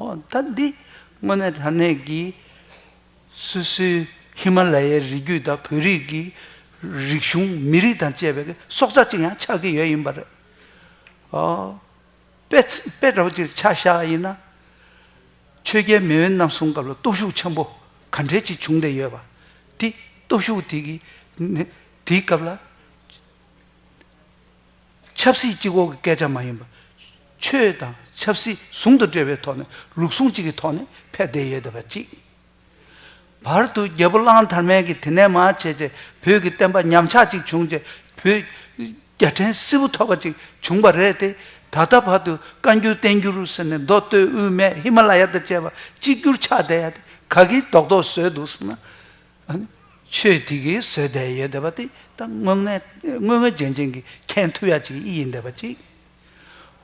ཨོ་ད་འདི་ དངོས་གནས་དྲང་གནས་ཀྱི་སོ་སོའི་ཧི་མ་ལ་ཡའི་རི་རྒྱུད་དང་བོད་རིགས་ཀྱི་རིག་གཞུང་མི་རིགས་དང་བཅས་པའི་སྲོག་རྩ་གཅིག་ཡང་ཆགས་ཀྱི་ཡོད་ཡིན་པ་རེད། ཨོ། དཔེ་དཔེ་འདྲ་བོ་ཅིག་ཆ་བཞག་ཡིན་ན། ཆོས་རྒྱལ་མེས་དབོན་རྣམ་གསུམ་སྐབས་ལ་སྟོབས་ཤུགས་ཆེན་པོ་ག་འདྲས་ཅིག་བྱུང་བསྡད་ཡོད་པ། དེ་སྟོབས་ཤུགས་དེ་གི་དེའི་སྐབས་ལ། ཆབ་སྲིད་གཅིག་པོ་གི་སྐད་ཆ་མ་ཡིན་པར། ཆོས་དང་ཆབ་སྲིད་ཟུང་དུ་འབྲེལ་བའི་ཐོག་ནས་ལུགས་ཟུང་གཅིག་གི་ཐོག་ནས་ཕེབས་བསྡད་ཡོད་བསྡད་པ་གཅིག་བར་དུ་རྒྱལ་པོ་གླང་དར་མའི་གི་དེ་ནས་མར་བྱས་རྗེས་བོད་ཀྱི་བསྟན་པ་ཉམས་ཆག་ཅིག་བྱུང་རྗེས་བོད་རྒྱལ་ཕྲན་སིལ་བུ་ཐོར་བ་ཅིག་བྱུང་བ་རེད་དེ། ད་ལྟ་བར་དུ་བཀའ་འགྱུར་བསྟན་འགྱུར་ཟེར་ནས་མདོ་སྟོད་དབུས་སྨད་ཧི་མ་ལ་ཡ་དང་བཅས་པ་གཅིག་གྱུར་ཆགས་བསྡད་ཡ་དེ་ག་གིས་རྡོག་རྡོག་བཟོས་འདུག་ཟེར་ན། ཨ་ནི་ཆོས་དེ་གིས་བཟོས་བསྡད་ཡོད་བསྡད་པ་དེ་ད་དངོས་གནས་དངོས་གནས་རྗེན་རྗེན་གྱིས་མཁྱེན་ཐུབ་ཡ་ཅིག་ཡིན་བསྡད་པ་ཅིག་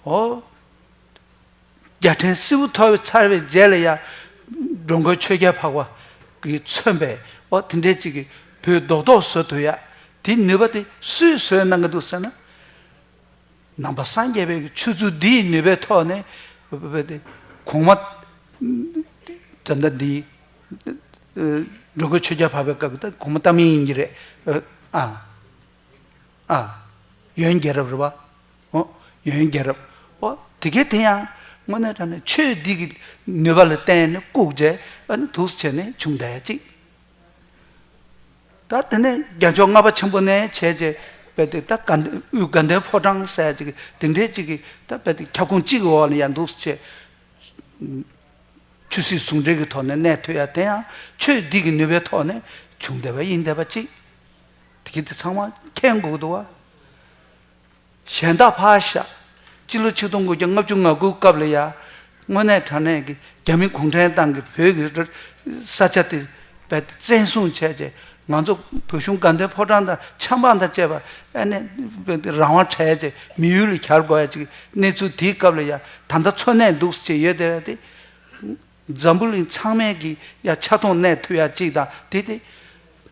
འོ། རྒྱལ་ཕྲན་སིལ་བུ་ཐོར་བའི་ཚར་བའི་རྗེས་ལ་ཡ། འགྲོ་མགོན་ཆོས་རྒྱལ་འཕགས་པ་གིས་མཚོན་པའི་འོ་དེ་འདྲའི་ཅིག་གིས་བོད་རྡོག་རྡོག་བཟོ་ཐུབ་ཡ། དེ་ནུས་པ་དེ་སུས་བཟོས་གནང་གི་འདུག་ཟེར་ན། ནང་པ་སངས་རྒྱས་པའི་ཆོས་ཚུལ་འདིའི་ནུས་པའི་ཐོག་ནས་བོད་དེ་གོང་མ་ད་ལྟ་འདི་འགྲོ་མགོན་ཆོས་རྒྱལ་འཕགས་པའི་སྐབས་ཀྱི་ད་གོང་མ་ཏཱ་མི་ཡིན་གྱི་རེད། ཨ། ཨ། ཡོན་རྒྱལ་རབས་རེད་བ། ཨོ། ཡོན་རྒྱལ་རབས། ཨོ། དེ་གའི་དེ་ཡང་དངོས་གནས་དྲང་གནས་ཆོས་འདི་གི་ནུས་པ་ལ་བརྟེན་ནས་བཀུག་བྱས་ཨ་ནི་འདུག་སེ་བྱས་ནས་བྱུང་བསྡད་ཡ་གཅིག་ད་དེ་ནས་རྒྱལ་མཆོག་ལྔ་པ་ཆེན་པོ་ནས་བྱས་རྗེས་པའི་དེ་ད་དགའ་ལྡན་དབུས་དགའ་ལྡན་ཕོ་བྲང་ཟེར་ཡ་གཅིག་དེ་འདྲའི་གཅིག་གི་ད་པའི་དེ་ཁྱབ་ཁོངས་གཅིག་གི་འོག་ལ་ཡང་འདུག་སེ་བྱས། ཆོས་སྲིད་ཟུང་འབྲེལ་གྱི་ཐོག་ནས་གནས་ཐུབ་ཡ་དེ་ཡང་ཆོས་འདི་གི་ནུས་པའི་ཐོག་ནས་བྱུང་བསྡད་པ་ཡིན་བསྡད་པ་གཅིག་དེ་གི་དེ་ཚང་མ་མཁྱེན་དགོས་འདུག་བ། གཞན་དག་ཕར་བཞག་སྤྱི་ལོ་ཆིག་སྟོང་དགུ་བརྒྱ་ལྔ་བཅུ་ང་དགུ་སྐབས་ལ་ཡ། དངོས་གནས་དྲང་གནས་ཀྱི་རྒྱ་མི་གུང་ཁྲན་ཏང་གིས་བོད་ཀྱི་ས་ཆ་དེ་བཙན་བཟུང་བྱས་རྗེས་ང་ཚོ་བོད་གཞུང་དགའ་ལྡན་ཕོ་བྲང་དང་ཆབ་འབངས་དང་བཅས་པ་ཨ་ནི་རང་དབང་བྲལ་རྗེས་མི་ཡུལ་ལ་གྱར་དགོས་ཡ་ཅིག་གནས་ཚུལ་དེའི་སྐབས་ལ་ཡ་ད་ལྟ་འཚོ་གནས་འདུག་སེ་བྱས་ཡོད་བསྡད་པ་དེ། འཛམ་བུ་གླིང་ཚང་མས་ཀྱི་ཡ་ཆ་མཐོང་གནས་ཐུབ་ཡ་གཅིག་དང་དེ་དེ།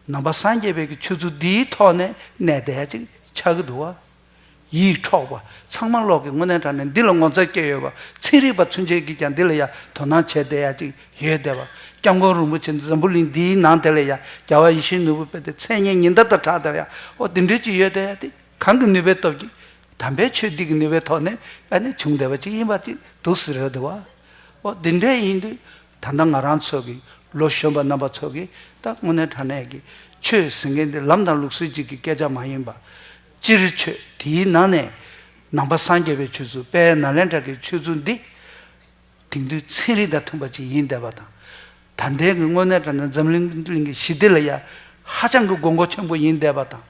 ནང་པ་སངས་རྒྱས་པའི་གི་ཆོས་ཚུལ་འདིའི་ཐོག་ནས་གནས་བསྡད་ཡ་གཅིག་ཆགས་ཀྱི་འདུག་བ། ཡིད་འཕྲོག་པ་ཚང་མ་ལོག་གི་དངོས་གནས་དྲང་གནས་འདི་ལ་ངོ་མཚར་སྐྱེ་ཡོད་པ་ཚན་རིག་པ་ཚུན་ཆད་ཀྱིས་ཀྱང་འདི་ལ་ཡ་དོ་སྣང་བྱས་བསྡད་ཡ་གཅིག་ཡོད་བསྡད་པ། སྐྱབས་མགོན་རིན་པོ་ཆེ་འཛམ་བུ་གླིང་འདིའི་ནང་དེ་ལ་ཡ་རྒྱལ་བ་ཡིད་བཞིན་ནོར་བུ་དཔེ་དེ་མཚན་སྙན་ཉི་ཟླ་ལྟར་གྲགས་བསྡད་པ་ཡ་ཨོ་དེ་འདྲའི་གཅིག་ཡོད་བསྡད་ཡ་དེ་གང་གི་ནུས་པའི་སྟོབས་ཀྱིས་དམ་པའི་ཆོས་འདི་གི་ནུས་པའི་ཐོག་ནས་ཨ་ནི་བྱུང་བསྡད་པ་གཅིག་ཡིན་པ་གཅིག་འདུག་སེ་རེད་འདུག་བ། ཨོ་འདི་འདྲ་ཡིན་དུས་ད་ལྟ་ང་རང་ཚོ་གི་ལོ་གཞོན་པ་རྣམ་པ་ཚོ་གིས་ད་དངོས་གནས་དྲང་གནས་ཀྱི་ཆོས་ཟེར་མཁན་འདི་ལམ་དང་ལུགས་སྲོལ་གཅིག་གི་སྐད་ཆ་མ་ཡིན་པ། སྤྱིར་ཆོས་དེའི་ནང་ནས་ནང་པ་སངས་རྒྱས་པའི་ཆོས་ཚུལ་དཔལ་ནཱ་ལེནྡྲ་གི་ཆོས་ཚུལ་འདི་དེང་དུས་ཚན་རིག་དང་མཐུན་པ་ཅིག་ཡིན་བསྡད་པ་དང་། ད་ལྟའི་གི་དངོས་གནས་དྲང་གནས་འཛམ་གླིང་གི་ཞི་བདེ་ལ་ཡ་ཧ་ཅང་གི་དགོས་མཁོ་ཆེན་པོ་ཡིན་བསྡད་པ་དང་།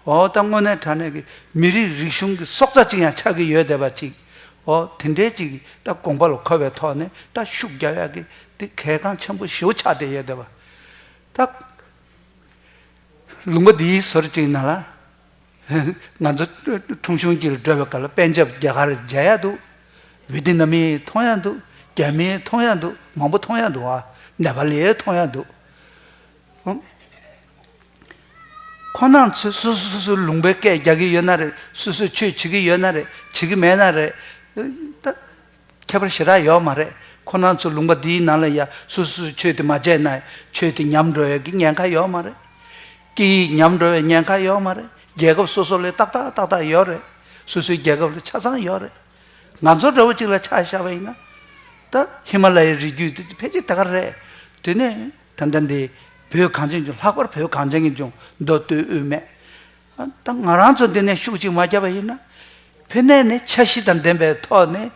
འོ་ད་དངོས་གནས་དྲང་གནས་ཀྱི་མི་རིགས་རིག་གཞུང་གི་སྲོག་རྩ་གཅིག་ཡང་ཆགས་ཀྱི་ཡོད་བསྡད་པ་ཅིག་འོ་དེ་འདྲའི་ཅིག་གི་ད་དགོངས་པ་ལ་འཁོར་བའི་ཐོག་ནས་ད་ཤུགས་རྒྱག་ཡག་གི་དེ་གལ་འགངས་ཆེན་པོ་ཞེ་པོ་ཆགས་བསྡད་ཡོད་བསྡད་པ། ད་ལུང་པ་འདིའི་ཟུར་གཅིག་ནང་ལ། ང་ཚོ་ཁྲོམ་གཞུང་དཀྱིལ་འགྲོ་བའི་སྐབས་ལ་པན་ཇབ་རྒྱ་གར་མཇལ་ཡ་འདུག་ཝི་ཏི་ནམ་མི་མཐོང་ཡ་འདུག་རྒྱ་མི་མཐོང་ཡ་འདུག་མང་པོ་མཐོང་ཡ་འདུག་ཨ། ནེ་པ་ལི་མཐོང་ཡ་འདུག་ཨང་། ཁོ་རང་ཚོས་སོ་སོ་སོ་སོའི་ལུང་པའི་སྐད་རྒྱག་གི་ཡོད་ན་རེད། སོ་སོས་ཆོས་བྱེད་ཀྱི་ཡོད་ན་རེད། བྱེད་ཀྱི་མེད་ན་རེད། ད། ཁྱད་པར་ཞེ་དྲག་ཡོད་མ་རེད། ཁོ་རང་ཚོ་ལུང་པ་འདིའི་ནང་ལ་ཡ་སོ་སོའི་ཆོས་དེ་མ་བྱས་ན་ཆོས་དེ་ཉམས་འགྲོ་ཡ་གི་ཉེན་ཁ་ཡོད་མ་རེད། སྐད་ཡིག་ཉམས་འགྲོ་བའི་ཉེན་ཁ་ཡོད་མ་རེད། རྒྱལ་ཁབ་སོ་སོ་ལ་ཏག་ཏག་ཏག་ཏག་ཡོད་རེད། སོ་སོའི་རྒྱལ་ཁབ་ལ་ཆ་ཚང་ཡོད་རེད། ང་ཚོ་འདྲ་བོ་གཅིག་ལ་ཆ་བཞག་པ་ཡིན་ན། ད་ཧི་མ་ལ་ཡའི་རི་རྒྱུད་དེ་ཕལ་ཆེར་དེ་ག་རེད། དེ་ནས་ད་ལྟ་འདི་བོད་གངས་ཅན་ལྗོངས། ལྷག་པར་བོད་གངས་ཅན་གྱི་ལྗོངས་མདོ་སྟོད་དབུས་སྨད། ད་ང་རང་ཚོ་འདི་ནས་ཤུགས་གཅིག་མ་བརྒྱབ་པ་ཡིན་ན། ཕ་ནས་ནས་འཆར་གཞི་དང་ལྡན་པའི་ཐོག་ནས་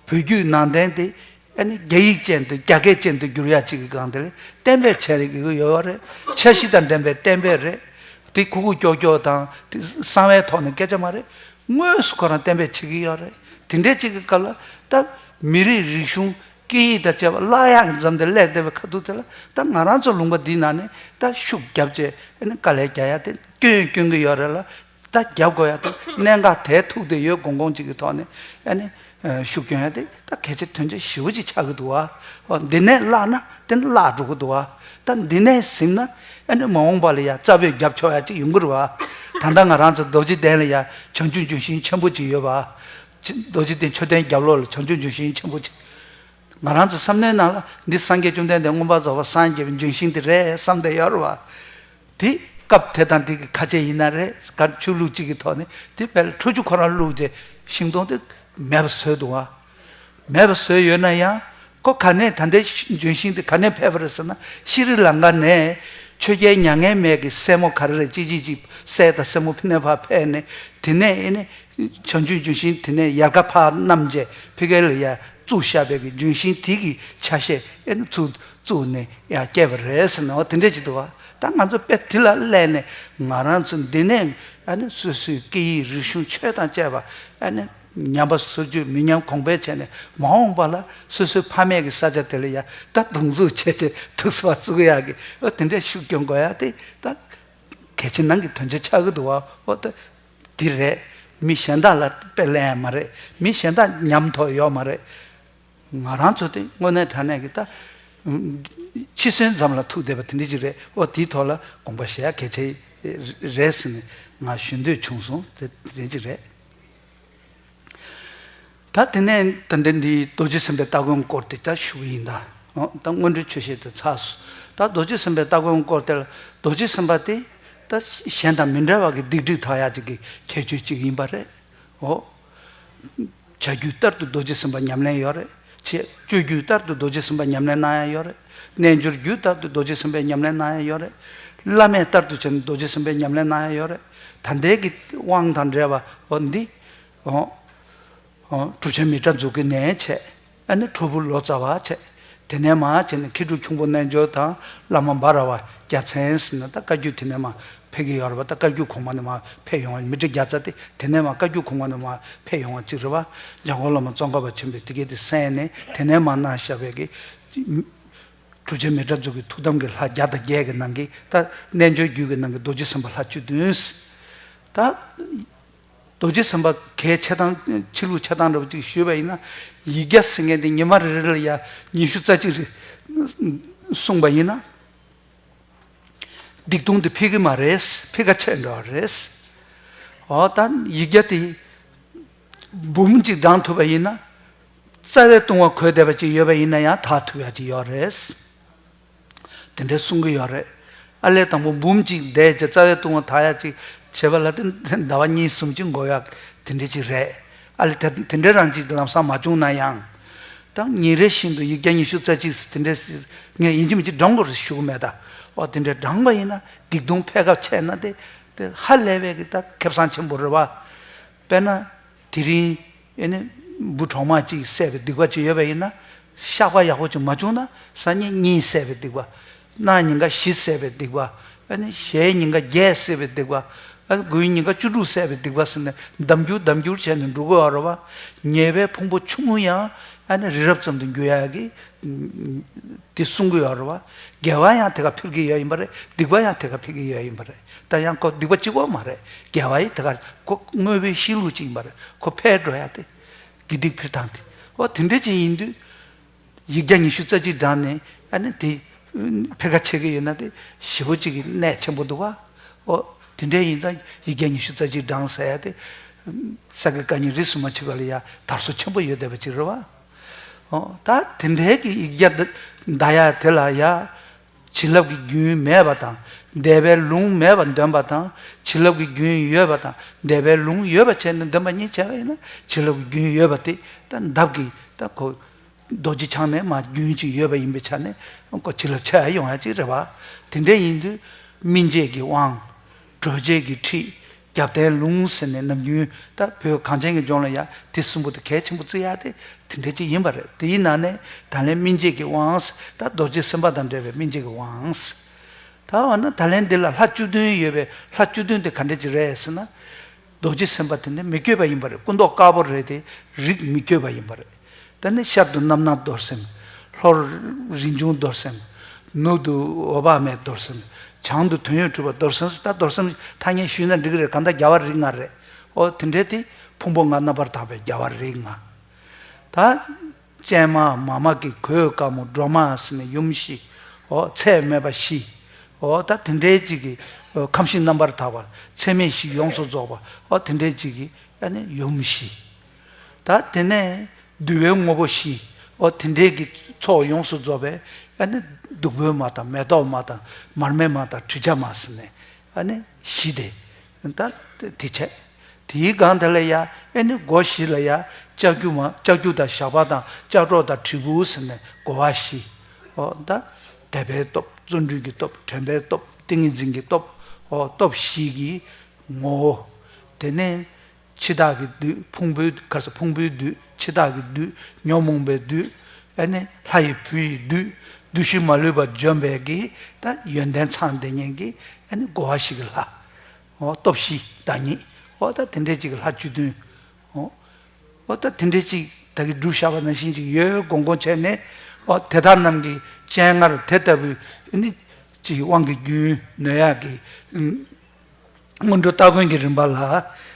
བོད་བརྒྱུད་ནང་བསྟན་དེ་ཨ་ནི་རྒྱ་ཡིག་ཅན་དུ་རྒྱ་སྐད་ཅན་དུ་བསྒྱུར་ཡ་གཅིག་གི་སྒང་དེ་ལ་གཏན་འབེབས་བྱས་ཡོད་རེད། འཆར་གཞི་དང་ལྡན་པའི་གཏན་འབེབས་རེད། དེ་ཁུག་ཁུག་ཀྱོག་ཀྱོག་དང་དེ་གསང་བའི་ཐོག་ནས་སྐད་ཆ་མ་རེད། དངོས་སུ་ཁོ་རང་གཏན་འབེབས་བྱེད་ཀྱི་ཡོད་རེད། དེ་འདྲའི་གཅིག་གི་སྐབས་ལ་ད་མི་རིགས་རིག་གཞུང་སྐད་ཡིག་དང་བཅས་པ་བརླག་ཡག་གི་མཚམས་དེ་སླེབས་བསྡད་པའི་ཁ་ཐུག་དེ་ལ་ད་ང་རང་ཚོ་ལུང་པ་འདིའི་ནང་ནས་ད་ཤུགས་བརྒྱབ་བྱས་ཨ་ནི་དཀའ་ལས་རྒྱག་ཡ་དེ་སྐྱོན་སྐྱོན་གྱི་ཡོད་རེད་ལ། ད་རྒྱབ་དགོས་ཡ་དེ་གནད་འགག་དེ་ཐུག་བསྡད་ཡོད་དགོངས་དགོངས་གཅིག་གི་ཐོག་ནས་ཨ་ནི་ཤུགས་སྐྱོན་ཡ་དེ་ད་གལ་ཆེ་དོན་ཆེ་ཞེ་པོ་ཅིག་ཆགས་ཀྱི་འདུག་བ། འདི་ནས་བརླག་ན་དེ་ནས་བརླག་འགྲོ་གི་འདུག་བ། ད་འདི་ནས་ཟིན་ན་ཨ་ནི་མ་འོངས་པ་ལ་ཡ་རྩ་བོད་རྒྱབ་ཆོག་ཡ་ཅིག་ཡོང་གི་རེད་བ། ད་ལྟ་ང་རང་ཚོ་རྡོ་རྗེ་གདན་ལ་ཡ་བྱང་ཆུབ་ལྗོན་ཤིང་ཆེན་པོ་ཅིག་ཡོད་བ། རྡོ་རྗེ་གདན་མཆོད་རྟེན་རྒྱབ་ལོགས་ལ་བྱང་ཆུབ་ལྗོན་ཤིང་ཆེན་པོ་ཅིག་ང་རང་ཚོ་བསམ་བློའི་ནང་ལ་འདི་སངས་རྒྱས་བཅོམ་ལྡན་འདས་མངོན་པར་རྫོགས་པར་སངས་རྒྱས་པའི་ལྗོན་ཤིང་དེ་རེད་བསམ་བསྡད་ཡོད་རེད་བ། དེ་སྐབས་དེ་དང་དེ་གི་ཁ་ཆད་ཡིན་ན་རེད་ག་ཆོས་ལུགས་གཅིག་གི་ཐོག་ནས་དེ་དཔེ་ལ་ཁྲོ་ཆུ་ཁོ་རང་བླུགས་རྗེས་ཤིང་སྡོང་དེ་མེད་པ་བཟོས་འདུག་བ། མེད་པ་བཟོས་ཡོད་ན་ཡང་ཁོ་ག་ནས་ད་ལྟའི་ལྗོན་ཤིང་དེ་ག་ནས་ཕེབས་པ་རེད་ཟེར་ན་ཤྲི་ལང་ཀ་ནས་ཆོས་རྒྱལ་མྱ་ངན་མེད་ཀྱི་སྲས་མོ་ག་རེ་རེད་ཅི་ཅི་ཅི་སྲས་དང་སྲས་མོ་ཕི་ནས་ཕར་ཕེབས་ནས་དེ་ནས་ཨེ་ནི་བྱང་ཆུབ་ལྗོན་ཤིང་དེ་ནས་ཡལ་ག་ཕར་བསྣམས་རྗེས་ཕི་གེ་ལ་ཡ་བཙུགས་བཞག་པའི་གི་ལྗོན་ཤིང་དེ་གི་ཆ་ཤས་ཨེ་ནི་ཚུར་བཙུགས་ནས་ཡ་སྐྱེས་པ་རེད་ཟེར་ནས་འོ་དེ་འདྲས་ཅིག་འདུག་བ། ད་ང་ཚོ་དཔེ་དེ་ལ་སླེབས་ནས་ང་རང་ཚོ་འདི་ནས་ཨ་ནི་སོ་སོའི་སྐད་ཡིག་རིག་གཞུང་ཆོས་དང་བཅས་པ་ཨ་ནི་ཉམས་པ་སོར་ཆུད་མི་ཉམས་གོང་འཕེལ་བྱས་ནས་མ་འོངས་པ་ལ་སོ་སོའི་ཕ་མེས་ཀྱི་ས་ཆ་དེ་ལ་ཡ་ད་གདོང་འཛུགས་བྱས་བྱས་ཐུགས་སུ་བ་བཙུགས་ཡག་གི་ཨ་དེ་འདྲས་ཤུགས་སྐྱོན་དགོས་ཡ་དེ་ད་གལ་ཆེ་ནང་གི་དོན་ཆེན་ཆགས་ཀྱི་འདུག་བ། འོ་ད་དེ་རེད། མི་གཞན་དག་ལ་དཔེ་ལེན་ཡ་མ་རེད། མི་གཞན་དག་ཉམས་ཐོག་ཡོད་མ་རེད། ང་རང་ཚོ་དེ་དངོས་གནས་དྲང་གནས་ཀྱི་ད་ཕྱི་སོན་ཙམ་ལ་ཐུག་བསྡད་པ་དེ་འདྲ་ཅིག་རེད། ཨོ་དེའི་ཐོག་ལ་དགོངས་པ་བཞེས་ཡ་གལ་ཆེ་རེད་ཟེར་ནས་ང་ཞུ་འདོད་བྱུང་སོང་། དེ་དེ་འདྲ་ཅིག་རེད། ད་དེ་ནས་ད་འདི་འདི་རྡོ་རྗེ་སེམས་དཔའི་སྟ་གོན་སྐོར་དེ་ད་ཞུ་གི་ཡིན་ད། ཨོ་ད་སྔོན་འགྲོའི་ཆོས་བཤད་དེ་ཚར་སོང་། ད་རྡོ་རྗེ་སེམས་དཔའི་སྟ་གོན་སྐོར་དེ་ལ་རྡོ་རྗེ་སེམས་དཔའ་དེ་ད་གཞན་དང་མི་འདྲ་བ་གི་སྡིག་སྒྲིབ་དག་ཡ་ཅིག་གི་ཁྱད་ཆོས་ཅིག་ཡིན་པ་རེད། ཨོ། བྱ་རྒྱུད་ལྟར་དུ་རྡོ་རྗེ་སེམས་དཔའ་ཉམས་ལེན་ཡོད་རེད། ཆེ། སྤྱོད་རྒྱུད་ལྟར་དུ་རྡོ་རྗེ་སེམས་དཔའ་ཉམས་ལེན་གནང་ཡ་ཡོད་རེད། རྣལ་འབྱོར་རྒྱུད་ལྟར་དུ་རྡོ་རྗེ་སེམས་དཔའ་ཉམས་ལེན་གནང་ཡ་ཡོད་རེད། བླ་མེད་ལྟར་དུ་བྱས་ནས་རྡོ་རྗེ་སེམས་དཔའ་ཉམས་ལེན་གནང་ཡ་ཡོད་རེད། ད་ལྟའི་གི་དབང་དང་འབྲེལ་བ་འོ་འདི། འོ། འོ། གྲུབ་ཆེན་མི་ཏྲ་མཛུ་གུ་ནས་བྱས། ཨ་ནི་ཁྲོ་ཕུ་ལོ་ཙཱ་བ་བྱས། དེ་ནས་མར་བྱས་ནས་མཁས་གྲུབ་ཁྱུང་པོ་རྣལ་འབྱོར་དང་བླ་མ་འབའ་ར་བ་རྒྱལ་མཚན་ཟེར་ནས་ད་བཀའ་བརྒྱུད་དེ་ནས་མར་ཕེབས་ཀྱི་ཡོད་རེད་པ། ད་བཀའ་བརྒྱུད་གོང་མ་ནས་མར་ཕེབས་ཡོང་བ་མི་ཏྲ་རྒྱ་ཚ་དེ་དེ་ནས་མར་བཀའ་བརྒྱུད་གོང་མ་ནས་མར་ཕེབས་ཡོང་བ་ཅིག་རེད་པ། འཇམ་མགོན་བླ་མ་ཙོང་ཁ་པ་ཆེན་པོས་དེ་གས་དེ་གསན་ནས་དེ་ནས་མར་གནང་བཞག་པའི་གི་གྲུབ་ཆེན་མི་ཏྲ་མཛུ་གུའི་ཐུགས་དམ་གྱི་ལྷ་བརྒྱ་དང་བརྒྱད་ཀྱི་ནང་གི་ད་རྣལ་འབྱོར་རྒྱུད་ཀྱི་ནང་གི་རྡོ་རྗེ་སེམས་དཔའ་ལྷ་བཅུ་བདུན། ད། རྡོ་རྗེ་སེམས་དཔའ་གལ་ཆེ་སྟངས་ཕྱི་ལུགས་ཆེ་སྟངས་འདྲ་པོ་ཅིག་ཞུས་པ་ཡིན་ན། ཡིག་བརྒྱ་ཟེར་མཁན་དེ་ཉི་མ་རེ་རེ་ལ་ཡ་ཉི་ཤུ་རྩ་གཅིག་རེ་གསུངས་པ་ཡིན་ན། སྡིག་ལྟུང་དེ་འཕེལ་གི་མ་རེད། འཕེལ་ཁ་ཆེ་འགྲོ་བ་རེད། འོ་ད་ཡིག་བརྒྱ་དེ་འབུམ་གཅིག་བགྲང་ཐུབ་པ་ཡིན་ན། རྩ་བའི་ལྟུང་བ་གོས་བསྡད་པ་ཅིག་ཡོད་པ་ཡིན་ན་ཡང་དག་ཐུབ་ཡ་ཅིག་ཡོད་རེད། དེ་འདྲའི་གསུང་གི་ཡོད་རེད། ཨ་ལས་དང་པོ་འབུམ་གཅིག་བཟླས་བྱས་རྩ་བའི་ལྟུང་བ་དག་ཡ་ཅིག་བྱེད་པ་ལ་དེ་ཟླ་བ་གཉིས་གསུམ་ཅིག་འགོར་ཡ་དེ་འདྲའི་ཅིག་རེད། ཨ་ལས་དེ་དེ་འདྲའི་རང་ཅིག་ལམ་སང་མ་བྱུང་ན་ཡང་། ད་ཉིན་རེ་བཞིན་དུ་ཡིག་བརྒྱ་ཉི་ཤུ་རྩ་གཅིག་དེ་འདྲའི་ངས་ཡིན་གཅིག་མིན་གཅིག་བགྲང་དགོས་རེད་ཞུ་གི་མེད་ད། ཨོ་དེ་འདྲའི་བགྲང་པ་ཡིན་ན་སྡིག་ལྟུང་འཕེལ་ཁ་ཆེ་ན་དེ་དེ་ཧ་ལས་པའི་གི་ད་ཁེ་བཟང་ཆེན་པོ་རེད་བ། དཔེར་ན། དེ་རིང་ཨེ་ནི་བུ་གྲོག་མ་གཅིག་བསད་པའི་སྡིག་པ་ཅིག་ཡོད་པ་ཡིན་ན། བཤགས་པ་ཡག་པོ་ཅིག་མ་བྱུང་ན་སང་ཉིན་གཉིས་བསད་པའི་སྡིག་པ། གནངས་ཉིན་ཀ་བཞི་བསད་པའི་སྡིག་པ། ཨེ་ནི་གཞེས་ཉིན་ཀ་བརྒྱད་བསད་པའི་སྡིག་པ། ཨེ་ནི་དགུན་ཉིན་ཀ་བཅུ་དྲུག་བསད་པའི་སྡིག་པ་ཟེར་ནས་འདམ་འགྱུར་འདམ་འགྱུར་བྱས་ནས་འགྲོ་གི་ཡོད་རེད་བ། ཉེས་པའི་ཕུང་པོ་ཆུང་ངུ་ཡང་ཨེ་ནི་རི་རབ་ཙམ་དུ་འགྱུར་ཡག་གི་དེ་གསུང་གི་ཡོད་རེད་བ། དགེ་བ་ཡང་དེ་ག་འཕེལ་གྱི་ཡོད་ཡིན་པ་རེད། སྡིག་པ་ཡང་དེ་ག་འཕེལ་གྱི་ཡོད་ཡིན་པ་རེད། ད་ཡང་ཁོ་སྡིག་པ་གཅིག་པོ་མ་རེད། དགེ་བ་ཡི་དེ་ག་ཁོ་དངོས་པོའི་གཤིས་ལུགས་གཅིག་ཡིན་པ་རེད། ཁོ་འཕེལ་འགྲོ་ཡ་དེ། དགེ་སྡིག་འཕེལ་སྟངས་དེ། འོ་དེ་འདྲ་ཅིག་ཡིན་དུས། ཡིག་བརྒྱ་ཉི་ཤུ་རྩ་གཅིག་བགྲངས་ནས་ཨ་ནི་དེ། འཕེལ་ཁ་ཆེ་གི་ཡོད་ན་དེ་ཞེ་པོ་ཅིག་གི་གནད་ཆེན་པོ་འདུག་ག་འོ་དེ་འདྲ་ཡིན་ཙང་ཡིག་བརྒྱ་ཉི་ཤུ་རྩ་གཅིག་བགྲངས་ཟེར་ཡ་དེ། ས་དགེ་བཀའ་རྙིང་རིས་སུ་མ་ཆད་པ་ལ་ཡ་དར་སོ་ཆེན་པོ་ཡོད་བསྡད་པ་ཅིག་རེད་བ། འོ་ད་དེ་འདྲའི་གི་ཡིག་བརྒྱ་འདི་འདའ་ཡ་དེ་ལ་ཡ། བྱིན་རླབས་ཀྱི་རྒྱུན་མེད་པ་དང་འདས་པའི་ལུང་མེད་པ་འདོན་པ་དང་བྱིན་རླབས་ཀྱི་རྒྱུན་ཡོད་པ་དང་འདས་པའི་ལུང་ཡོད་པ་བྱས་ནས་འདོན་པ་གཉིས་བྱས་པ་ཡིན་ན་བྱིན་རླབས་ཀྱི་རྒྱུན་ཡོད་པ་དེ་ད་འདབ་ཀྱི་ད་ཁོ་རྡོ་རྗེ་འཆང་ནས་མར་རྒྱུན་ཅིག་ཡོད་པ་ཡིན་པའི་ཆ་ནས་ཁོ་བྱིན་རླབས་ཆེ་བ་ཡོང་ཡ་ཅིག་རེད་བ། དེ་འདྲ་ཡིན་དུས་སྨིན་བྱེད་ཀྱི་དབང་། གྲོལ་བྱེད་ཀྱི་ཁྲིད། རྒྱབ་རྟེན་ལུང་ཟེར་ནས་ནམ་རྒྱུན་ད་བོད་གངས་ཅན་གྱི་ལྗོངས་ལ་ཡ་དེ་གསུམ་པོ་དེ་གལ་ཆེན་པོ་བརྩི་ཡ་དེ་དེ་འདྲ་ཅིག་ཡིན་པ་རེད། དེའི་ནང་ནས་ད་ལན་སྨིན་བྱེད་ཀྱི་དབང་ད་རྡོ་རྗེ་སེམས་དཔའ་དང་འབྲེལ་བའི་སྨིན་བྱེད་ཀྱི་དབང་། ད་འོ་ན་ད་ལན་འདི་ལ་ལྷ་བཅུ་བདུན་ཡོད་པའི་ལྷ་བཅུ་བདུན་དེ་ག་འདྲ་ཅིག་རེད་ཟེར་ན། རྡོ་རྗེ་སེམས་དཔའ་དེ་ནི་མི་བསྐྱོད་པ་ཡིན་པ་རེད། སྐུ་མདོག་དཀར་པོ་རེད་དེ་རིགས་མི་བསྐྱོད་པ་ཡིན་པ་རེད། ད་ནི་ཤར་དུ་རྣམ་སྣང་རྡོར་སེམས། ལྷོར་རིན་འབྱུང་རྡོར་སེམས། ནུབ་ཏུ་འོད་དཔག་མེད་རྡོར་སེམས། བྱང་དུ་དོན་ཡོད་གྲུབ་པ་རྡོར་སེམས། ད་རྡོར་སེམས་ཐ་སྙད་ཞུས་ན་འགྲིག་གི་རེད། གང་ལྟར་རྒྱལ་བ་རིགས་ལྔ་རེད། ཨོ་དེ་འདྲའི་དེ་ཕུང་པོ་ལྔ་རྣམ་པར་དག་པའི་རྒྱལ་བ་རིགས་ལྔ། ད་སྤྱན་མ་མ་མ་གི་གོས་དཀར་མོ་སྒྲོལ་མ་ཟེར་ནས་ཡུམ་བཞི། ཨོ་ཚད་མེད་པ་བཞི། ཨོ་ད་དེ་འདྲའི་ཅིག་གི་ཨོ་ཁམས་བཞི་རྣམ་པར་དག་པ་ཚད་མེད་བཞི་ཡོངས་སུ་རྫོགས་པ་ཨོ་དེ་འདྲའི་ཅིག་གི་ཨ་ནི་ཡུམ་བཞི། ད་དེ་ནས་འདུལ་བའི་དངོས་པོ་བཞི། ཨོ་དེ་འདྲའི་གི་ཚོགས་ཡོངས་སུ་རྫོགས་པའི་ཨ་ནི་བདུག་སྤོས་མ་དང་མེ་ཏོག་མ་དང་མར་མེ་མ་དང་དྲི་ཆབ་མ་ཟེར་ནས་ཨ་ནི་བཞི་དེ་ད་དེ་བྱས། དེའི་སྒང་དེ་ལ་ཡ་ཨ་ནི་སྒོ་བཞི་ལ་ཡ་ལྕགས་ཀྱུ་མ་ལྕགས་ཀྱུ་དང་ཞགས་པ་དང་ལྕགས་སྒྲོག་དང་དྲིལ་བུ་ཟེར་ནས་སྒོ་བ་བཞི། ཨོ་ད་དད་པའི་སྟོབས། བརྩོན་འགྲུས་ཀྱི་སྟོབས། དྲན་པའི་སྟོབས། ཏིང་ངེ་འཛིན་གྱི་སྟོབས། ཨོ་སྟོབས་བཞི་གི་ངོ་བོ། དེ་ནས་འཆི་བདག་གི་བདུད། ཕུང་པོའི་ག་རེ་ཟེར། ཕུང་པོའི་བདུད། འཆི་བདག་གི་བདུད། ཉོན་མོངས་པའི་བདུད། ཨ་ནི་ལྷ་ཡི་བུ་ཡི་བདུད། བདུད་བཞི་མ་ལུས་པ་འཇོམས་པའི་གི་ད་ཡོན་ཏན་ཚང་བསྡད་མཁན་གྱི་ཨ་ནི་སྒོ་བ་བཞི་གི་ལྷ། འོ་སྟོབས་བཞི་བདག་ཉིད། འོ་ད་དེ་འདྲའི་ཅིག་གི་ལྷ་བཅུ་བདུན། འོ་འོ་ད་དེ་འདྲའི་ཅིག་ད་གི་སྒྲུབ་བཞག་པ་ནང་བཞིན་ཅིག་ཡོད་དགོངས་དགོངས་བྱས་ནས། འོ་དེ་དག་རྣམས་ཀྱི་སྤྱན་སྔར་དེ་ལྟ་བུའི་ཨ་ནི་ཅིག་དབང་གི་རྒྱུན་ནོད་ཡག་གི་ཨ། སྔོན་འགྲོ་སྟ་གོན་གྱི་རིམ་པ་ལ།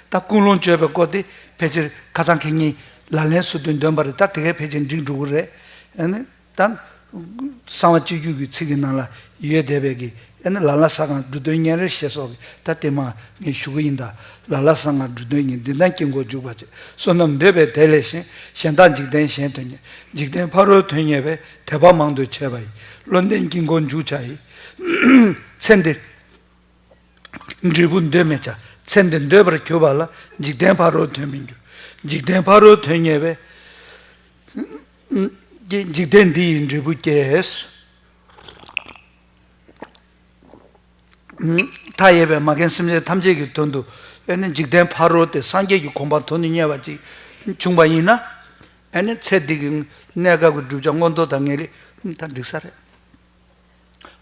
ད་ཀུན་སློང་བཅོས་པའི་སྐོར་དེ་ཕལ་ཆེར་ཁ་སང་ཁེ་ཉིན་ལག་ལེན་སོ་བདུན་འདོན་པ་རེད། ད་དེ་གས་ཕལ་ཆེར་འགྲིག་འགྲོ་གི་རེད། ཨ་ནི་ད་གསང་བ་སྤྱོད་བརྒྱུད་ཀྱི་ཚིག་གི་ནང་ལ་ཡོད་བསྡད་པའི་གི་ཨ་ནི་ལ་ལ་ས་གང་འབྲུ་དོན་སྙན་རེ་ཞེས་སོགས་ཀྱི་ད་དེ་མ་ངས་ཞུ་གི་ཡིན། ད་ལ་ལ་ས་གང་འབྲུ་དོན་སྙན། འདི་དང་དཀྱིལ་འཁོར་འཇུག་པ་བྱེད། བསོད་ནམས་འདོད་པས་དེ་ལས་བཞེངས། གཞན་དག་འཇིག་རྟེན་གཞན་དོན་གཉེར། འཇིག་རྟེན་ཕ་རོལ་དོན་གཉེར་བའི། དད་པ་མང་དུ་བྱས་པ་ཡི། བློ་ལྡན་དཀྱིལ་འཁོར་འཇུག་བྱ་ཡི། ཚེ་འདིར་འབྲས་བུ་འདོད་མི་བྱ། ཚེ་འདི་འདོད་པར་གྱུར་པ་ལ། འཇིག་རྟེན་ཕ་རོལ་དོན་མི་འགྱུར། འཇིག་རྟེན་ཕ་རོལ་དོན་གཉེར་བའི། འཇིག་རྟེན་འདི་ཡི་འབྲས་བུ་སྐྱེ། མཐའ་ཡས་པའི་མ་རྒན་སེམས་ཅན་ཐམས་ཅད་ཀྱི་དོན་དུ་ཨེ་ནི་འཇིག་རྟེན་ཕ་རོལ་ཏེ་སངས་རྒྱས་ཀྱི་གོ་འཕང་དོན་དུ་གཉེར་བ་ཅིག་བྱུང་བ་ཡིན་ན། ཨེ་ནི་ཚེ་འདི་གི་གནས་སྐབས་ཀྱི་བསྒྲུབ་བྱ་མངོན་མཐོ་དང་ངེས་ལེགས་ད་འགྲིག་ས་རེད།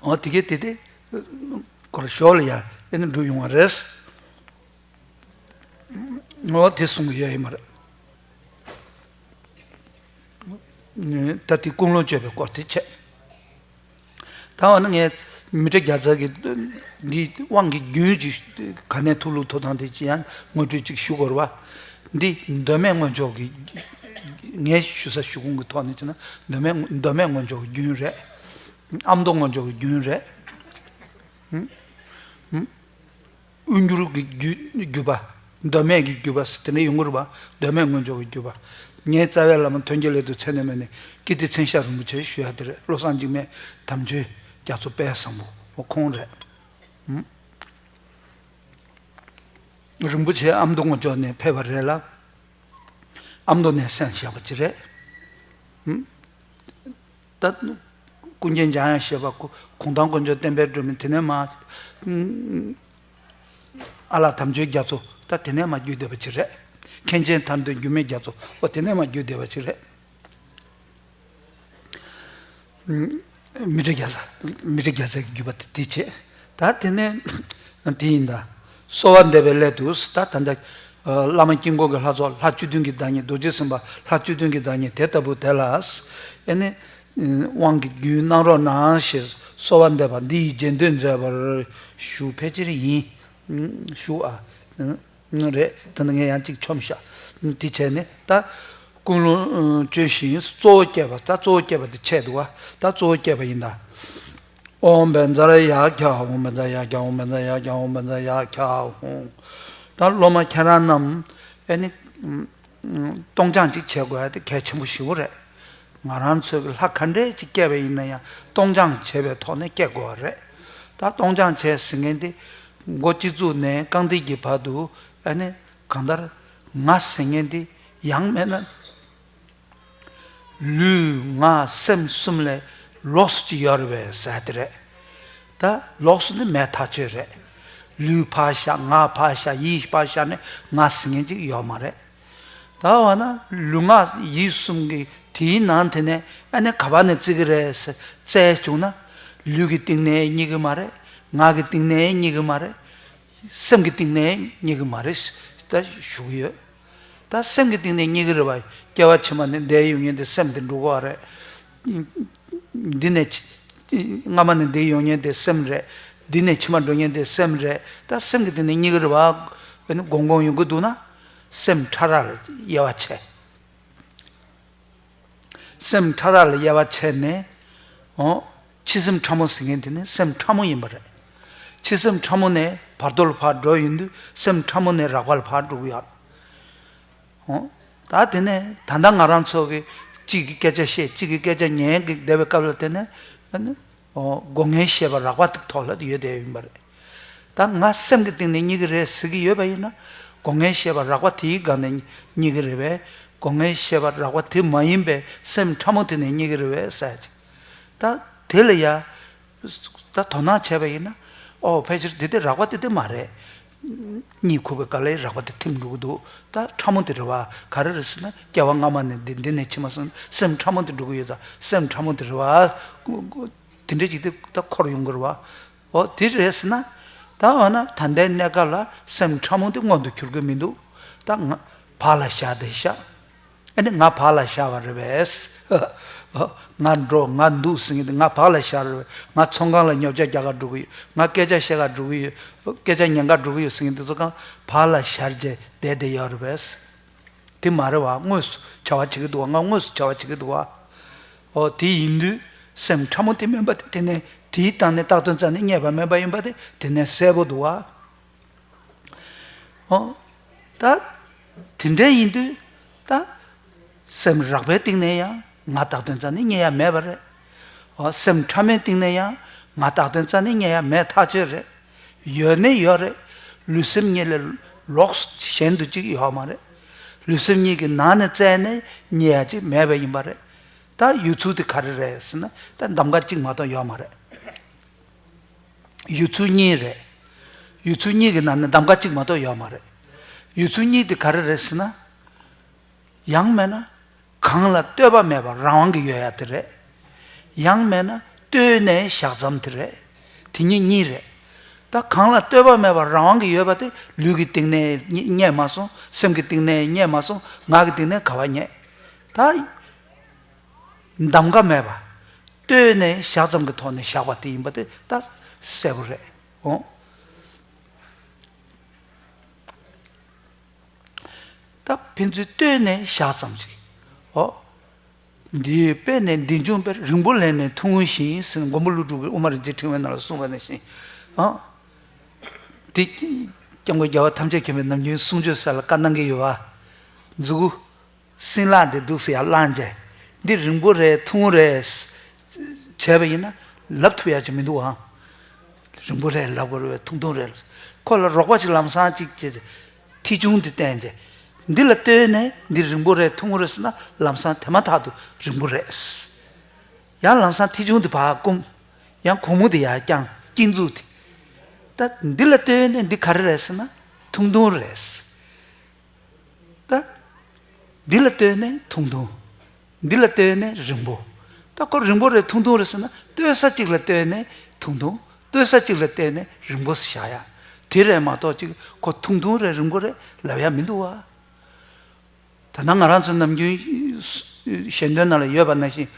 འོ་དེ་གས་དེ་དེ་ཁོ་ར་ཞོར་ལ་ཡང་ཨེ་ནི་འགྲུབ་ཡོང་བ་རེད། འོ་དེ་གསུང་གི་ཡོད་ཡིན་མ་རེད། ད་དེ་ཀུན་སློང་བཅོས་པའི་སྐོར་དེ་བྱས། ད་འོ་ན་ངས་མི་ཏྲ་རྒྱལ་ཚབ་ཀྱི་འདི་དབང་གི་རྒྱུན་ཅིག་ག་ནས་ཐུགས་ལུགས་ཐུགས་དང་དེ་ཅི་ཡང་ངོ་སྤྲོད་ཅིག་ཞུ་དགོས་རེད་བ། འདི་མདོ་སྨད་སྔོན་འཇོག་གི། ངས་ཞུ་ས་ཞུ་ཁུངས་ཀྱི་ཐོག་ནས་བྱས་ན་མདོ་སྨད་མདོ་སྨད་སྔོན་འཇོག་གི་རྒྱུན་རེད། ཨ་མདོ་སྔོན་འཇོག་གི་རྒྱུན་རེད། དབུས་འགྱུར་གྱི་བརྒྱུད་བརྒྱུད་པ། མདོ་སྨད་ཀྱི་བརྒྱུད་པ་ཟེར་དེ་འདྲ་ཡོང་གི་རེད་པ། མདོ་སྨད་སྔོན་འཇོག་གི་བརྒྱུད་པ། ངའི་རྩ་བའི་བླ་མ་དོན་གྱི་ལས་རྡོ་ཚེ་ནས་མེད་ནས་ཀིརྟི་མཚན་ཞབས་རིན་པོ་ཆེ་ཞུ་ཡ་དེ་རེད། བློ་བཟང་འཇིགས་མེད་དམ་ཆོས་རྒྱ་མཚོ་དཔལ་བཟང་པོ་འོ་ཁོང་རེད། རིན་པོ་ཆེ་ཨ་མདོ་སྔོན་འཇོག་ནས་ཕེབས་པ་རེད་ལ། ཨ་མདོ་ནས་གསན་བཞག་པ་ཅིག་རེད། ད་ཀུན་མཁྱེན་འཇམ་དབྱངས་བཞད་པ་གུང་ཐང་དཀོན་མཆོག་བསྟན་པའི་སྒྲོན་མེ་དེ་ནས་མ། ཨ་ལགས་དམ་ཆོས་རྒྱ་མཚོ་ད་དེ་ནས་མ་བརྒྱུད་བསྡད་པ་ཅིག་རེད། མཁན་ཆེན་ཐར་འདོད་འགྱུར་མེད་རྒྱ་མཚོ་ཨོ་དེ་ནས་མ་བརྒྱུད་བསྡད་པ་ཅིག་རེད། མི་ཏྲ་རྒྱལ་ཚབ། མི་ཏྲ་རྒྱལ་ཚབ་ཀྱི་བརྒྱུད་པ་དེ་དེ་བྱས། ད་དེ་ནས་དེ་ཡིན་ད། གསོལ་བ་འདེབས་པའི་སླད་དུ་ད་ད་ལྟ་བླ་མ་དཀྱིལ་འཁོར་གྱི་ལྷ་ཚོགས་ལྷ་བཅུ་བདུན་གྱི་བདག་ཉིད་རྡོ་རྗེ་སེམས་དཔའ་ལྷ་བཅུ་བདུན་གྱི་བདག་ཉིད་དེ་ལྟ་བུ་དེ་ལ། ཨེ་ནི། དབང་གི་རྒྱུན་གནང་རོགས་གནང་ཞེས་གསོལ་བ་འདེབས་པ་འདི་ཡི་རྗེས་ཟློས་མཛད་པར་ཞུ་ཕལ་ཆེར་ཡིན། ཞུ་ཨ། རེད། ད་ནི་ངས་ཡང་གཅིག་ཆོམས་ཤག་དེ་བྱས་ནས་ད་ཀུན་སློང་བཅོས་ཤིང་གཙོ་བོ་བསྐྱེད་པ་ད་གཙོ་བོ་བསྐྱེད་པ་དེ་ཆད་འདུག་བ། ད་གཙོ་བོ་བསྐྱེད་པ་ཡིན་ད། ཨོཾ་བཛྲ་ཡ་ཁྱ་ཧཱུྃ། བཛྲ་ཡ་ཁྱ་ཧཱུྃ། བཛྲ་ཡ་ཁྱ་ཧཱུྃ། བཛྲ་ཡ་ཁྱ་ཧཱུྃ། ད་སློབ་མ་ཁྱེད་རང་རྣམས་ཨེ་ནི། སྟོང་སྦྱང་ཅིག་བྱེད་དགོས་ཡ་དེ་གལ་ཆེན་པོ་ཞེ་པོ་རེད། ང་རང་ཚོའི་ལྷ་ག་འདྲས་ཅིག་བསྐྱེད་པ་ཡིན་ན་ཡང་སྟོང་སྦྱང་བྱེད་པའི་ཐོག་ནས་བསྐྱེད་དགོས་པ་རེད། ད་སྟོང་སྦྱང་བྱས་ཟིན་མཁན་དེ་མགོ་སྤྱི་གཙུག་ནས་རྐང་མཐིལ་གྱི་བར་དུ་ཨ་ནི་གང་ལྟར་ང་ཟེར་མཁན་དེ་ཡང་མེད་ན། ལུས་ངག་སེམས་གསུམ་ལས་ལོགས་སུ་ཅིག་ཡོད་རེད་པས་ཟེར་དེ་རེད། ད་ལོགས་སུ་ནི་མེད་ཐག་ཆོད་རེད། ལུས་ཕར་བཞག་ངག་ཕར་བཞག་ཡིད་ཕར་བཞག་ནས་ང་ཟེར་མཁན་ཅིག་ཡོད་མ་རེད། ད་འོ་ན་ལུས་ངག་ཡིད་གསུམ་གྱི་དེའི་ནང་དེ་ནས་ཨ་ནི་ག་པར་ནས་བརྩི་གི་རེད་ཟེར་བཙལ་བྱུང་ན། ལུས་ཀྱི་སྟེང་ནས་རྙེད་གི་མ་རེད། ངག་གི་སྟེང་ནས་རྙེད་གི་མ་རེད། སེམས་ཀྱི་སྟེང་ནས་རྙེད་གི་མ་རེད་ད་ཞུ་གི་ཡོད། ད་སེམས་ཀྱི་སྟེང་ནས་རྙེད་གི་རེད་བ། སྐྱེ་བ་ཕྱི་མ་ནས་འདས་ཡོང་མཁན་དེ་སེམས་དེ་འགྲོ་གི་རེད། འདི་ནས་ཕྱི་སྔ་མ་ནས་འདས་ཡོང་མཁན་དེ་སེམས་རེད། འདི་ནས་ཕྱི་མ་འགྲོ་མཁན་དེ་སེམས་རེད། ད་སེམས་ཀྱི་སྟེང་ནས་རྙེད་གི་རེད་བ། ཨ་ནི་དགོངས་དགོངས་ཡོང་གི་འདུག་ན། སེམས་ཕྲ་རགས་ལ་དབྱེ་བ་ཕྱེ། སེམས་ཕྲ་རགས་ལ་དབྱེ་བ་ཕྱེ་ནས། འོ། འཆི་སེམས་ཕྲ་མོ་ཟེར་མཁན་དེ་ནི་སེམས་ཕྲ་མོ་ཡིན་པ་རེད། འཆི་སེམས་ཕྲ་མོ་ནས་བར་དོ་ལ་ཕར་འགྲོ་ཡོང་དུས་སེམས་ཕྲ་མོ་ནས་རགས་པ་ལ་ཕར་འགྲོ་གི་ཡོད། འོ། ད་དེ་ནས་ད་ལྟ་ང་རང་ཚོ་གི་ གཅིག་གིས་སྐད་ཆ་བཤད། གཅིག་གིས་སྐད་ཆ་ཉན་གྱི་བསྡད་པའི་སྐབས་ལ་དེ་ནས་ཨ་ནི་ཨོ་སྒོ་ལྔའི་ཤེས་པ་རགས་པ་དེ་ཐོག་ལ་ཡོད་བསྡད་ཡིན་པ་རེད། ད་ང་སེམས་ཀྱི་སྟེང་ནས་རྙེད་ཀྱི་རེད་ཟེར་གྱི་ཡོད་པ་ཡིན་ན། སྒོ་ལྔའི་ཤེས་པ་རགས་པ་དེའི་སྒང་ནས་རྙེད་ཀྱི་རེད་པས། སྒོ་ལྔའི་ཤེས་པ་རགས་པ་དེ་མ་ཡིན་པའི་སེམས་ཕྲ་མོ་དེ་ནས་རྙེད་ཀྱི་རེད་པས་ཟེར་ཅིག་ད་དེ་ལ་ཡ། ད་དོ་སྣང་བྱས་པ་ཡིན་ན། ཨོ་ཕལ་ཆེར་འདི་དེ་རགས་པ་དེ་དེ་མ་རེད། གཉིད་ཁུག་པའི་སྐབས་ལ་རགས་པ་དེ་ཐིམ་འགྲོ་གི་འདུག་ད་ཕྲ་མོ་དེ་རེད་བ། ག་རེ་རེད་ཟེར་ན་སྐྱེ་བ་སྔ་མ་ནས་འདི་འདི་ནས་ཕྱི་མ་སོང་སེམས་ཕྲ་མོ་དེ་འགྲོ་གི་ཡོད་ཙང་སེམས་ཕྲ་མོ་དེ་རེད་བ། དེ་འདྲ་ཅིག་དེ་ད་འཁོར་ཡོང་གི་རེད་བ། ཨོ་དེ་རེད་ཟེར་ན། ད་འོ་ན་ད་ལྟའི་གནས་སྐབས་ལ་སེམས་ཕྲ་མོ་དེ་མངོན་དུ་གྱུར་གི་མི་འདུག་ད་ང་བག་ལ་ཞ་དེ་ཤ། ཨ་ནི་ང་བག་ལ་ཞ་བ་རེད་པས། ང་འགྲོ་ང་འདུག་ཟེར་མཁན་དེ་ང་བག་ལ་ཞ་རེད་པས། ང་ཚོང་ཁང་ལ་ཉོ་ཆ་རྒྱག་ག་འགྲོ་གི་ཡོད། ང་སྐད་ཆ་བཤད་ག་འགྲོ་གི་ཡོད། སྐད་ཆ་ཉན་ག་འགྲོ་གི་ཡོད་ཟེར་མཁན་དེ་ཚོ་གང་བག་ལ་ཞ་བྱས་བསྡད་བསྡད་ཡོད་རེད་པས། དེ་མ་རེད་བ། དངོས་སུ་བྱ་བ་བྱེད་ཀྱི་འདུག་བ། ང་དངོས་སུ་བྱ་བ་བྱེད་ཀྱི་འདུག་བ། ཨོ་དེ་ཡིན་དུས་སེམས་ཕྲ་མོ་དེ་མིན་པ་དེ་དེ་ནས་དེའི་སྟེང་ནས་བཏགས་དོན་རྩ་ནས་རྙེད་པ་མིན་པ་ཡིན་པ་དེ་དེ་ནས་གསལ་པོ་འདུག་བ། ཨོ། ད། དེ་འདྲ་ཡིན་དུས། ད། སེམས་རགས་པའི་སྟེང་ནས་ཡང་ང་བཏགས་དོན་རྩ་ནས་རྙེད་ཡ་མེད་པ་རེད། ཨོ་སེམས་ཕྲ་མོའི་སྟེང་ནས་ཡང་ང་བཏགས་དོན་རྩ་ནས་རྙེད་ཡ་མེད་ཐག་ཆོད་རེད། ཡོད་ནི་ཡོད་རེད། ལུས་སེམས་གཉིས་ལས་ལོགས་གཞན་དུ་གཅིག་ཡོད་མ་རེད། ལུས་སེམས་གཉིས་ཀྱི་ནང་ནས་བཙལ་ནས་རྙེད་ཡ་གཅིག་མེད་པ་ཡིན་པ་རེད། ད་ཡོད་ཚུལ་དེ་ག་རེ་རེད་ཟེར་ན་ད་གདམ་ག་གཅིག་མ་གཏོགས་ཡོད་མ་རེད། ཡོད་ཚུལ་གཉིས་རེད། ཡོད་ཚུལ་གཉིས་ཀྱི་ནང་ནས་གདམ་ག་གཅིག་མ་གཏོགས་ཡོད་མ་རེད། ཡོད་ཚུལ་གཉིས་དེ་ག་རེ་རེད་ཟེར་ན། ཡང་མེད་ན། གང་ལ་ལྟོས་པ་མེད་པར་རང་དབང་གིས་ཡོད་ཡ་དེ་རེད། ཡང་མེད་ན་ལྟོས་ནས་བཞག་ཙམ་དེ་རེད། དེ་གཉིས་གཉིས་རེད། ད་གང་ལ་ལྟོས་པ་མེད་པར་རང་དབང་གིས་ཡོད་པ་དེ་ལུས་ཀྱི་སྟེང་ནས་རྙེད་མ་སོང་། སེམས་ཀྱི་སྟེང་ནས་རྙེད་མ་སོང་། ངག་གི་སྟེང་ནས་ག་བ་རྙེད། ད། གདམ་ག་མེད་པ། ལྟོས་ནས་བཞག་ཙམ་གྱི་ཐོག་ནས་བཞག་པ་དེ་ཡིན་པ་དེ་ད་གསལ་པོ་རེད། འོང་། ད་ཕན་ཚུན་ལྟོས་ནས་བཞག་ཙམ་ཞིག་འོ། འདི་དཔེ་ནི་འདི་འབྱུང་དཔེར་རིང་པོ་ལས་ནས་ཐུང་ངུ་ཞིག་ཟེར་མགོན་པོ་ཀླུ་སྒྲུབ་ཀྱིས་དབུ་མ་རིན་ཆེན་ཕྲེང་བའི་ནང་ལ་གསུངས་པ་ནང་བཞིན། འོ། དེ་སྐྱབས་མགོན་རྒྱལ་བ་ཐམས་ཅད་མཁྱེན་པའི་ནམ་རྒྱུན་གསུང་ཆོས་ཟེར་ལ་བཀའ་གནང་གི་ཡོད་པ། མཛུ་གུ། སྲིན་ལག་འདི་འདུག་སེ་ཡར་བླངས་བྱས། འདི་རིང་པོ་རེད་ཐུང་ངུ་རེད། བྱས་པ་ཡིན་ན་ལབ་ཐུབ་ཡ་ཅིག་མི་འདུག་ཨང་། རིང་པོ་རེད་ལབ་དགོས་རེད། ཐུང་ཐུང་རེད། ཁོ་ལ་རོགས་པ་ཅིག་ལམ་སང་ཅིག་བྱས་ཚེ། མཐིལ་ཆུང་འདི་བསྟན་བྱས། འདི་ལ་ལྟོས་ནས་འདི་རིང་པོ་རེད་ཐུང་ངུ་རེད་ཟེར་ན་ལམ་སང་དེ་མ་ཐག་ཏུ་རིང་པོ་རེད། ཡང་ལམ་སང་མཐིལ་ཆུང་འདི་ཕར་བསྐུམ། ཡང་གུང་མོ་འདི་ཡར་བརྐྱངས་དཀྱིལ་མཛུབ་དེ། ད་འདི་ལ་ལྟོས་ནས་འདི་ག་རེ་རེད་ཟེར་ན་ཐུང་ཐུང་རེད། ད། འདི་ལ་ལྟོས་ནས་ཐུང་ཐུང་། འདི་ལ་ལྟོས་ནས་རིང་པོ། ད་ཁོ་རིང་པོ་རེད་ཐུང་ཐུང་རེད་ཟེར་ན་ལྟོས་ས་གཅིག་ལ་ལྟོས་ནས་ཐུང་ཐུང་། ལྟོས་ས་གཅིག་ལ་ལྟོས་ནས་རིང་པོ་ཟེར་བཞག་ཡ། དེ་རེད་མ་གཏོགས་ཅིག་ཁོ་ཐུང་ཐུང་རེད་རིང་པོ་རེད་ལབ་ཡ་མི་འདུག་བ། ད་ལྟ་ང་རང་ཚོ་ནམ་རྒྱུན་ཞལ་འདོན་ནང་ལ་ཡོད་པ་ནང་བཞིན།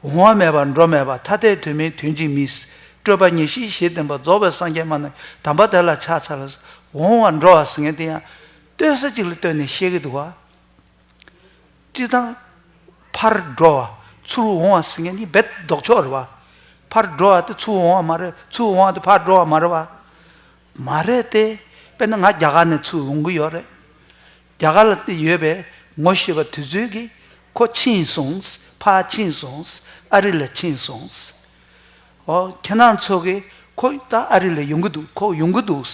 འོང་བ་མེད་པར་འགྲོ་མེད་པ། ཐ་དད་དོན་མིན་དོན་གཅིག་མིན། སྤྲོས་པ་ཉེར་ཞི་ཞེས་བསྟན་པ་རྫོགས་པའི་སངས་རྒྱས་སྨྲ་ནི་དམ་པ་དེ་ལ་ཕྱག་འཚལ་ལོ། འོང་བ་འགྲོ་བ་ཟེར་མཁན་དེ་ཡང་ལྟོས་ས་གཅིག་ལ་ལྟོས་ནས་བཤད་ཀྱི་འདུག་བ། སྤྱིར་བཏང་། ཕར་འགྲོ་བ་ཚུར་འོང་བ་ཟེར་མཁན་གྱི་རྦད་ལྡོག་ཕྱོགས་རེད་བ། ཕར་འགྲོ་བ་དེ་ཚུར་འོང་བ་མ་རེད། ཚུར་འོང་བ་དེ་ཕར་འགྲོ་བ་མ་རེད་བ། མ་རེད་དེ། དཔེར་ན་ང་རྒྱ་གར་ནས་ཚུར་འོང་གི་ཡོད་རེད། རྒྱ་གར་ལ་ཡོད་པའི་ངོ་ཤེས་པ་དེ་ཚོས་ཀྱིས་ཁོ་ཕྱིན་སོང་། ཕར་ཕྱིན་སོང་། ཨ་རི་ལ་ཕྱིན་སོང་། ཨོ་ཁྱེད་རང་ཚོ་གིས་ཁོ་ད་ཨ་རི་ལ་ཡོང་གི་འདུག་ཁོ་ཡོང་གི་འདུག་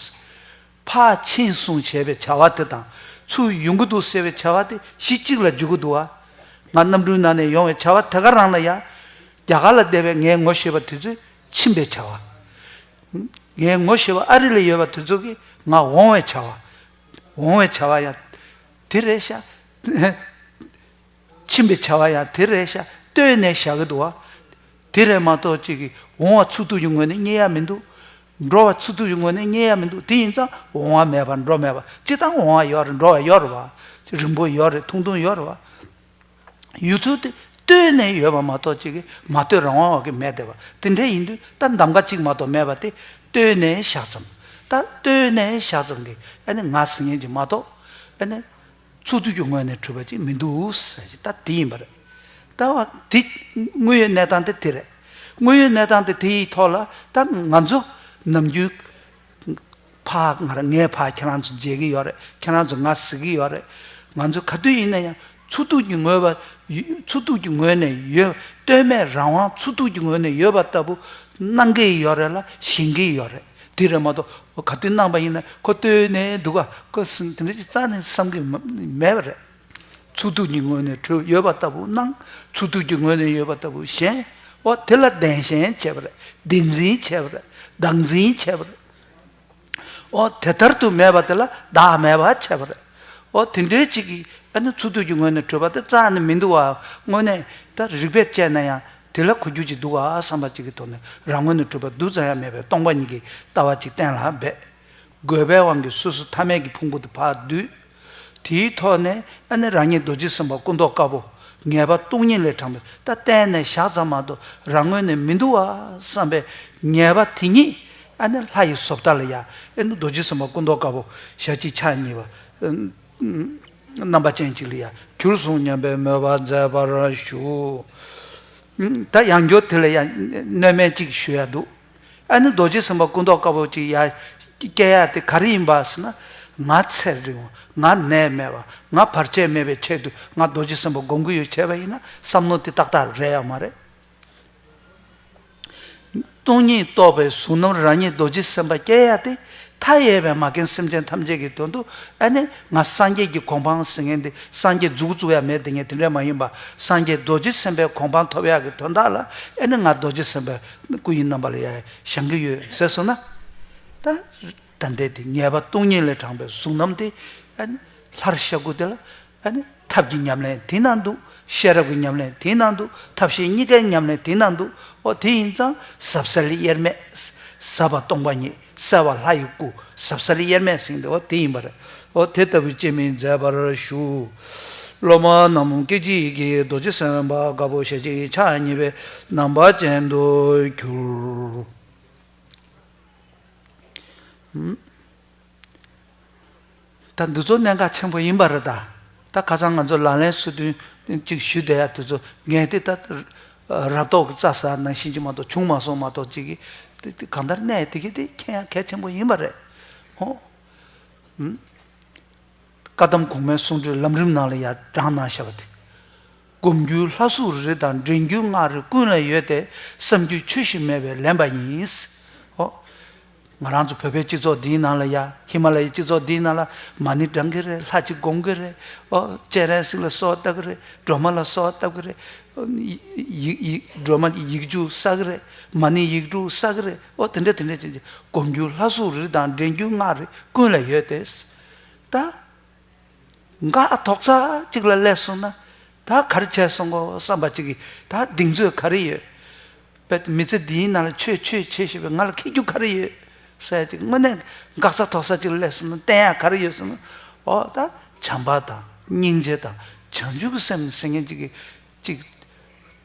ཕར་ཕྱིན་སོང་ཞེས་པའི་བྱ་བ་དེ་དང་ཚུར་ཡོང་གི་འདུག་ཟེར་བའི་བྱ་བ་དེ་གཞི་གཅིག་ལ་འཇུག་གི་འདུག་བ། ང་གནམ་གྲུའི་ནང་ནས་ཡོང་བའི་བྱ་བ་དེ་ག་རང་ལ་ཡ། རྒྱ་གར་ལ་བསྡད་པའི་ངའི་ངོ་ཤེས་པ་དེ་ཚོས་ཕྱིན་པའི་བྱ་བ། ངའི་ངོ་ཤེས་པ་ཨ་རི་ལ་ཡོད་པ་དེ་ཚོ་གིས་ང་འོང་བའི་བྱ་བ། འོང་བའི་བྱ་བ་ཡང་དེ་རེད་ཤག་ཕྱིན་པའི་བྱ་བ་ཡང་དེ་རེད་ཤག་ལྟོས་ནས་བཞག་གི་འདུག་བ། དེ་རེད་མ་གཏོགས་གཅིག་གིས་འོང་བ་ཚུགས་ཐུབ་ཀྱི་ངོས་ནས་རྙེད་ཡ་མི་འདུག་འགྲོ་བ་ཚུགས་ཐུབ་ཀྱི་ངོས་ནས་རྙེད་ཡ་མི་འདུག་དེ་ཡིན་ཙང་འོང་བ་མེད་པར་འགྲོ་མེད་པ། སྤྱིར་བཏང་འོང་བ་ཡོད་རེད། འགྲོ་བ་ཡོད་རེད་བ། རིང་པོ་ཡོད་རེད། ཐུང་ཐུང་ཡོད་རེད་བ། ཡོད་ཚུལ་དེ་ལྟོས་ནས་ཡོད་པ་མ་གཏོགས་གཅིག་གིས་མ་ལྟོས་རང་དབང་བ་གི་མེད་བསྡད་པ་དེ་འདྲ་ཡིན་དུས་ད་གདམ་ག་གཅིག་མ་གཏོགས་མེད་པ་དེ་ལྟོས་ནས་བཞག་ཙམ། ད་ལྟོས་ནས་བཞག་ཙམ་གྱིས་ཨ་ནི་ང་ཟེར་མཁན་གྱི་མ་གཏོགས་ཨ་ནི་ཚུགས་ཐུབ་ཀྱི་ངོས་ནས་གྲུབ་པ་ཅིག་མི་འདུག་ཟེར་གྱི་ད་དེ་ཡིན་པ་རེད། ད་བ་དེ་དངོས་ཡོད་གནས་སྟངས་དེ་དེ་རེད། དངོས་ཡོད་གནས་སྟངས་དེ་དེ་ཡི་ཐོག་ལ་ད་ང་ཚོ་ནམ་རྒྱུན་ཕར་ང་རང་ངས་ཕར་ཁྱེད་རང་ཚོ་མཇལ་གྱི་ཡོད་རེད། ཁྱེད་རང་ཚོ་ང་གཟིགས་ཀྱི་ཡོད་རེད། ང་ཚོ་ག་དུས་ཡིན་ན་ཡང་ འཚོ་ཐུབ་ཀྱི་ངོས་པ་ཡོད། འཚོ་ཐུབ་ཀྱི་ངོས་ནས་ཡོད། ལྟོས་མེད་རང་དབང་འཚོ་ཐུབ་ཀྱི་ངོས་ནས་ཡོད་པ་ལྟ་བུ་གནང་གི་ཡོད་རེད་ལ་བཞེངས་ཀྱི་ཡོད་རེད། དེ་རེད་མ་གཏོགས་ག་དུས་གནང་པ་ཡིན་ན་ཁོ་ལྟོས་ནས་འདུག་ག་ཁོ་སུན་དེ་འདྲ་ཅིག་རྩ་ནས་བསམ་གྱི་མ་མེད་པ་རེད། འཚོ་ཐུབ་ཀྱི་ངོས་ནས་གྲོས་ཡོད་པ་ལྟ་བུ་གནང་། འཚོ་ཐུབ་ཀྱི་ངོས་ནས་ཡོད་པ་ལྟ་བུ་བཞེངས། འོ་དེ་ལ་བདེན་ཞེན་བྱས་པ་རེད། བདེན་འཛིན་བྱས་པ་རེད། བདག་འཛིན་བྱས་པ་རེད། འོ་དེ་ལྟར་དུ་མེད་པ་དེ་ལ་བདག་མེད་པ་བྱས་པ་རེད། འོ་དེ་འདྲའི་ཅིག་གིས་ཨ་ནི་འཚོ་ཐུབ་ཀྱི་ངོས་ནས་གྲུབ་པ་དེ་རྩ་ནས་མི་འདུག་བ། དངོས་གནས་ད་རིགས་པས་དཔྱད་ན་ཡང་དེ་ལ་གོ་རྒྱུ་ཅིག་འདུག་བ་བསམ་པ་ཅིག་གི་ཐོག་ནས་རང་ངོས་ནས་གྲུབ་པ་རྡུལ་ཙམ་ཡང་མེད་པའི་སྟོང་པ་ཉིད་ཀྱི་ལྟ་བ་ཅིག་གཏན་ལ་འབེབས། དགོས་པའི་དབང་གིས་སོ་སོ་ཐ་མལ་གྱི་ཕུང་པོ་དེ་ཕར་བསྡུས། དེའི་ཐོག་ནས་ཨ་ནི་རང་ཉིད་རྡོ་རྗེ་སེམས་དཔའ་སྐུ་མདོག་དཀར་པོ་ངེས་པ་སྟོང་ཉིད་ལས་དྲངས་པའི་ད་གཏན་ནས་བཞག་ཙམ་མ་གཏོགས་རང་ངོས་ནས་མི་འདུག་བ་བསམ་པའི་ངེས་པ་དེ་ཉིད་ཨ་ནི་ལྷ་ཡི་བཟོ་ལྟ་ལ་ཡ་ཨ་ནི་རྡོ་རྗེ་སེམས་དཔའ་སྐུ་མདོག་དཀར་པོ་ཞལ་གཅིག་ཕྱག་གཉིས་པ་རྣམ་པ་ཅན་གཅིག་ལ་ཡ་གྱུར་སོང་སྙམ་པའི་མོས་པ་མཛད་པར་ཞུ། ད་ཡང་བསྐྱར་དེ་ལ་ཡང་གནོད་མེད་ཅིག་ཞུ་ཡ་འདུག་ཨ་ནི་རྡོ་རྗེ་སེམས་དཔའ་སྐུ་མདོག་དཀར་པོ་ཅིག་ཡ་སྐྱེ་ཡ་དེ་ག་རེ་ཡིན་པ་ཟེར་ན། ང་ཚེ་རིང་བ། ང་ནད་མེད་པ། ང་བར་ཆད་མེད་པའི་ཆེད་དུ་ང་རྡོ་རྗེ་སེམས་དཔའ་སྒོམ་གྱི་ཡོད་བྱས་པ་ཡིན་ན་བསམ་མནོ་དེ་ཏག་ཏག་རེད་ཡ་མ་རེད། སྟོང་ཉིད་རྟོགས་པའི་གཟུགས་རྣམས་རང་ཉིད་རྡོ་རྗེ་སེམས་དཔའ་སྐྱེ་ཡ་དེ་མཐའ་ཡས་པའི་མ་རྒན་སེམས་ཅན་ཐམས་ཅད་ཀྱི་དོན་དུ་ཨ་ནི་ང་སངས་རྒྱས་ཀྱི་གོ་འཕང་ཟེར་མཁན་དེ་སངས་རྒྱས་མཛུབ་བཙུགས་ཡ་མེད་དེ་ངས་དེ་འདྲ་མ་ཡིན་པ་སངས་རྒྱས་རྡོ་རྗེ་སེམས་དཔའི་གོ་འཕང་ཐོབ་ཡ་གི་དོན་དག་ལ་ཨ་ནི་ང་རྡོ་རྗེ་སེམས་དཔའི་སྐུ་ཡི་རྣམ་པ་ལ་ཡ་བཞེངས་ཀྱི་ཡོད་ཟེར་སོང་ན། ད་ད་ལྟའི་དེ་ངེས་པ་སྟོང་ཉིད་ལས་དྲངས་པའི་གཟུགས་རྣམས་དེ་ཨ་ནི་ལྷར་ཤར་སྐུ་དེ་ལ། ཨ་ནི་ཐབས་ཀྱི་ཉམས་ལེན་དེ་ན་འདུག་ཤེས་རབ་ཀྱི་ཉམས་ལེན་དེ་ན་འདུག་ཐབས་ཤེས་གཉིས་ཀའི་ཉམས་ལེན་དེ་ན་འདུག་འོ་དེ་ཡིན་ཙང་ཟབ་གསལ་དབྱེར་མེད། ཟབ་པ་སྟོང་པ་ཉིད། གསལ་བ་ལྷ་ཡི་སྐུ། ཟབ་གསལ་དབྱེར་མེད་ཟེར་འདི་འོ་དེ་ཡིན་པ་རེད། འོ་དེ་ལྟ་བུའི་སྤྱན་མིག་མཛད་པར་ཞུ། སློབ་མ་རྣམས་སྐད་ཅིག་གིས་རྡོ་རྗེ་སེམས་དཔའ་དཀར་པོ་ཞལ་གཅིག་ཕྱག་གཉིས་པའི་རྣམ་པ་ཅན་དུ་གྱུར། ད་འདི་ཚོ་གནད་འགག་ཆེན་པོ་ཡིན་པ་རེད་ད། ད་ཁ་སང་ང་ཚོ་ལག་ལེན་སོ་བདུན་གཅིག་ཞུས་བསྡད་ཡ་དེ་ཚོ་ངས་དེ་ད་ར་ཏོག་གི་རྩྭ་ཟ་ནང་བཞིན་གྱི་མ་གཏོགས་བྱུང་མ་སོང་མ་གཏོགས་གཅིག་གིས་དེ་དེ་གང་ལྟར་གནས་དེ་གི་དེ་མཁྱེན་ཡ་གལ་ཆེན་པོ་ཡིན་པ་རེད། ཨོ། བཀའ་གདམས་གོང་མའི་གསུང་སྒྲོས་ལམ་རིམ་ནང་ལ་ཡ་དྲངས་གནང་བཞག་པ་དེ། སྒོམ་རྒྱུ་ལྷ་གཟུགས་རི་དང་འདྲེན་རྒྱུ་སྔགས་རི་ཀུན་ལ་ཡོད་དེ། བསམ་རྒྱུ་ཆོས་བཞིན་མེད་པས་ལན་པ་ཡིན། ཨོ། ང་རང་ཚོ་བོད་པའི་སྤྱི་ཚོགས་འདིའི་ནང་ལ་ཡ་ཧི་མ་ལ་ཡའི་སྤྱི་ཚོགས་འདིའི་ནང་ལ་མ་ཎི་བགྲང་གི་རེད། ལྷ་གཅིག་སྒོམ་གི་རེད། ཨོ། སྤྱན་རས་གཟིགས་ལ་གསོལ་བ་བཏབ་གི་རེད། སྒྲོལ་མ་ལ་གསོལ་བ་བཏབ་གི་རེད། ཡིག་ཡིག་སྒྲོལ་མ་ཡིག་རྒྱུགས་བསགས་གི་རེད། མ་ཎི་ཡིག་དྲུག་བསགས་གི་རེད། ཨོ་དེ་འདྲ་དེ་འདྲ་བྱས་ཀྱི་སྒོམ་རྒྱུ་ལྷ་གཟུགས་རི་དང་འདྲེན་རྒྱུ་སྔགས་རི་ཀུན་ལ་ཡོད་དེ། ད། འགག་དོག་ཙག་ཅིག་ལ་སླེབས་སོང་ན། ད་ག་རེ་བྱས་སོང་གོ་བསམ་པ་ཅིག་གིས་ད་གདེང་ཚོད་ག་རེ་ཡོད། དཔེ་མི་ཚེ་འདིའི་ནང་ལ་ཆོས་ཆོས་བྱེད་ཤེས་པའི་ང་ལ་ཁེགས་རྒྱུ་ག་རེ་ཡོད། ཟེར་ཅིག་དངོས་གནས་འགག་ཙག་དོག་ཙག་ཅིག་ལ་སླེབས་སོང་ན་བསྟེན་ཡག་ག་རེ་ཡོད་ཟེར་ན། འོ་ད་བྱམས་པ་དང་སྙིང་རྗེ་དང་བྱང་ཆུབ་ཀྱི་སེམས་ཟེར་མཁན་ཅིག་གིས་ཅིག་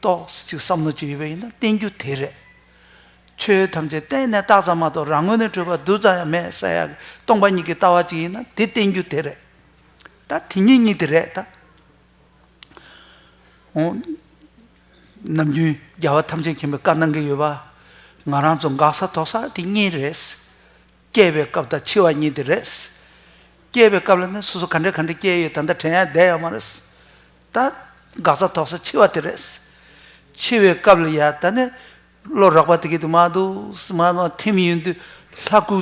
ཏོག་ཙམ་ཅིག་བསམ་བློ་ཅིག་ཡོད་པ་ཡིན་ན་བསྟེན་རྒྱུ་དེ་རེད། ཆོས་ཐམས་ཅད་གཏན་ནས་བཏགས་ཙམ་མ་གཏོགས་རང་ངོས་ནས་གྲུབ་པ་རྡུལ་ཙམ་ཡང་མེད་ཟེར་ཡག་གི་སྟོང་པ་ཉིད་ཀྱི་ལྟ་བ་ཅིག་ཡིན་ན་དེ་བསྟེན་རྒྱུ་དེ་རེད། ད་དེ་ཉིད་ཉིད་དེ་རེད་ད། འོ། ནམ་རྒྱུན་རྒྱལ་བ་ཐམས་ཅད་མཁྱེན་པའི་བཀའ་གནང་གི་ཡོད་པ། ང་རང་ཚོ་འགག་ས་དོག་ས་དེ་གཉིས་རེད། སྐྱེས་པའི་སྐབས་དང་འཆི་བ་གཉིས་དེ་རེད། སྐྱེས་པའི་སྐབས་ལ་ནི་སོ་སོ་ག་འདྲ་ག་འདྲ་སྐྱེས་ཡོད་ད་ལྟ་དྲན་ཡ་བསྡད་ཡོད་མ་རེད། ད་འགག་ས་དོག་ས་འཆི་བ་དེ་རེད། འཆི་བའི་སྐབས་ལ་ཡ་ད་ནི་བློ་རགས་པ་དེ་གས་དེ་མ་འདུག་མ་མ་ཐིམ་ཡོང་དུས་ལྷ་སྐུ་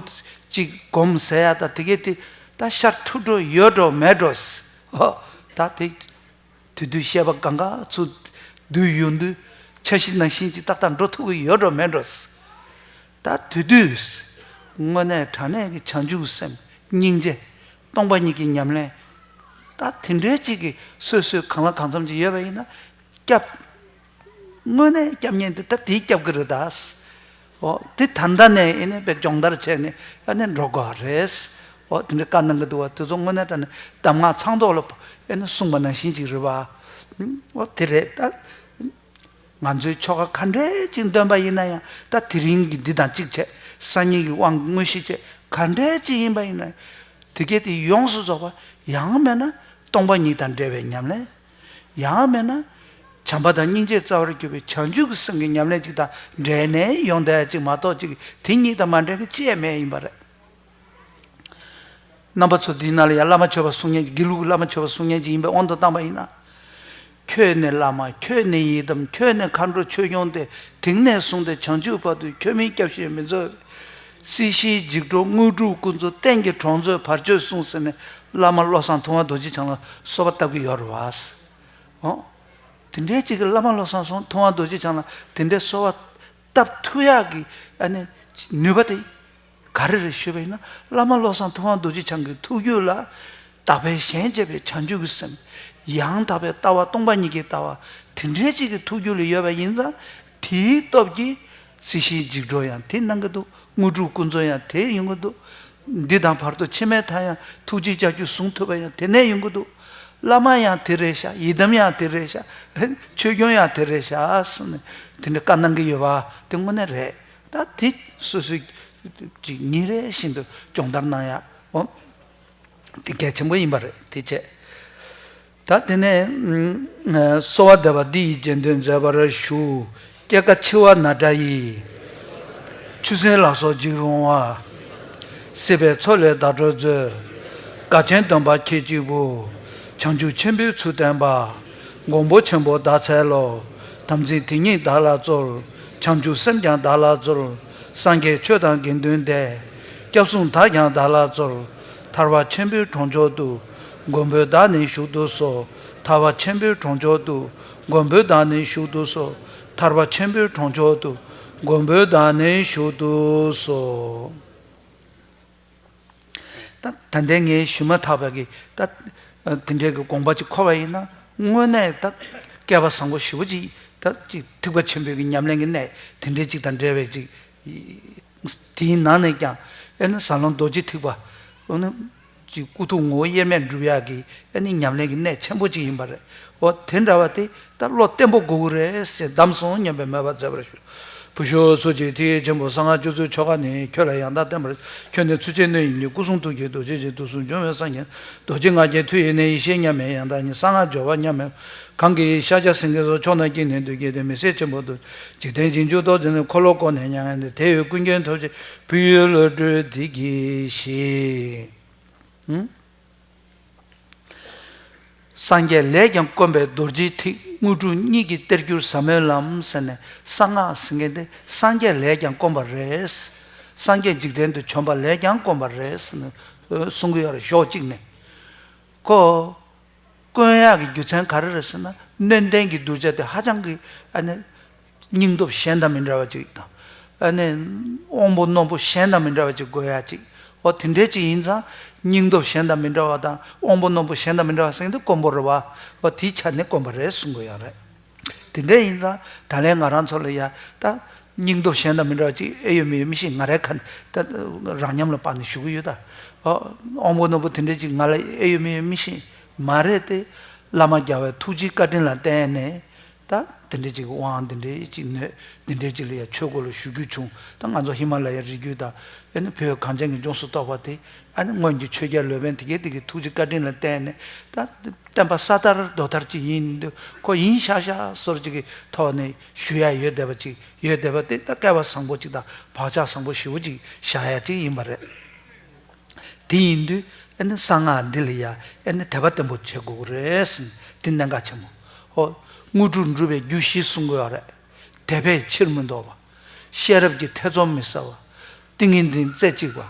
གཅིག་སྒོམ་ཟེར་ཡ་ད་དེ་གས་དེ་ད་ཤར་ཐུབ་འགྲོ་ཡོད་འགྲོ་མེད་འགྲོ། ཨོ། ད་དེ་དེ་དུས་བཤད་པ་གང་ག་ཚུར་བསྡུས་ཡོང་དུས་འཆར་གཞི་ནང་བཞིན་གྱི་ཏག་ཏག་འགྲོ་ཐུབ་ཀྱི་ཡོད་འགྲོ་མེད་འགྲོ། ད་དེ་དུས་དངོས་གནས་དྲང་གནས་ཀྱི་བྱང་ཆུབ་སེམས་སྙིང་རྗེ་སྟོང་པ་ཉིད་ཀྱི་ཉམས་ལེན། ད་དེ་འདྲའི་ཅིག་གི་སོ་སོའི་གང་ལ་གང་འཚམ་ཅིག་ཡོད་པ་ཡིན་ན་སྐྱབས། དངོས་གནས་སྐྱབས་མཁན་དེ་ད་དེའི་སྐྱབས་ཀྱི་རེད་ད། འོ་དེ་ད་ལྟ་ནས་ཨེ་ནས་དཔེ་སྦྱོང་བརྡར་བྱས་ནས་ཨ་ནས་འགྲོ་དགོས་རེད། འོ་དེ་འདྲའི་བཀའ་གནང་གི་འདུག་བ། དེ་ཚོ་དངོས་གནས་དྲང་གནས་གདམས་ངག་ཚང་ཐོག་ལ་ཨེ་ནས་གསུངས་པ་ནང་བཞིན་ཅིག་རེད་བ། འོ་དེ་རེད་ད། ང་ཚོའི་ཆོ་ག་ག་འདྲས་ཅིག་འདོན་པ་ཡིན་ན་ཡང་ད་དེ་རིང་གི་འདི་དང་གཅིག་བྱས། སང་ཉིན་གྱི་དབང་གི་དངོས་གཞི་བྱས། ག་འདྲས་ཅིག་ཡིན་པ་ཡིན་ན་དེ་གས་དེ་ཡོངས་སུ་རྫོགས་པ་ཡང་མེད་ན་སྟོང་པ་ཉིད་དང་འབྲེལ་བའི་ཉམས་ལེན། ཡང་མེད་ན་བྱམས་པ་དང་སྙིང་རྗེ་རྩ་བར་གྱུར་པའི་བྱང་ཆུབ་ཀྱི་སེམས་ཀྱི་ཉམས་ལེན་ཅིག་དང་འབྲེལ་ནས་ཡོང་བསྡད་ཅིག་མ་གཏོགས་ཅིག་དེ་གཉིས་དང་མ་འབྲེལ་གྱི་ཅི་ཡང་མེད་ཡིན་པ་རེད། རྣམ་པ་ཚོ་འདིའི་ནང་ལ་ཡང་བླ་མ་མཆོད་པ་གསུང་མཁན་གྱི་དགེ་ལུགས་ཀྱི་བླ་མ་མཆོད་པ་གསུང་མཁན་ཅིག་ཡིན་པའི་དབང་དུ་བཏང་པ་ཡིན་ན། ཁྱོད་ནི་བླ་མ། ཁྱོད་ནི་ཡི་དམ། ཁྱོད་ནི་མཁའ་འགྲོ་ཆོས་སྐྱོང་སྟེ། དེང་ནས་བཟུང་སྟེ་བྱང་ཆུབ་བར་དུ། ཁྱོད་མིན་སྐྱབས་གཞན་མི་འཚོལ་བའི། སྲིད་ཞིའི་འཇིགས་འགྲོ་དངོས་གྲུབ་ཀུན་སྩོལ། གཏན་གྱི་གྲོང་མཛོད་བར་གཅོད་སྲུངས་ཟེར་ནས་བླ་མ་བློ་བཟང་ཐུབ་དབང་རྡོ་རྗེ་འཆང་ལ་གསོལ་བ་བཏབ་ཀྱི་ཡོད་རེད་བ། ཨོ། དེ་འདྲའི་ཅིག་གི་བླ་མ་བློ་བཟང་ཐུབ་དབང་རྡོ་རྗེ་འཆང་ལ་དེ་འདྲའི་གསོལ་བ་བཏབ་ཐུབ་ཡག་གི་ཨ་ནི་ནུས་པ་དེ་ག་རེ་རེད་ཞུས་པ་ཡིན་ན། བླ་མ་བློ་བཟང་ཐུབ་དབང་རྡོ་རྗེ་འཆང་གི་ཐུགས་རྒྱུད་ལ་དག་པའི་གཞན་གཅེས་པའི་བྱང་ཆུབ་ཀྱི་སེམས། ཡང་དག་པའི་ལྟ་བ་སྟོང་པ་ཉིད་ཀྱི་ལྟ་བ་དེ་འདྲའི་ཅིག་གི་ཐུགས་རྒྱུད་ལ་ཡོད་པ་ཡིན་ཙང་། དེའི་སྟོབས་ཀྱིས་སྲིད་ཞིའི་འཇིགས་འགྲོ་ཡང་དེ་གནང་གི་འདུག་དངོས་གྲུབ་ཀུན་སྩོལ་ཡང་དེ་ཡོང་གི་འདུག་འདི་དང་བར་དུ་ཕྱི་མའི་མཐའ་ཡང་ཐུགས་རྗེའི་ལྕགས་ཀྱུས་བཟུང་ཐུབ་པ་ཡང་དེ་ནས་ཡོང་གི་འདུག་བླ་མ་ཡང་དེ་རེད་ཤག་ཡི་དམ་ཡང་དེ་རེད་ཤག་ཆོས་སྐྱོང་ཡང་དེ་རེད་ཤག་ཟེར་ནས་དེ་འདྲ་བཀའ་གནང་གི་ཡོད་པ་དེ་དངོས་གནས་རེད། ད་དེ་སོ་སོའི་ཅིག་ཉིན་རེ་བཞིན་དུ་སྦྱོང་བརྡར་གནང་ཡག་འོ། དེ་གལ་ཆེན་པོ་ཡིན་པ་རེད། དེ་བྱས། ད་དེ་ནས་ཨ་གསོལ་བ་འདེབས་པ་འདི་ཡི་རྗེས་ཟློས་མཛད་པར་ཞུ། སྐྱེ་རྒ་འཆི་བ་ན་འདྲ་ཡི། ཆུ་སྲིན་ལ་སོགས་འཇིགས་རུང་བ། སྲིད་པའི་མཚོ་ལས་བདག་སྒྲོལ་མཛོད། དགའ་ཆེན་སྡོམ་པ་ཁྱེད་གཅིག་པུ། བྱང་ཆུབ་ཆེན་པོའི་ཚུལ་བསྟན་པ། མགོན་པོ་ཆེན་པོ་བདག་འཚལ་ལོ། དམ་ཚིག་དེ་ཉིད་བདག་ལ་སྩོལ། བྱང་ཆུབ་སེམས་ཀྱང་བདག་ལ་སྩོལ། སངས་རྒྱས་ཆོས་དང་དགེ་འདུན་ཏེ། སྐྱབས་གསུམ་དག་ཀྱང་བདག་ལ་སྩོལ། ཐར་པ་ཆེན་པོའི་གྲོང་མཆོག་ཏུ། མགོན་པོ་བདག་ནི་བཞུགས་སུ་གསོལ། ཐར་པ་ཆེན་པོའི་གྲོང་མཆོག་ཏུ། མགོན་པོ་བདག་ནི་བཞུགས་སུ་གསོལ། ཐར་པ་ཆེན་པོའི་གྲོང་མཆོག་ཏུ། མགོན་པོ་བདག་ནི་བཞུགས་སུ་གསོལ། ད་ད་ལྟའི་ངས་ཞུས་མ་ཐག་པ་གི་ད་དེ་འདྲའི་གི་དགོངས་པ་ཅིག་འཁོར་བ་ཡིན་ན། དངོས་གནས་ད་སྐལ་པ་བཟང་པོ་ཞེ་པོ་ཅིག་ད་ཅིག་ཐེག་པ་ཆེན་པོའི་གི་ཉམས་ལེན་གི་གནས་དེ་འདྲའི་ཅིག་དང་འབྲེལ་བའི་ཅིག་དེའི་ནང་ནས་ཀྱང་ཨེ་ནི་ཟབ་ལམ་རྡོ་རྗེ་ཐེག་པ་ཨེ་ནི་ཅིག་ཀུན་ཏུ་ངོ་བོ་དབྱེར་མེད་འགྲུབ་ཡག་གི་ཨེ་ནི་ཉམས་ལེན་གི་གནས་ཆེན་པོ་ཅིག་ཡིན་པ་རེད། འོ་དེ་འདྲ་བ་དེ་ད་བློ་བརྟན་པོ་དགོས་ཀྱི་རེད་ཟེར། བདམས་སོང་སྙམ་པའི་མོས་པ་མཛད་པར་ཞུ། བུ་ཤོག་ཚུལ་གྱིས་ཐེག་ཆེན་པོ་གསང་སྔགས་སྤྱོད་ཚུལ་ཆོ་ག་ནི། ཁྱོད་ལ་ཡང་དག་བསྟན་པར་ཁྱོད་ནི་ཚུལ་ཆེན་སྣོད་ཡིན་གྱི། སྐུ་གསུང་ཐུགས་ཀྱི་རྡོ་རྗེ་ཅན། དུས་གསུམ་འབྱུང་བའི་སངས་རྒྱས་རྡོ་རྗེ་ལྔ་བརྒྱའི་མཐུ་ཡིས་ནི། ཡེ་ཤེས་མཉམ་མེད་ཡང་དག་ཉིད། གསང་སྔགས་སྦྱོར་བ་མཉམ་མེད་གང་གི་ཡིན། ཤཱཀྱ་སེང་གེ་སོགས་ཕྱོགས་རྣམས་ཀྱི་ནི་འདུས་ཀྱི་སྟེ། མི་ཟད་ཆེན་པོ་རྡོ་རྗེ་གདན་བཞི་འཇུག་ཏོག་ཙེ་ནི། འཁོར་ལོ་བསྐོར་ནས་མྱ་ངན་འདས། དེ་ཡི་ཀུན་མཁྱེན་ཐོབ་ཕྱིར་བོད་ཡུལ་ལ་བགྲོད་འདི་གིས་ཤིག་ཧུམ། སངས་རྒྱས་ལས་ཀྱང་དཀོན་པའི་རྡོ་རྗེ་ཐེག་དངོས་གྲུབ་གཉིས་ཀྱི་གཏེར་གྱུར་ཟབ་མོའི་ལམ་ཟེར་ནས། གསང་སྔགས་ཟེར་མཁན་དེ་སངས་རྒྱས་ལས་ཀྱང་དཀོན་པ་རེད། སངས་རྒྱས་འཇིག་རྟེན་དུ་བྱོན་པ་ལས་ཀྱང་དཀོན་པ་རེད་ཟེར་ནས་གསུང་གི་ཡོད་རེད། ཕྱོགས་གཅིག་ནས་ཁོ་དཀོན་ཡག་གི་རྒྱུ་མཚན་ག་རེ་རེད་ཟེར་ན། སྣོད་ལྡན་གྱི་གདུལ་བྱ་དེ་ཧ་ཅང་གི་ཨ་ནི་སྙིང་སྟོབས་གཞན་དང་མི་འདྲ་བ་ཅིག་དང་། ཨ་ནི་དབང་པོ་རྣོན་པོ་གཞན་དང་མི་འདྲ་བ་ཅིག་དགོས་ཡ་ཅིག་འོ་དེ་འདྲའི་ཅིག་ཡིན་ཙང་། སྙིང་སྟོབས་གཞན་དང་མི་འདྲ་བ་དང་དབང་པོ་རྣོན་པོ་གཞན་དང་མི་འདྲ་བ་ཟེར་དུས་དཀོན་པོ་རེད་བ། འོ་དེའི་ཆ་ནས་དཀོན་པོ་རེད་གསུང་གི་ཡོད་རེད། དེ་འདྲ་ཡིན་ཙང་ད་ལན་ང་རང་ཚོ་ལ་ཡ་ད་སྙིང་སྟོབས་གཞན་དང་མི་འདྲ་བ་ཅིག་ཨེ་ཡོད་མི་ཡོད་མི་ཤེས། ང་རའི་ཁ་ནས་ད་རང་ཉམས་ལ་དཔག་ནས་ཞུ་གི་ཡོད་ད། འོ་དབང་པོ་རྣོན་པོ་དེ་འདྲ་ཅིག་ང་ལ་ཨེ་ཡོད་མི་ཡོད་མི་ཤེས། མ་རེད་དེ། བླ་མ་རྒྱལ་བའི་ཐུགས་རྗེའི་བཀའ་དྲིན་ལ་བརྟེན་ནས། ད་དེ་འདྲའི་ཅིག་དབང་འདི་འདྲའི་ཅིག་ནོད་འདི་འདྲའི་ཅིག་ལ་ཡ་ཆོས་སྐོར་ལ་ཞུ་རྒྱུ་བྱུང་། ད་ང་ཚོ་ཧི་མ་ལ་ཡའི་རི་རྒྱུད་དང་ཨ་ནི་བོད་གངས་ཅན་གྱི་ལྗོངས་སུ་གཏོགས་པ་དེ་ཨ་ནི་སྔོན་གྱི་ཆོས་རྒྱལ་ལོ་པཎ་དེ་གའི་དེ་གའི་ཐུགས་རྗེ་བཀའ་དྲིན་ལ་བརྟེན་ནས། ད་བསྟན་པ་ས་དར་རྡོ་དར་ཅིག་ཡིན་དུས་ཁོ་ཡིན་ཤག་ཤག་སོར་ཅིག་གི་ཐོག་ནས་ཞུ་ཡ་ཡོད་བསྡད་པ་ཅིག་ཡོད་བསྡད་པ་དེ་ད་སྐལ་བ་བཟང་པོ་ཅིག་དང་བག་ཆགས་བཟང་པོ་ཞེ་པོ་ཅིག་བཞག་ཡ་ཅིག་ཡིན་པ་རེད། དེ་ཡིན་དུས་ཨ་ནི་གསང་སྔགས་འདི་ལ་ཡ་ཨ་ནི་དད་པ་བརྟན་པོ་བྱེད་དགོས་ཀྱི་རེད་ཟེར་ནས་དེ་གནད་འགག་ཆེན་པོ། ཧོ། དངོས་གྲུབ་འགྲུབ་པའི་རྒྱུ་བཞི་གསུང་གི་ཡོད་རེད། དད་པས་ཕྱིར་མི་ལྡོག་པ། ཤེས་རབ་ཀྱི་ཐེ་ཚོམ་མི་ཟ་བ། ཏིང་ངེ་འཛིན་རྩེ་གཅིག་པ།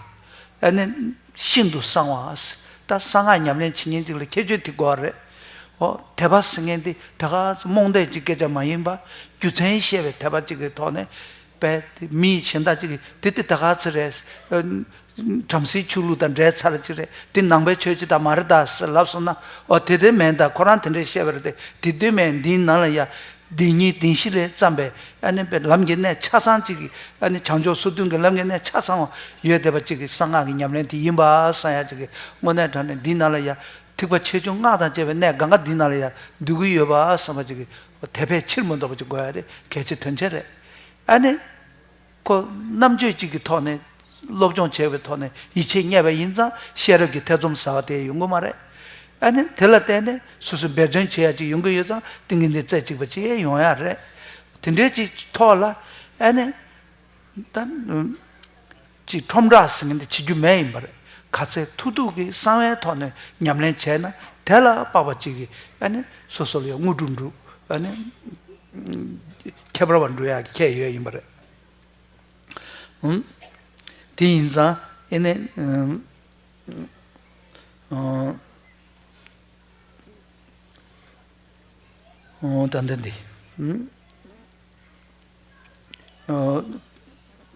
ཨ་ནི་ཤིན་ཏུ་གསང་བ། ད་གསང་སྔགས་ཉམས་ལེན་བྱེད་མཁན་ཅིག་ལ་ཁྱད་ཆོས་དེ་དགོས་པ་རེད། ཨོ། དད་པ་ཟེར་མཁན་དེ་ད་ག་རྨོངས་དད་ཀྱི་སྐད་ཆ་མ་ཡིན་པ། རྒྱུ་མཚན་ཤེས་པའི་དད་པ་ཅིག་གི་ཐོག་ནས། པས་དེ་མི་གཞན་དག་ཅིག་གིས་དེ་དེ་ད་ག་ཚོད་རེད། བྲམ་ཟེའི་ཆོས་ལུགས་དང་འབྲེལ་ཚར་ཅིག་རེད། དེ་ནང་པའི་ཆོས་ཅིག་དང་མ་རེད་ད་ཟེར་ལབ་སོང་ན། ཨོ་དེ་དེ་མིན་ད། ཁོ་རང་དེ་འདྲས་བཤད་པ་རེད་དེ། དེ་དེ་མིན། འདིའི་ནང་ལ་ཡ་བདེན་གཉིས་བདེན་བཞི་ལས་བརྩམས་པའི་ཨ་ནི་པའི་ལམ་གྱི་གནད་ཆ་ཚང་ཅིག་གི་ཨ་ནི་བྱང་ཕྱོགས་སོ་བདུན་གྱི་ལམ་གྱི་གནད་ཆ་ཚང་བ་ཡོད་བསྡད་པ་ཅིག་གི་གསང་སྔགས་ཀྱི་ཉམས་ལེན་དེ་ཡིན་པ་བསམ་ཡ་ཅིག་གི་དངོས་གནས་དྲང་གནས་འདིའི་ནང་ལ་ཡ་ཐེག་པ་ཆེ་ཆུང་སྔགས་དང་བཅས་པའི་གནད་གང་ག་འདིའི་ནང་ལ་ཡ་འདུས་ཀྱི་ཡོད་པ་བསམ་པ་ཅིག་གི་དད་པས་ཕྱིར་མི་ལྡོག་པ་ཅིག་དགོས་ཡ་དེ་གལ་ཆེ་དོན་ཆེ་རེད། ཨ་ནི། ཁོ་རྣམ་དཔྱོད་ཅིག་གི་ཐོག་ནས་སློབ་སྦྱོང་བྱས་པའི་ཐོག་ནས་ཡིད་ཆེས་རྙེད་པ་ཡིན་ཙང་ཤེས་རབ་ཀྱི་ཐེ་ཚོམ་ཟ་བ་དེ་ཡོང་གི་མ་རེད། ཨ་ནི་དེ་ལ་བརྟེན་ནས་སོ་སོ་འབད་བརྩོན་བྱེད་ཡ་ཅིག་ཡོང་གི་ཡོད་ཙང་ཏིང་ངེ་འཛིན་རྩེ་གཅིག་པ་ཅིག་ཡོང་ཡ་རེད། དེ་འདྲའི་ཅིག་ཐོག་ལ་ཨ་ནི་ད་ཅིག་ཁྲོམ་བསྒྲགས་ཟེར་མཁན་དེ་བྱེད་རྒྱུ་མེད་ཡིན་པ་རེད། ག་ཚད་ཐུབ་ཐུབ་ཀྱིས་གསང་བའི་ཐོག་ནས་ཉམས་ལེན་བྱས་ན་ དེ་ལ་དཔག་པ་གཅིག་གིས་ཨ་ནི་སོ་སོ་ལ་ཡང་དངོས་གྲུབ་འགྲུབ། ཨ་ནི་ཁྱད་པར་བ་འགྲུབ་ཡག་གི་ཁྱད་ཡོད་ཡིན་པ་རེད། ཨུམ། དེ་ཡིན་ཙང་ཨེ་ནི། ཨུམ། ཨོ། ཨོ། ད་འདི་འདི། ཨུམ། ཨོ།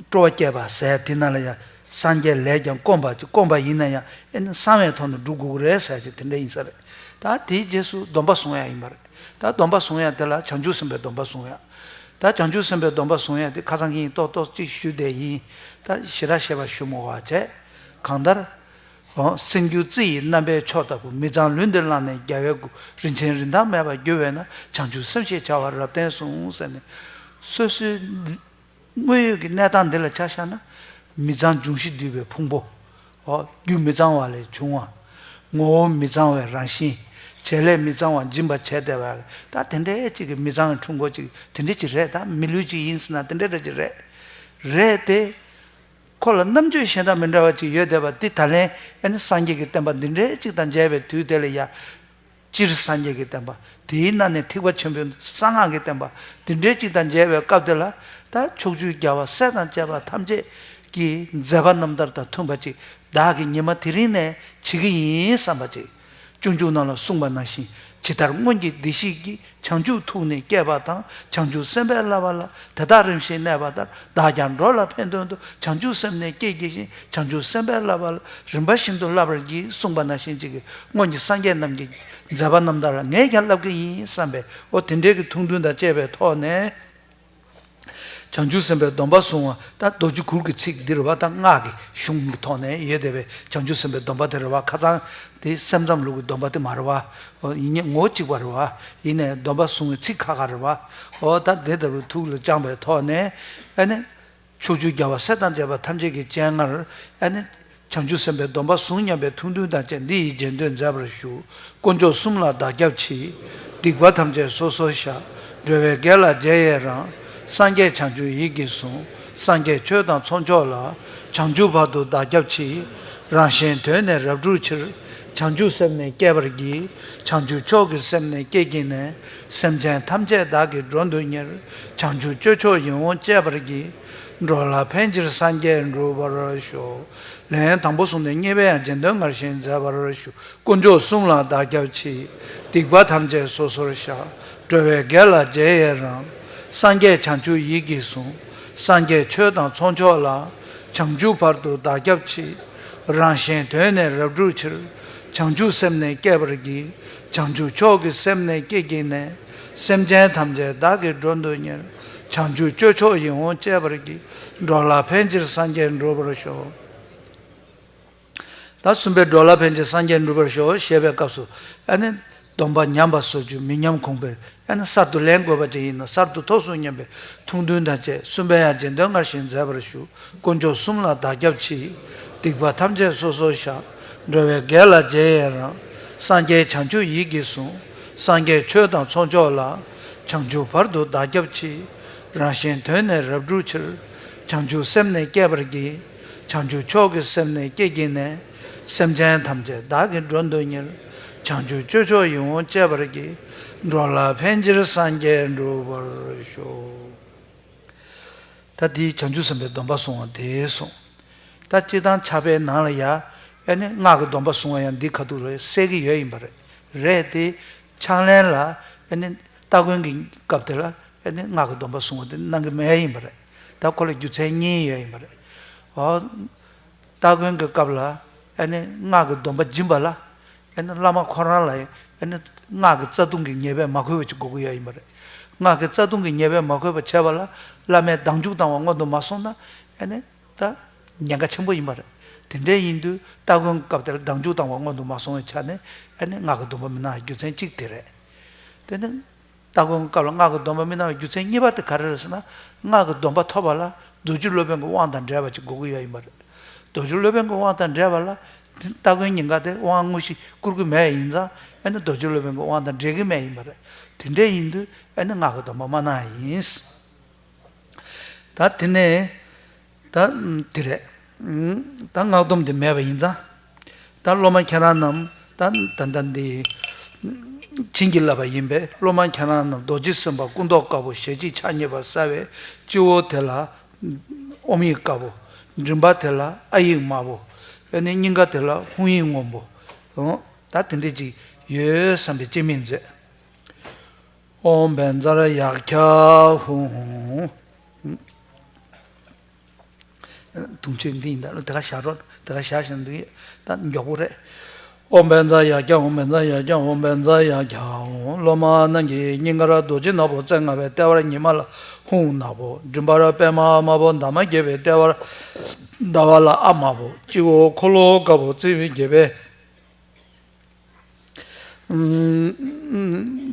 སྤྲོ་བ་བསྐྱེད་པ་ཟེར་དེ་ནང་ལ་ཡང་སངས་རྒྱས་ལས་ཀྱང་དཀོན་པ་དཀོན་པ་ཡིན་ན་ཡང་ཨེ་ནི་གསང་བའི་ཐོག་ནས་སྒྲུབ་དགོས་ཀྱི་རེད་ཟེར་ཅིག་དེ་འདྲ་ཡིན་ས་རེད། ད་དེའི་རྗེས་སུ་སྡོམ་པ་བཟུང་ཡག་ཡིན་པ་རེད། ད་སྡོམ་པ་བཟུང་ཡག་དེ་ལ་བྱང་ཆུབ་སེམས་དཔའི་སྡོམ་པ་བཟུང་ཡག་ད་བྱང་ཆུབ་སེམས་དཔའི་སྡོམ་པ་བཟུང་ཡག་དེ་ཁ་སང་གིན་ཏོག་ཏོག་ཅིག་ཞུས་བསྡད་ཡིན། ད་ཞེ་དྲག་བཤད་པ་ཞུ་མི་དགོས་པ་བྱས། གང་ལྟར། འོ། སེམས་རྒྱུད་རྩི་ཡི་རྣམ་པའི་མཆོག་ལྟ་བུ། མི་གཙང་ལུས་འདི་བླངས་ནས་རྒྱལ་བའི་སྐུ། རིན་ཆེན་རིན་ཐང་མེད་པར་འགྱུར་བས་ན། བྱང་ཆུབ་སེམས་ཞེས་བྱ་བ་རབ་བརྟན་གསུངས་ཟེར་ནས། སོ་སོའི་དངོས་ཡོད་ཀྱི་གནས་སྟངས་འདི་ལ་ཆ་བཞག་ན། མི་གཙང་འབྱུང་བཞི་འདུས་པའི་ཕུང་པོ། འོ། རྒྱུ་མི་གཙང་བ་ལས་བྱུང་བ། ངོ་བོ་མི་གཙང་བའི་རང་བཞིན། བྱེད་ལས་མི་གཙང་བ་འབྱིན་པ་བྱས་བསྡད་པ། ད་དེ་འདྲའི་ཅིག་གི་མི་གཙང་བའི་འཁྲུལ་འཁོར་ཅིག་དེ་འདྲ་ཅིག་རེད། ད་མི་ལུས་ཅིག་ཡིན་ཟེར་ན་དེ་འདྲ་འདྲ་ཅིག་རེད། རེད་དེ། ཁོ་ལ་རྣམ་དཔྱོད་གཞན་དང་མི་འདྲ་བ་ཅིག་ཡོད་བསྡད་པ་འདི་ད་ལན་ཨ་ནི་སངས་རྒྱས་ཀྱི་བསྟན་པ་འདི་འདྲའི་ཅིག་དང་མཇལ་བའི་དུས་དེ་ལ་ཡ། སྤྱིར་སངས་རྒྱས་ཀྱི་བསྟན་པ། དེའི་ནང་ནས་ཐེག་པ་ཆེན་པོའི་གསང་སྔགས་ཀྱི་བསྟན་པ་འདི་འདྲའི་ཅིག་དང་མཇལ་བའི་སྐབས་དེ་ལ། ད་ཕྱོགས་བཅུའི་རྒྱལ་བ་སྲས་དང་བཅས་པ་ཐམས་ཅད་ཀྱི་མཛད་པ་རྣམ་ཐར་དང་མཐུན་པ་ཅིག་བདག་གིས་ཉི་མ་དེ་རིང་ནས་བྱེད་ཀྱི་ཡིན་བསམ་པ་ཅིག་སྤྱོད་འཇུག་ནང་ལ་གསུངས་པ་ནང་བཞིན་ཇི་ལྟར་སྔོན་གྱི་བདེ་གཤེགས་ཀྱིས། བྱང་ཆུབ་ཐུགས་ནི་བསྐྱེད་པ་དང་། བྱང་ཆུབ་སེམས་དཔའི་བསླབ་པ་ལ། དེ་དག་རིམ་བཞིན་གནས་པ་ལྟར། བདག་ཀྱང་འགྲོ་ལ་ཕན་དོན་དུ། བྱང་ཆུབ་སེམས་ནི་བསྐྱེད་བགྱི་ཞིང་། བྱང་ཆུབ་སེམས་དཔའི་བསླབ་པ་ལ། རིམ་པ་བཞིན་དུ་བསླབ་པར་བགྱི། གསུངས་པ་ནང་བཞིན་ཅིག་གི་སྔོན་གྱི་སངས་རྒྱས་རྣམས་ཀྱི་མཛད་པ་རྣམ་ཐར་ལ་ངས་ཀྱང་བསླབ་ཀྱི་ཡིན་བསམ་པའི། འོ། དེ་འདྲའི་གི་ཐུགས་འདུན་དང་བཅས་པའི་ཐོག་ནས། བྱང་ཆུབ་སེམས་དཔའི་སྡོམ་པ་བཟུང་བ་ད་རྡོ་རྗེ་གུར་གྱི་ཚིག་འདི་རེད་བ། ད་སྔགས་ཀྱི་གཞུང་གི་ཐོག་ནས་ཡོད་བསྡད་པའི་བྱང་ཆུབ་སེམས་དཔའི་སྡོམ་པ་དེ་རེད་བ། ཁ་སང་དེ་སེམས་ཙམ་ལུགས་ཀྱི་སྡོམ་པ་དེ་མ་རེད་བ། འོ། ཡིན་ནའི་ངོ་བོ་གཅིག་པ་རེད་བ། ཡིན་ནའི་སྡོམ་པ་བཟུང་བའི་ཚིག་ཁ་ཁ་རེད་བ། འོ། ད་དེ་ལྟ་བུའི་ཐུགས་ལ་བཅངས་པའི་ཐོག་ནས་ཨ་ནི། ཕྱོགས་བཅུའི་རྒྱལ་བ་སྲས་དང་བཅས་པ་ཐམས་ཅད་ཀྱི་སྤྱན་སྔར་ཨ་ནི། བྱང་ཆུབ་སེམས་དཔའི་སྡོམ་པ་བཟུང་སྙམ་པའི་ཐུགས་འདུན་དང་བཅས་འདི་ཡི་རྗེས་ཟློས་མཛད་པར་ཞུ། དཀོན་མཆོག་གསུམ་ལ་བདག་སྐྱབས་མཆི། སྡིག་པ་ཐམས་ཅད་སོ་སོར་བཤགས། འགྲོ་བའི་དགེ་ལ་རྗེས་ཡི་རང་། སངས་རྒྱས་བྱང་ཆུབ་ཡིད་ཀྱིས་བཟུང་། སངས་རྒྱས་ཆོས་དང་ཚོགས་མཆོག་ལ། བྱང་ཆུབ་བར་དུ་བདག་སྐྱབས་མཆི། རང་གཞན་དོན་ནི་རབ་བསྒྲུབ་ཕྱིར། བྱང་ཆུབ་སེམས་ནི་བསྐྱེད་པར་བགྱི། བྱང་ཆུབ་མཆོག་གི་སེམས་ནི་བསྐྱེད་བགྱིས་ནས། སེམས་ཅན་ཐམས་ཅད་བདག་གིས་མགྲོན་དུ་གཉེར། བྱང་ཆུབ་སྤྱོད་མཆོག་ཡིད་འོང་སྤྱད་པར་བགྱི། འགྲོ་ལ་ཕན་ཕྱིར་སངས་རྒྱས་འགྲུབ་པར་ཤོག་ལན་དང་པོ་བཟུང་ནས་གཉིས་པའི་ཡང་རྗེས་ཟློས་སྔར་བཞིན་མཛད་པར་ཞུ། དཀོན་མཆོག་གསུམ་ལ་བདག་སྐྱབས་མཆི། སྡིག་པ་ཐམས་ཅད་སོ་སོར་བཤགས། འགྲོ་བའི་དགེ་ལ་རྗེས་ཡི་རང་། སངས་རྒྱས་བྱང་ཆུབ་ཡིད་ཀྱིས་བཟུང་། སངས་རྒྱས་ཆོས་དང་ཚོགས་མཆོག་ལ། བྱང་ཆུབ་བར་དུ་བདག་སྐྱབས་མཆི། རང་གཞན་དོན་ནི་རབ་བསྒྲུབ་ཕྱིར། བྱང་ཆུབ་སེམས་ནི་བསྐྱེད་པར་བགྱི། བྱང་ཆུབ་མཆོག་གི་སེམས་ནི་བསྐྱེད་བགྱིས་ནས། སེམས་ཅན་ཐམས་ཅད་བདག་གིས་མགྲོན་དུ་གཉེར། བྱང་ཆུབ་སྤྱོད་མཆོག་ཡིད་འོང་སྤྱད་པར་བགྱི། འགྲོ་ལ་ཕན་ཕྱིར་སངས་རྒྱས་འགྲུབ་པར་ཤོག་ད་གསུམ་པའི་འགྲོ་ལ་ཕན་ཕྱིར་སངས་རྒྱས་འགྲུབ་པར་ཤོག་ཞེས་པའི་སྐབས་སུ་ཨ་ནི། སྡོམ་པ་ཉམས་པ་བཟོ་རྒྱུ་མི་ཉམས་གོང་འཕེལ། ཨ་ནི་གསར་དུ་ལེན་དགོས་པ་ཅིག་ཡིན་ན་གསར་དུ་ཐོབ་སོང་སྙམ་པའི་ཐུགས་འདུན་དང་བཅས་གསུམ་པའི་ཡང་རྗེས་ཟློས་སྔར་བཞིན་མཛད་པར་ཞུ། དཀོན་མཆོག་གསུམ་ལ་བདག་སྐྱབས་མཆི། སྡིག་པ་ཐམས་ཅད་སོ་སོར་བཤགས། འགྲོ་བའི་དགེ་ལ་རྗེས་ཡི་རང་། སངས་རྒྱས་བྱང་ཆུབ་ཡིད་ཀྱིས་བཟུང་། སངས་རྒྱས་ཆོས་དང་ཚོགས་མཆོག་ལ། བྱང་ཆུབ་བར་དུ་བདག་སྐྱབས་མཆི། རང་གཞན་དོན་ནི་རབ་བསྒྲུབ་ཕྱིར། བྱང་ཆུབ་སེམས་ནི་བསྐྱེད་པར་བགྱི། བྱང་ཆུབ་མཆོག་གི་སེམས་ནི་བསྐྱེད་བགྱིས་ནས། སེམས་ཅན་ཐམས་ཅད་བདག་གིས་མགྲོན་དུ་གཉེར། བྱང་ཆུབ་སྤྱོད་མཆོག་ཡིད་འོང་སྤྱད་པར་བགྱི། འགྲོ་ལ་ཕན་ཕྱིར་སངས་རྒྱས་འགྲུབ་པར་ཤོག་ད་འདིའི་བྱང་ཆུབ་སེམས་དཔའི་སྡོམ་པ་བཟུང་བ་དེ་སོང་། ད་སྤྱིར་བཏང་ཕྱག་དཔེའི་ནང་ལ་ཡ། ཨ་ནི་སྔགས་ཀྱི་སྡོམ་པ་བཟུང་བ་ཡང་འདི་ཁ་ཐུག་ལ་གསལ་གྱི་ཡོད་ཡིན་པ་རེད། རེད་དེ། ཕྱག་ལེན་ལ་ཨ་ནི་སྟ་གོན་གྱི་སྐབས་དེ་ལ་ཨ་ནི་སྔགས་ཀྱི་སྡོམ་པ་བཟུང་བ་དེ་གནང་གི་མེད་ཡིན་པ་རེད། ད་ཁོ་ལ་རྒྱུ་མཚན་གཉིས་ཡོད་ཡིན་པ་རེད། འོ། སྟ་གོན་གྱི་སྐབས་ལ་ཨ་ནི་སྔགས་ཀྱི་སྡོམ་པ་སྦྱིན་པ་ལ། ཨ་ནི་བླ་མ་ཁོ་རང་ལ་ཨ་ནི་སྔགས་ཀྱི་རྩ་ལྟུང་གི་ཉེས་པས་མ་གོས་པ་ཅིག་དགོས་ཀྱི་ཡོད་ཡིན་པ་རེད། སྔགས་ཀྱི་རྩ་ལྟུང་གི་ཉེས་པས་མ་གོས་པ་བྱས་པ་ལ་བླ་མས་སྡང་འཇུག་བཏང་བ་སྔོན་དུ་མ་སོང་ན་ཨ་ནི་ད་ཉེན་ཁ་ཆེན་པོ་ཡིན་པ་རེད། དེ་འདྲ་ཡིན་དུས་སྟ་གོན་སྐབས་དེར་སྡང་འཇུག་བཏང་བ་སྔོན་དུ་མ་སོང་བའི་ཆ་ནས་ཨ་ནི་སྔགས་ཀྱི་སྡོམ་པ་མི་གནང་བའི་རྒྱུ་མཚན་གཅིག་དེ་རེད། དེ་ནི། སྟ་གོན་སྐབས་ལ་སྔགས་ཀྱི་སྡོམ་པ་མི་གནང་བའི་རྒྱུ་མཚན་གཉིས་པ་དེ་ག་རེ་རེད་ཟེར་ན། སྔགས་ཀྱི་སྡོམ་པ་ཐོབ་པ་ལ་རྡོ་རྗེ་སློབ་དཔོན་གྱི་དབང་དང་འབྲེལ་བ་ཅིག་དགོས་ཀྱི་ཡོད་ཡིན་པ་རེད། རྡོ་རྗེ་སློབ་དཔོན་གྱི་དབང་དང་འབྲེལ་བ་ལ་སྟ་གོན་ཉིན་ག་དེ་དབང་དངོས་གཞི་བསྐུར་གྱི་མེད་ཡིན་ཙང་ཨ་ནི་རྡོ་རྗེ་སློབ་དཔོན་གྱི་དབང་དང་འབྲེལ་གྱི་མེད་ཡིན་པ་རེད། དེ་འདྲ་ཡིན་དུས་ཨ་ནི་སྔགས་ཀྱི་སྡོམ་པ་མ་གནང་ཡིན། ད་དེ་ནས། ད་དེ་རེད། ད་སྔགས་སྡོམ་དེ་མེད་པ་ཡིན་ཙང་། ད་སློབ་མ་ཁྱེད་རང་རྣམས་ ད་ད་ལྟ་འདི་བྱིན་གྱིས་བརླབས་པ་ཡིན་པས། སློབ་མ་ཁྱེད་རང་རྣམས་རྡོ་རྗེ་སེམས་དཔའ་སྐུ་མདོག་དཀར་པོ་ཞལ་གཅིག་ཕྱག་གཉིས་པ་གསལ་བའི་སྤྱི་བོ་དེ་ལ་ཨོམ་ཡིག་དཀར་པོ། མགྲིན་པ་དེ་ལ་ཨ་ཡིག་དམར་པོ། ཨ་ནི་སྙིང་ག་དེ་ལ་ཧཱུྃ་ཡིག་སྔོན་པོ། ཨོ། ད་དེ་འདྲ་ཅིག་ཡོད་བསམ་པའི་སྤྱན་མིག་མཛད། ཨོཾ་བཛྲ་ཡཀྵ་ཧཱུྃ། དུང་ཆོས་འདི་ཡིན་ད། དེ་ག་བཞག་རོགས། དེ་ག་བཞག་བཞག་འདུག་ད་མགྱོགས་པོ་རེད། ཨོཾ་བཛྲ་ཡཀྵ་ཧཱུྃ། བཛྲ་ཡཀྵ་ཧཱུྃ། བཛྲ་ཡཀྵ་ཧཱུྃ། སློབ་མ་རྣམས་ཀྱི་སྙིང་གར་རྡོ་རྗེ་ནག་པོ་རྩེ་ལྔ་པའི་ལྟེ་བར་ཉི་མ་ལ་ཧཱུྃ་ནག་པོ། མགྲིན་པར་པདྨ་དམར་པོ་འདབ་མ་བརྒྱད་པའི་ལྟེ་བར་ཟླ་བ་ལ་ཨ་དམར་པོ། སྤྱི་བོ་འཁོར་ལོ་དཀར་པོ་རྩིབས་བརྒྱད་པའི་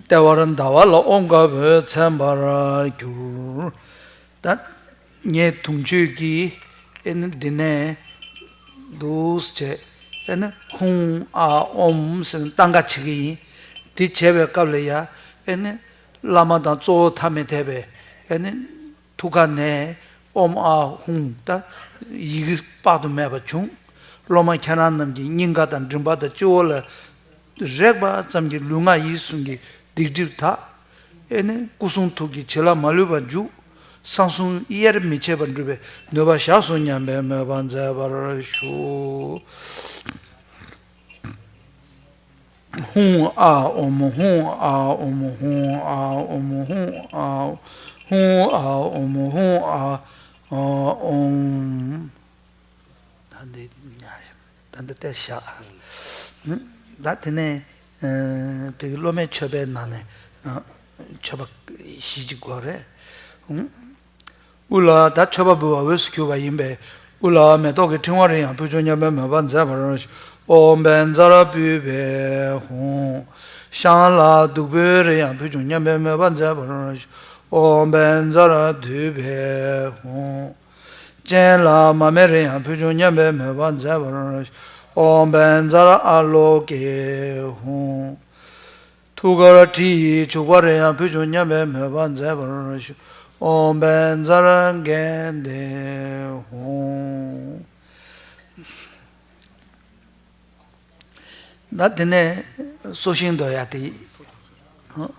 ལྟེ་བར་ཟླ་བ་ལ་ཨོཾ་དཀར་པོས་མཚན་པར་གྱུར། ད་ངས་དུང་ཆོས་ཀྱིས་ཨེ་ནི་འདི་ནས་འདུག་བྱས། ཨེ་ནི་ཧཱུྃ་ཨཱཿ་ཨོཾ་ཟེར་ནས་ཏང་ཀ་བྱེད་ཀྱི་ཡིན། འདི་བྱས་པའི་སྐབས་ལ་ཡ་ཨེ་ནི་བླ་མ་དང་གཙོ་བོ་ཐ་མི་དད་པས་ཨེ་ནི་ཐུགས་ཀ་ནས་ཨོཾ་ཨཱཿཧཱུྃ་ད་ཡི་གེ་དཔག་ཏུ་མེད་པ་བྱུང་། སློབ་མ་ཁྱེད་རང་རྣམས་ཀྱི་སྙིང་ག་དང་མགྲིན་པ་དང་སྤྱི་བོ་ལ་རེག་པ་ཙམ་གྱིས་ལུས་ངག་ཡིད་གསུམ་གྱི་སྡིག་སྒྲིབ་དག། ཨེ་ནི་སྐུ་གསུང་ཐུགས་ཀྱི་བྱིན་རླབས་མ་ལུས་པར་འཇུག། གསང་གསུམ་དབྱེར་མི་ཕྱེད་པར་འགྲུབ་པའི་ནུས་པ་བཞག་སོང་སྙམ་པའི་མོས་པ་མཛད་པར་ཞུ། ཧཱུྃ་ཨཱཿ་ཨོཾ། ཧཱུྃ་ཨཱཿ་ཨོཾ། ཧཱུྃ་ཨཱཿ་ཨོཾ། ཧཱུྃ་ཨཱཿ་ཨོཾ། ཧཱུྃ་ཨཱཿ་ཨོཾ། ཧཱུྃ་ཨཱཿ་ཨོཾ། ད་འདི་ཉ་ད་འདི་ལྟར་བཞག་ད་དེ་ནས་ཨ་བོད་ཀྱི་སློབ་མའི་མཆོད་པའི་ནང་ནས་ཨ་མཆོད་པ་བཞི་ཅིག་དགོས་རེད། ཨུ་ལ་ད་མཆོད་པ་འབུལ་བ་འོས་སུ་གྱུར་པ་ཡིན་པས། ཨུ་ལ་མེ་ཏོག་གི་ཕྲེང་བ་རེ་ཡང་ཕུལ་བྱུང་སྙམ་པའི་མོས་པ་མཛད་པར་ཞུ། ཨོཾ་བཛྲ་པུཥྤེ་ཧཱུྃ། ཤངས་ལ་བདུག་སྤོས་རེ་ཡང་ཕུལ་བྱུང་སྙམ་པའི་མོས་པ་མཛད་པར་ཞུ། ཨོཾ་བཛྲ་དྷཱུ་པེ་ཧཱུྃ། སྤྱན་ལ་མར་མེ་རེ་ཡང་ཕུལ་བྱུང་སྙམ་པའི་མོས་པ་མཛད་པར་ཞུ། ཨོཾ་བཛྲ་ཨཱ་ལོ་ཀེ་ཧཱུྃ། ཐུགས་ཀར་དྲི་ཡི་བྱུག་པ་རེ་ཡང་ཕུལ་བྱུང་སྙམ་པའི་མོས་པ་མཛད་པར་ཞུ། ཨོཾ་བཛྲ་གྷནྡྷེ་ཧཱུྃ། ད་དེ་ནས་སོ་ཤིང་འདོར་ཡ་དེ། ཨ།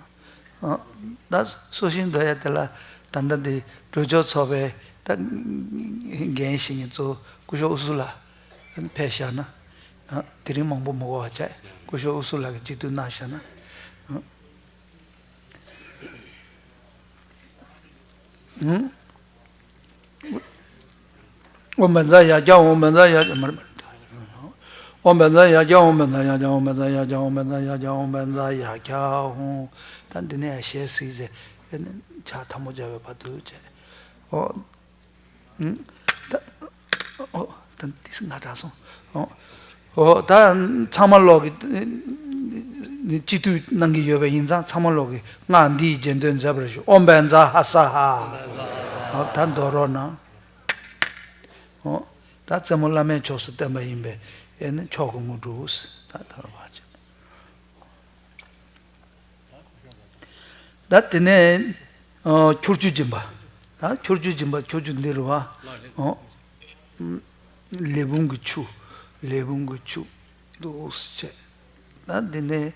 ཨ། ད་སོ་ཤིང་འདོར་ཡ་དེ་ལ་ད་ལྟ་དེ་འགྲོ་ཕྱོགས་ཚོགས་པའི་ད་འགན་བཞེས་མཁན་གཙོ་བོ་སྐུ་ཞབས་ཨུ་སུ་ལགས་ཕེབས་བཞག་ན། ཨ། དེ་རིང་མང་པོ་མི་དགོས་པ་བྱས། སྐུ་ཞབས་ཨུ་སུ་ལགས་ཀྱིས་སྤྱི་འཐུས་གནང་བཞག་ན། ཨ། ཨ། ཨོཾ་བཛྲ་ཡཀྵ་ཧཱུྃ། བཛྲ་ཡཀྵ་མ་རེད། ཨོཾ་བཛྲ་ཡཀྵ་ཧཱུྃ། བཛྲ་ཡཀྵ་ཧཱུྃ། བཛྲ་ཡཀྵ་ཧཱུྃ། བཛྲ་ཡཀྵ་ཧཱུྃ། བཛྲ་ཡཀྵ་ཧཱུྃ། བཛྲ་ཡཀྵ་ཧཱུྃ། ད་འདི་ནས་ཡང་ཞལ་གཟིགས་ཟེར། ཨེ་ནི་ཕྱག་ཐལ་མོ་སྦྱར་བའི་བར་དུ་བྱས། ཨོ། ཨུམ། ད། ཨོ། ད་འདི་སྔ་དྲགས་སོང་། ཨོ། ཨོ། ད་ཚང་མ་ལོག་གི་སྤྱི་འཐུས་གནང་གི་ཡོད་པ་ཡིན་ཙང་ཚང་མ་ལོག་གི་སྔགས་འདིའི་རྗེས་ཟློས་མཛད་པར་ཞུ། ཨོཾ་བཛྲ་ཧ་སཱ་ཧ། ཨོ། ད་འདོར་རོགས་གནང་། ཨོ། ད་རྩེ་མོ་བླ་མའི་ཕྱོགས་སུ་བསྟན་པ་ཡིན་པས་ཨེ་ནི་མཆོག་གི་དངོས་གྲུབ། ད་ད་ར་བ་ཅན། ད་དེ་ནས་ཨ་ཁྱོར་ཆུ་སྦྱིན་པ། ད་ཁྱོར་ཆུ་སྦྱིན་པ། ཁྱོར་ཆུ་འདི་རུ་བ། ཨོ། ལས་བུམ་གྱི་ཆུ། ལས་བུམ་གྱི་ཆུ་འདུག་སེ་བྱས། ད་འདི་ནས་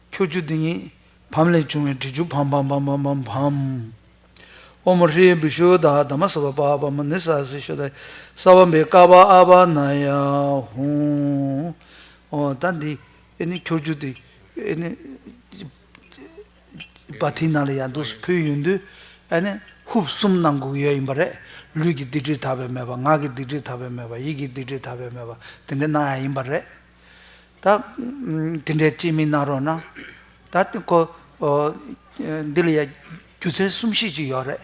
ཁྱོར་ཆུ་འདི་ཉིད་བམ་ལས་བྱུང་བའི་དྲི་ཆུ་བམ་བམ། ཨོཾ་ཧྲཱིཿབྷཱུ་ཤུདྡྷ་དྷརྨ་སརྦ་པཱ་པ་མ་ནི་ས་སི་ཤུདྡྷ་ཡེ་སརྦ་པི་ཀ་པ་ཨ་བ་ནཱ་ཡ་ཧཱུྃ། ཨོ། ད་འདི་ཨེ་ནི་ཁྱོར་ཆུ་འདི་ཨེ་ནི་བ་དྷིའི་ནང་ལ་ཡར་འདུག་སེ་ཕུལ་ཡོང་དུས་ཨེ་ནི་ཧུབ་གསུམ་གནང་དགོས་ཀྱི་ཡོད་ཡིན་པ་རེད། ལུས་ཀྱི་སྡིག་སྒྲིབ་དག་པའི་མོས་པ། ངག་གི་སྡིག་སྒྲིབ་དག་པའི་མོས་པ། ཡིད་ཀྱི་སྡིག་སྒྲིབ་དག་པའི་མོས་པ། དེ་འདྲ་གནང་ཡ་ཡིན་པ་རེད། ད་དེ་འདྲའི་སྤྱན་མིག་གནང་རོགས་གནང་། ད་དེ་ཁོ་འདི་ལ་ཡ་རྒྱུ་མཚན་གསུམ་བཞི་ཅིག་ཡོད་རེད།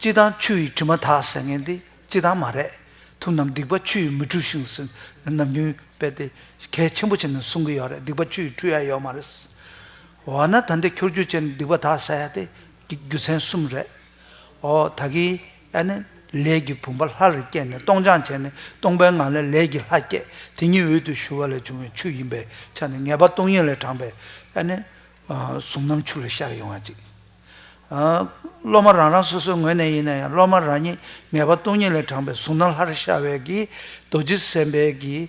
སྤྱིར་བཏང་ཆུ་ཡིས་དྲི་མ་དག་ཟེར་མཁན་འདི་སྤྱིར་བཏང་མ་རེད། ཐུབ་རྣམས་སྡིག་པ་ཆུ་ཡིས་མི་འཁྲུ་ཞིང་ཟེར་ནམ་རྒྱུན་དཔེ་དེ་གལ་ཆེན་པོ་བྱས་ནས་གསུང་གི་ཡོད་རེད། སྡིག་པ་ཆུ་ཡིས་འཁྲུ་ཡ་ཡོད་མ་རེད། འོ་ན་ད་འདི་ཁྱོར་ཆུ་བྱས་ནས་སྡིག་པ་དག་ཟེར་ཡ་དེ་རྒྱུ་མཚན་གསུམ་རེད། ཨོ། ད་གིན་ཨ་ནི་ལས་ཀྱི་བུམ་པ་ལྷ་རུ་སྐྱེས་ནས་སྟོང་སྦྱངས་བྱས་ནས་སྟོང་པའི་ངང་ལས་ལས་ཀྱི་ལྷ་སྐྱེས། དེ་ཉིད་འོད་དུ་ཞུ་བ་ལས་བྱུང་བའི་ཆུ་ཡིན་པའི་ཆ་ནས་ངེས་པ་སྟོང་ཉིད་ལས་དྲངས་པའི་ཨ་ནི་གཟུགས་རྣམ་ཆུ་ལ་ཤར་ཡོང་བ་ཅིག་སློབ་མ་རང་རང་སོ་སོའི་ངོས་ནས་ཡིན་ན་ཡང་སློབ་མ་རང་ཉིད་ངེས་པ་སྟོང་ཉིད་ལས་དྲངས་པའི་གཟུགས་རྣམ་ལྷར་ཤར་བའི་གི་རྡོ་རྗེ་སེམས་དཔའི་གི་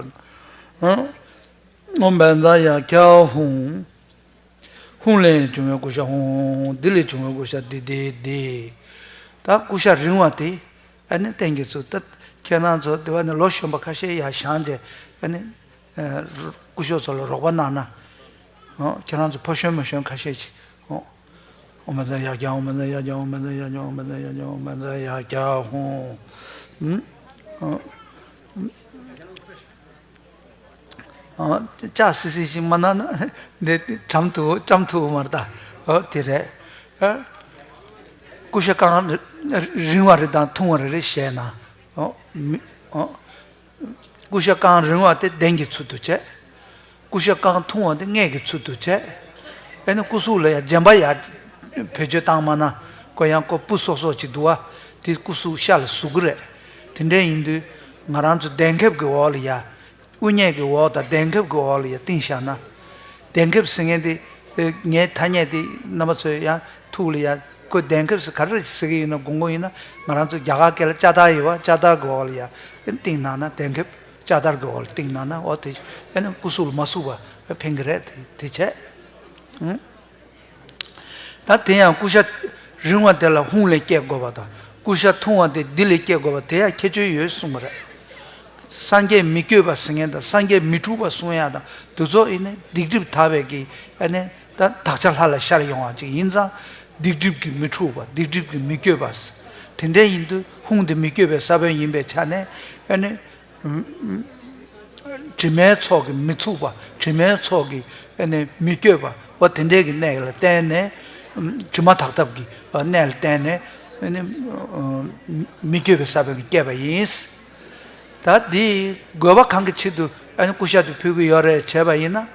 རོ། ཨོཾ་བཛྲ་ཡ་ཁྱ་ཧཱུྃ། ཧཱུྃ་ལས་བྱུང་བའི་ཀུ་ཤ་ཧཱུྃ། བཛྲ་ལས་བྱུང་བའི་ཀུ་ཤ་བཛྲ་བཛྲ་བཛྲ། ད་ཀུ་ཤ་རིང་བ་དེ་ཨ་ནི་བསྟན་གྱི་ཚུལ། ད་ཁྱེད་རང་ཚོ་དེ་བ་ནི་ལོ་གཞོན་པ་ཁ་ཤས་ཡར་བཞེངས་བྱས་ཨ་ནི་སྐུ་ཞབས་ཚོ་ལ་རོགས་པ་གནང་ན། ཨོ། ཁྱེད་རང་ཚོ་ཕོ་གཞོན་མ་གཞོན་ཁ་ཤས་ཅིག་ཨོ། ཨོཾ་བཛྲ་ཡ་ཁྱ་ཧཱུྃ། ཨོཾ་བཛྲ་ཡ་ཁྱ་ཧཱུྃ། ཨོཾ་བཛྲ་ཡ་ཁྱ་ཧཱུྃ། ཨོཾ་བཛྲ་ཡ་ཁྱ་ཧཱུྃ། ཨོ། ཨོ། ལྕགས་སིལ་སིལ་ཞིག་མ་གནང་ན་འདི་གྲམ་ཐུབ་གྲམ་ཐུབ་མ་རེད་ད། ཨོ་དེ་རེད། ཨ། ཀུ་ཤ་རྐང་རིང་བ་རེ་དང་ཐུང་བ་རེ་རེ་བཤད་ན། ཨོ། མི་ཨོ། ཀུ་ཤ་རྐང་རིང་བ་དེ་གདན་གྱི་ཚུལ་དུ་བྱས། ཀུ་ཤ་རྐང་ཐུང་བ་དེ་སྔས་ཀྱི་ཚུལ་དུ་བྱས། ཨེ་ནི་སྐུ་གཟུགས་ལ་ཡང་རྗེན་པ་ཡར་བེད་སྤྱོད་བཏང་མ་ན་ཁོ་ཡང་ཁོ་སྤུ་སོག་སོག་ཅིག་འདུག་བ། དེ་སྐུ་གཟུགས་ཤ་ལ་ཟུག་གི་རེད། དེ་འདྲ་ཡིན་དུས་ང་རང་ཚོ་གདན་ཁེབས་ཀྱི་འོག་ལ་ཡ། དབུ་སྙེས་ཀྱི་འོག་དང་གདན་ཁེབས་ཀྱི་འོག་ལ་ཡ་བཏིང་བཞག་ན། གདན་ཁེབས་ཟེར་མཁན་དེ་ངའི་ཐ་སྙད་དེ་རྣམ་པ་ཚོས་ཡང་ཐུགས་ལ་ཡ། ཁོ་གདན་ཁེབས་ཟེར་ག་རེ་ཟེར་གྱི་ཡོད་ན་དགོངས་པ་ཡིན་ན། ང་རང་ཚོ་རྒྱ་གར་སྐད་ལ་ལྕགས་དར་ཡོད་བ། ལྕགས་དར་གྱི་འོག་ལ་ཡ་བཏིང་གནང་ན། གདན་ཁེབས་ལྕགས་དར་གྱི་འོག་ལ་བཏིང་གནང་ན། འོ་དེ་ཨེ་ནི་སྐུ་གཟུགས་ལ་མ་ཟུག་པ་ཕན་གྱི་རེད། དེ་དེ་བྱས། ད་དེ་ཡང་ཀུ་ཤ་རིང་བ་དེ་ལ་ཧཱུྃ་ལས་བསྐྱེད་དགོས་པ་དང་། ཀུ་ཤ་ཐུང་བ་དེ་བཛྲ་ལས་བསྐྱེད་དགོས་པ་དེ་ཡང་ཁྱད་ཆོས་ཡོད་གསུངས་པ་རེད། སངས་རྒྱས་མི་བསྐྱོད་པ་ཟེར་མཁན་དང་། སངས་རྒྱས་མི་འཁྲུགས་པ་གསུང་ཡག་དང་། དེ་ཚོ་ཨེ་ནི་སྡིག་སྒྲིབ་དག་པའི་གི་ཨེ་ནི་ད་དག་ཆ་ལྷ་ལ་ཤར་ཡོང་བ་ཅིག་ཡིན་ཙང་། སྡིག་སྒྲིབ་ཀྱིས་མི་འཁྲུགས་པ། སྡིག་སྒྲིབ་ཀྱིས་མི་བསྐྱོད་པ། དེ་འདྲ་ཡིན་དུས་ཧཱུྃ་དེ་མི་བསྐྱོད་པའི་ས་བོན་ཡིན་པའི་ཆ་ནས་ཨེ་ནི། དྲི་མའི་ཚོགས་ཀྱིས་མི་ཚུགས་པ། དྲི་མའི་ཚོགས་ཀྱིས་ཨ་ནི་མི་བསྐྱོད་པ། འོ་དེ་འདྲའི་གི་གནད་ལ་བརྟེན་ནས། དྲི་མ་དག་ཐབས་ཀྱི་གནད་ལ་བརྟེན་ནས་ཨ་ནི་མི་བསྐྱོད་པའི་ས་བོན་གྱིས་བསྐྱེད་པ་ཡིན། ད་འདི་དགོས་པ་གང་གི་ཆེད་དུ་ཨ་ནི་ཀུ་ཤ་དེ་ཕུལ་གྱི་ཡོད་རེད་བྱས་པ་ཡིན་ན།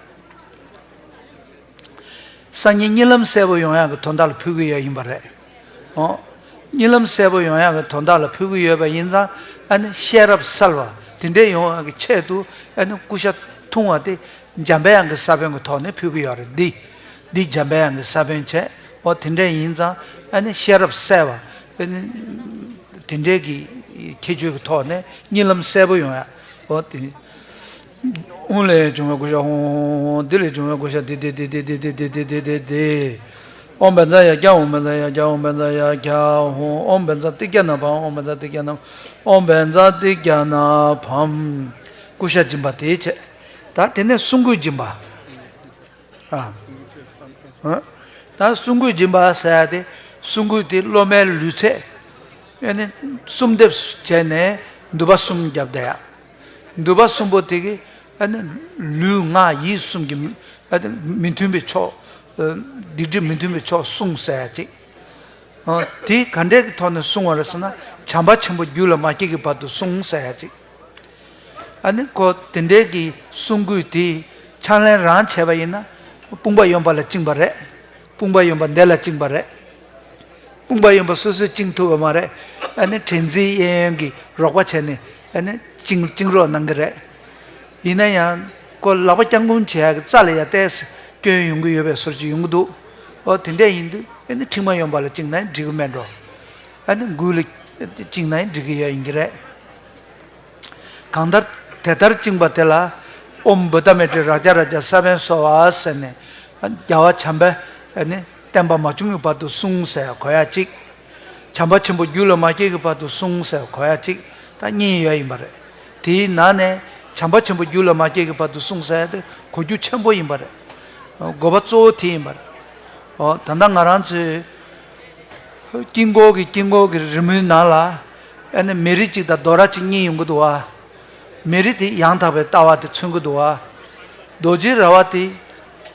སང་ཉིན་གཉིད་ལམ་གསལ་པོ་ཡོང་ཡག་གི་དོན་དག་ལ་ཕུལ་གྱི་ཡོད་ཡིན་པ་རེད། ཨོ། གཉིད་ལམ་གསལ་པོ་ཡོང་ཡག་གི་དོན་དག་ལ་ཕུལ་གྱི་ཡོད་པ་ཡིན་ཙང་། ཨ་ནི་ཤེས་རབ་གསལ་བ་དེ་འདྲས་ཡོང་ཡག་གི་ཆེད་དུ་ཨ་ནི་ཀུ་ཤ་ཐུང་བ་དེ་འཇམ་པའི་དབྱངས་ཀྱི་ས་བོན་གྱི་ཐོག་ནས་ཕུལ་གྱི་ཡོད་རེད། འདི་འདི་འཇམ་པའི་དབྱངས་ཀྱི་ས་བོན་བྱས། ཨོ་དེ་འདྲས་ཡིན་ཙང་ཨ་ནི་ཤེས་རབ་གསལ་བ། ཨ་ནི་དེ་འདྲས་ཀྱི་ཁྱད་ཆོས་ཀྱི་ཐོག་ནས་གཉིད་ལམ་གསལ་པོ་ཡོང་ཡག་ཨོ་དེ། ཧཱུྃ་ལས་བྱུང་བའི་ཀུ་ཤ་ཧཱུྃ། བཛྲ་ལས་བྱུང་བའི་ཀུ་ཤ་བཛྲ་བཛྲ་བཛྲ། ཨོཾ་བཛྲ་ཡ་ཁྱ་ཧཱུྃ། བཛྲ་ཡ་ཁྱ་ཧཱུྃ། བཛྲ་ཡ་ཁྱ་ཧཱུྃ། ཨོཾ་བཛྲ་ཏིཥྛ་ན་བྷཾ། ཨོཾ་བཛྲ་ཏིཥྛ་ན། ཨོཾ་བཛྲ་ཏིཥྛ་ན་བྷཾ། ཀུ་ཤ་སྦྱིན་པ་དེ་བྱས། ད་དེ་ནས་སྲུང་སྐུད་སྦྱིན་པ། ཨ། ཨ། ད་སྲུང་སྐུད་སྦྱིན་པ་ཟེར་ཡ་དེ། སྲུང་སྐུད་དེ་སློབ་མའི་ལུས་ཚད་ཨེ་ནི་གསུམ་འདེབས་བྱས་ནས་འདུས་པ་གསུམ་བརྒྱབ་བསྡད་ཡ། འདུས་པ་གསུམ་པོ་དེ་གིས་ཨ་ནི་ལུས་ངག་ཡིད་གསུམ་གྱི་མི་ཨ་ནི་མི་མཐུན་པའི་ཕྱོགས། ཨ། སྡིག་སྒྲིབ་མི་མཐུན་པའི་ཕྱོགས་བསྲུང་ཟེར་ཡ་ཅིག་ཨ། དེ་ག་འདྲས་ཀྱི་ཐོག་ནས་བསྲུང་བ་རེད་ཟེར་ན། བྱམས་པ་ཆེན་པོ་རྒྱུད་ལ་མ་སྐྱེས་ཀྱི་བར་དུ་བསྲུང་ཟེར་ཡ་ཅིག་ཨ་ནི་ཁོ་དེ་འདྲའི་གི་སྲུང་སྐུད་དེ་ཕྱག་ལེན་རང་བྱས་པ་ཡིན་ན་དཔུང་པ་ཡོན་པ་ལ་བཅིངས་པ་རེད། དཔུང་པ་ཡོན་པ་འདི་ལ་བཅིངས་པ་རེད། དཔུང་པ་ཡོན་པ་སོ་སོས་བཅིངས་ཐུབ་པ་མ་རེད། ཨ་ནི་དྲན་རྩིས་གཡས་གཡོན་གྱི་རོགས་པ་བྱས་ནས་ཨ་ནི་བཅིངས་བཅིངས་རོགས་གནང་གི་རེད། ཡིན་ན་ཡང་ཁོ་ལག་པ་བརྐྱང་བསྐུམ་བྱེད་ཡག་གི་རྩ་ལ་ཡ་ཏོག་ཙམ་སྐྱོན་ཡོང་གི་ཡོད་པའི་བཟོ་ཅིག་ཡོང་གི་འདུག་ཨོ་དེ་འདྲས་ཡིན་དུས་ཨ་ནི་མཁྲིག་མ་ཡོན་པ་ལ་བཅིངས་ན་འགྲིག་གི་མེད་འགྲོ། ཨ་ནི་མགུལ་ལ་བཅིངས་ན་འགྲིག་གི་ཡོད་ཡིན་གྱི་རེད། གང་ལྟར་དེ་ལྟར་བཅིངས་པ་དེ་ལ་ཨོཾ་བོ་དྷ་མཻ་ཏྲི་རཀྵ་རཀྵ་ས་བོན་སྭཱ་ཧཱ་ཟེར་ནས་རྒྱལ་བ་བྱམས་པས་ནི་བརྟན་པ་མ་བྱུང་གི་བར་དུ་བསྲུང་ཟེར་གོ་ཡ་གཅིག་བྱམས་པ་ཆེན་པོ་རྒྱུད་ལ་མ་སྐྱེས་ཀྱི་བར་དུ་བསྲུང་ཟེར་གོ་ཡ་གཅིག་ད་གཉིས་ཡོད་ཡིན་པ་རེད། དེའི་ནང་ནས་བྱམས་པ་ཆེན་པོ་རྒྱུད་ལ་མ་སྐྱེས་ཀྱི་བར་དུ་བསྲུང་ཟེར་ཡ་དེ་གོ་རྒྱུ་ཆེན་པོ་ཡིན་པ་རེད། དགོས་པ་གཙོ་བོ་དེ་ཡིན་པ་རེད། ད་ལྟ་ང་རང་ཚོའི་དཀྱིལ་འཁོར་གྱི་དཀྱིལ་འཁོར་གྱི་རི་མོའི་ནང་ལ་ཨ་ནི་མེ་རི་གཅིག་དང་རྡོ་ར་གཅིག་གཉིས་ཡོང་གི་འདུག་བ། མེ་རི་དེ་ཡང་དག་པའི་ལྟ་བ་དེ་མཚོན་གྱི་འདུག་བ། རྡོ་རྗེའི་ར་བ་དེ་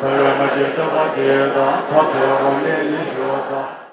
ཚ་བའི་མ་སྐྱེས་སྟོན་པ་དེ་དང་ཕྱག་འཚལ་བ་ནི་ཡིད་ཞུ་བ་དང་།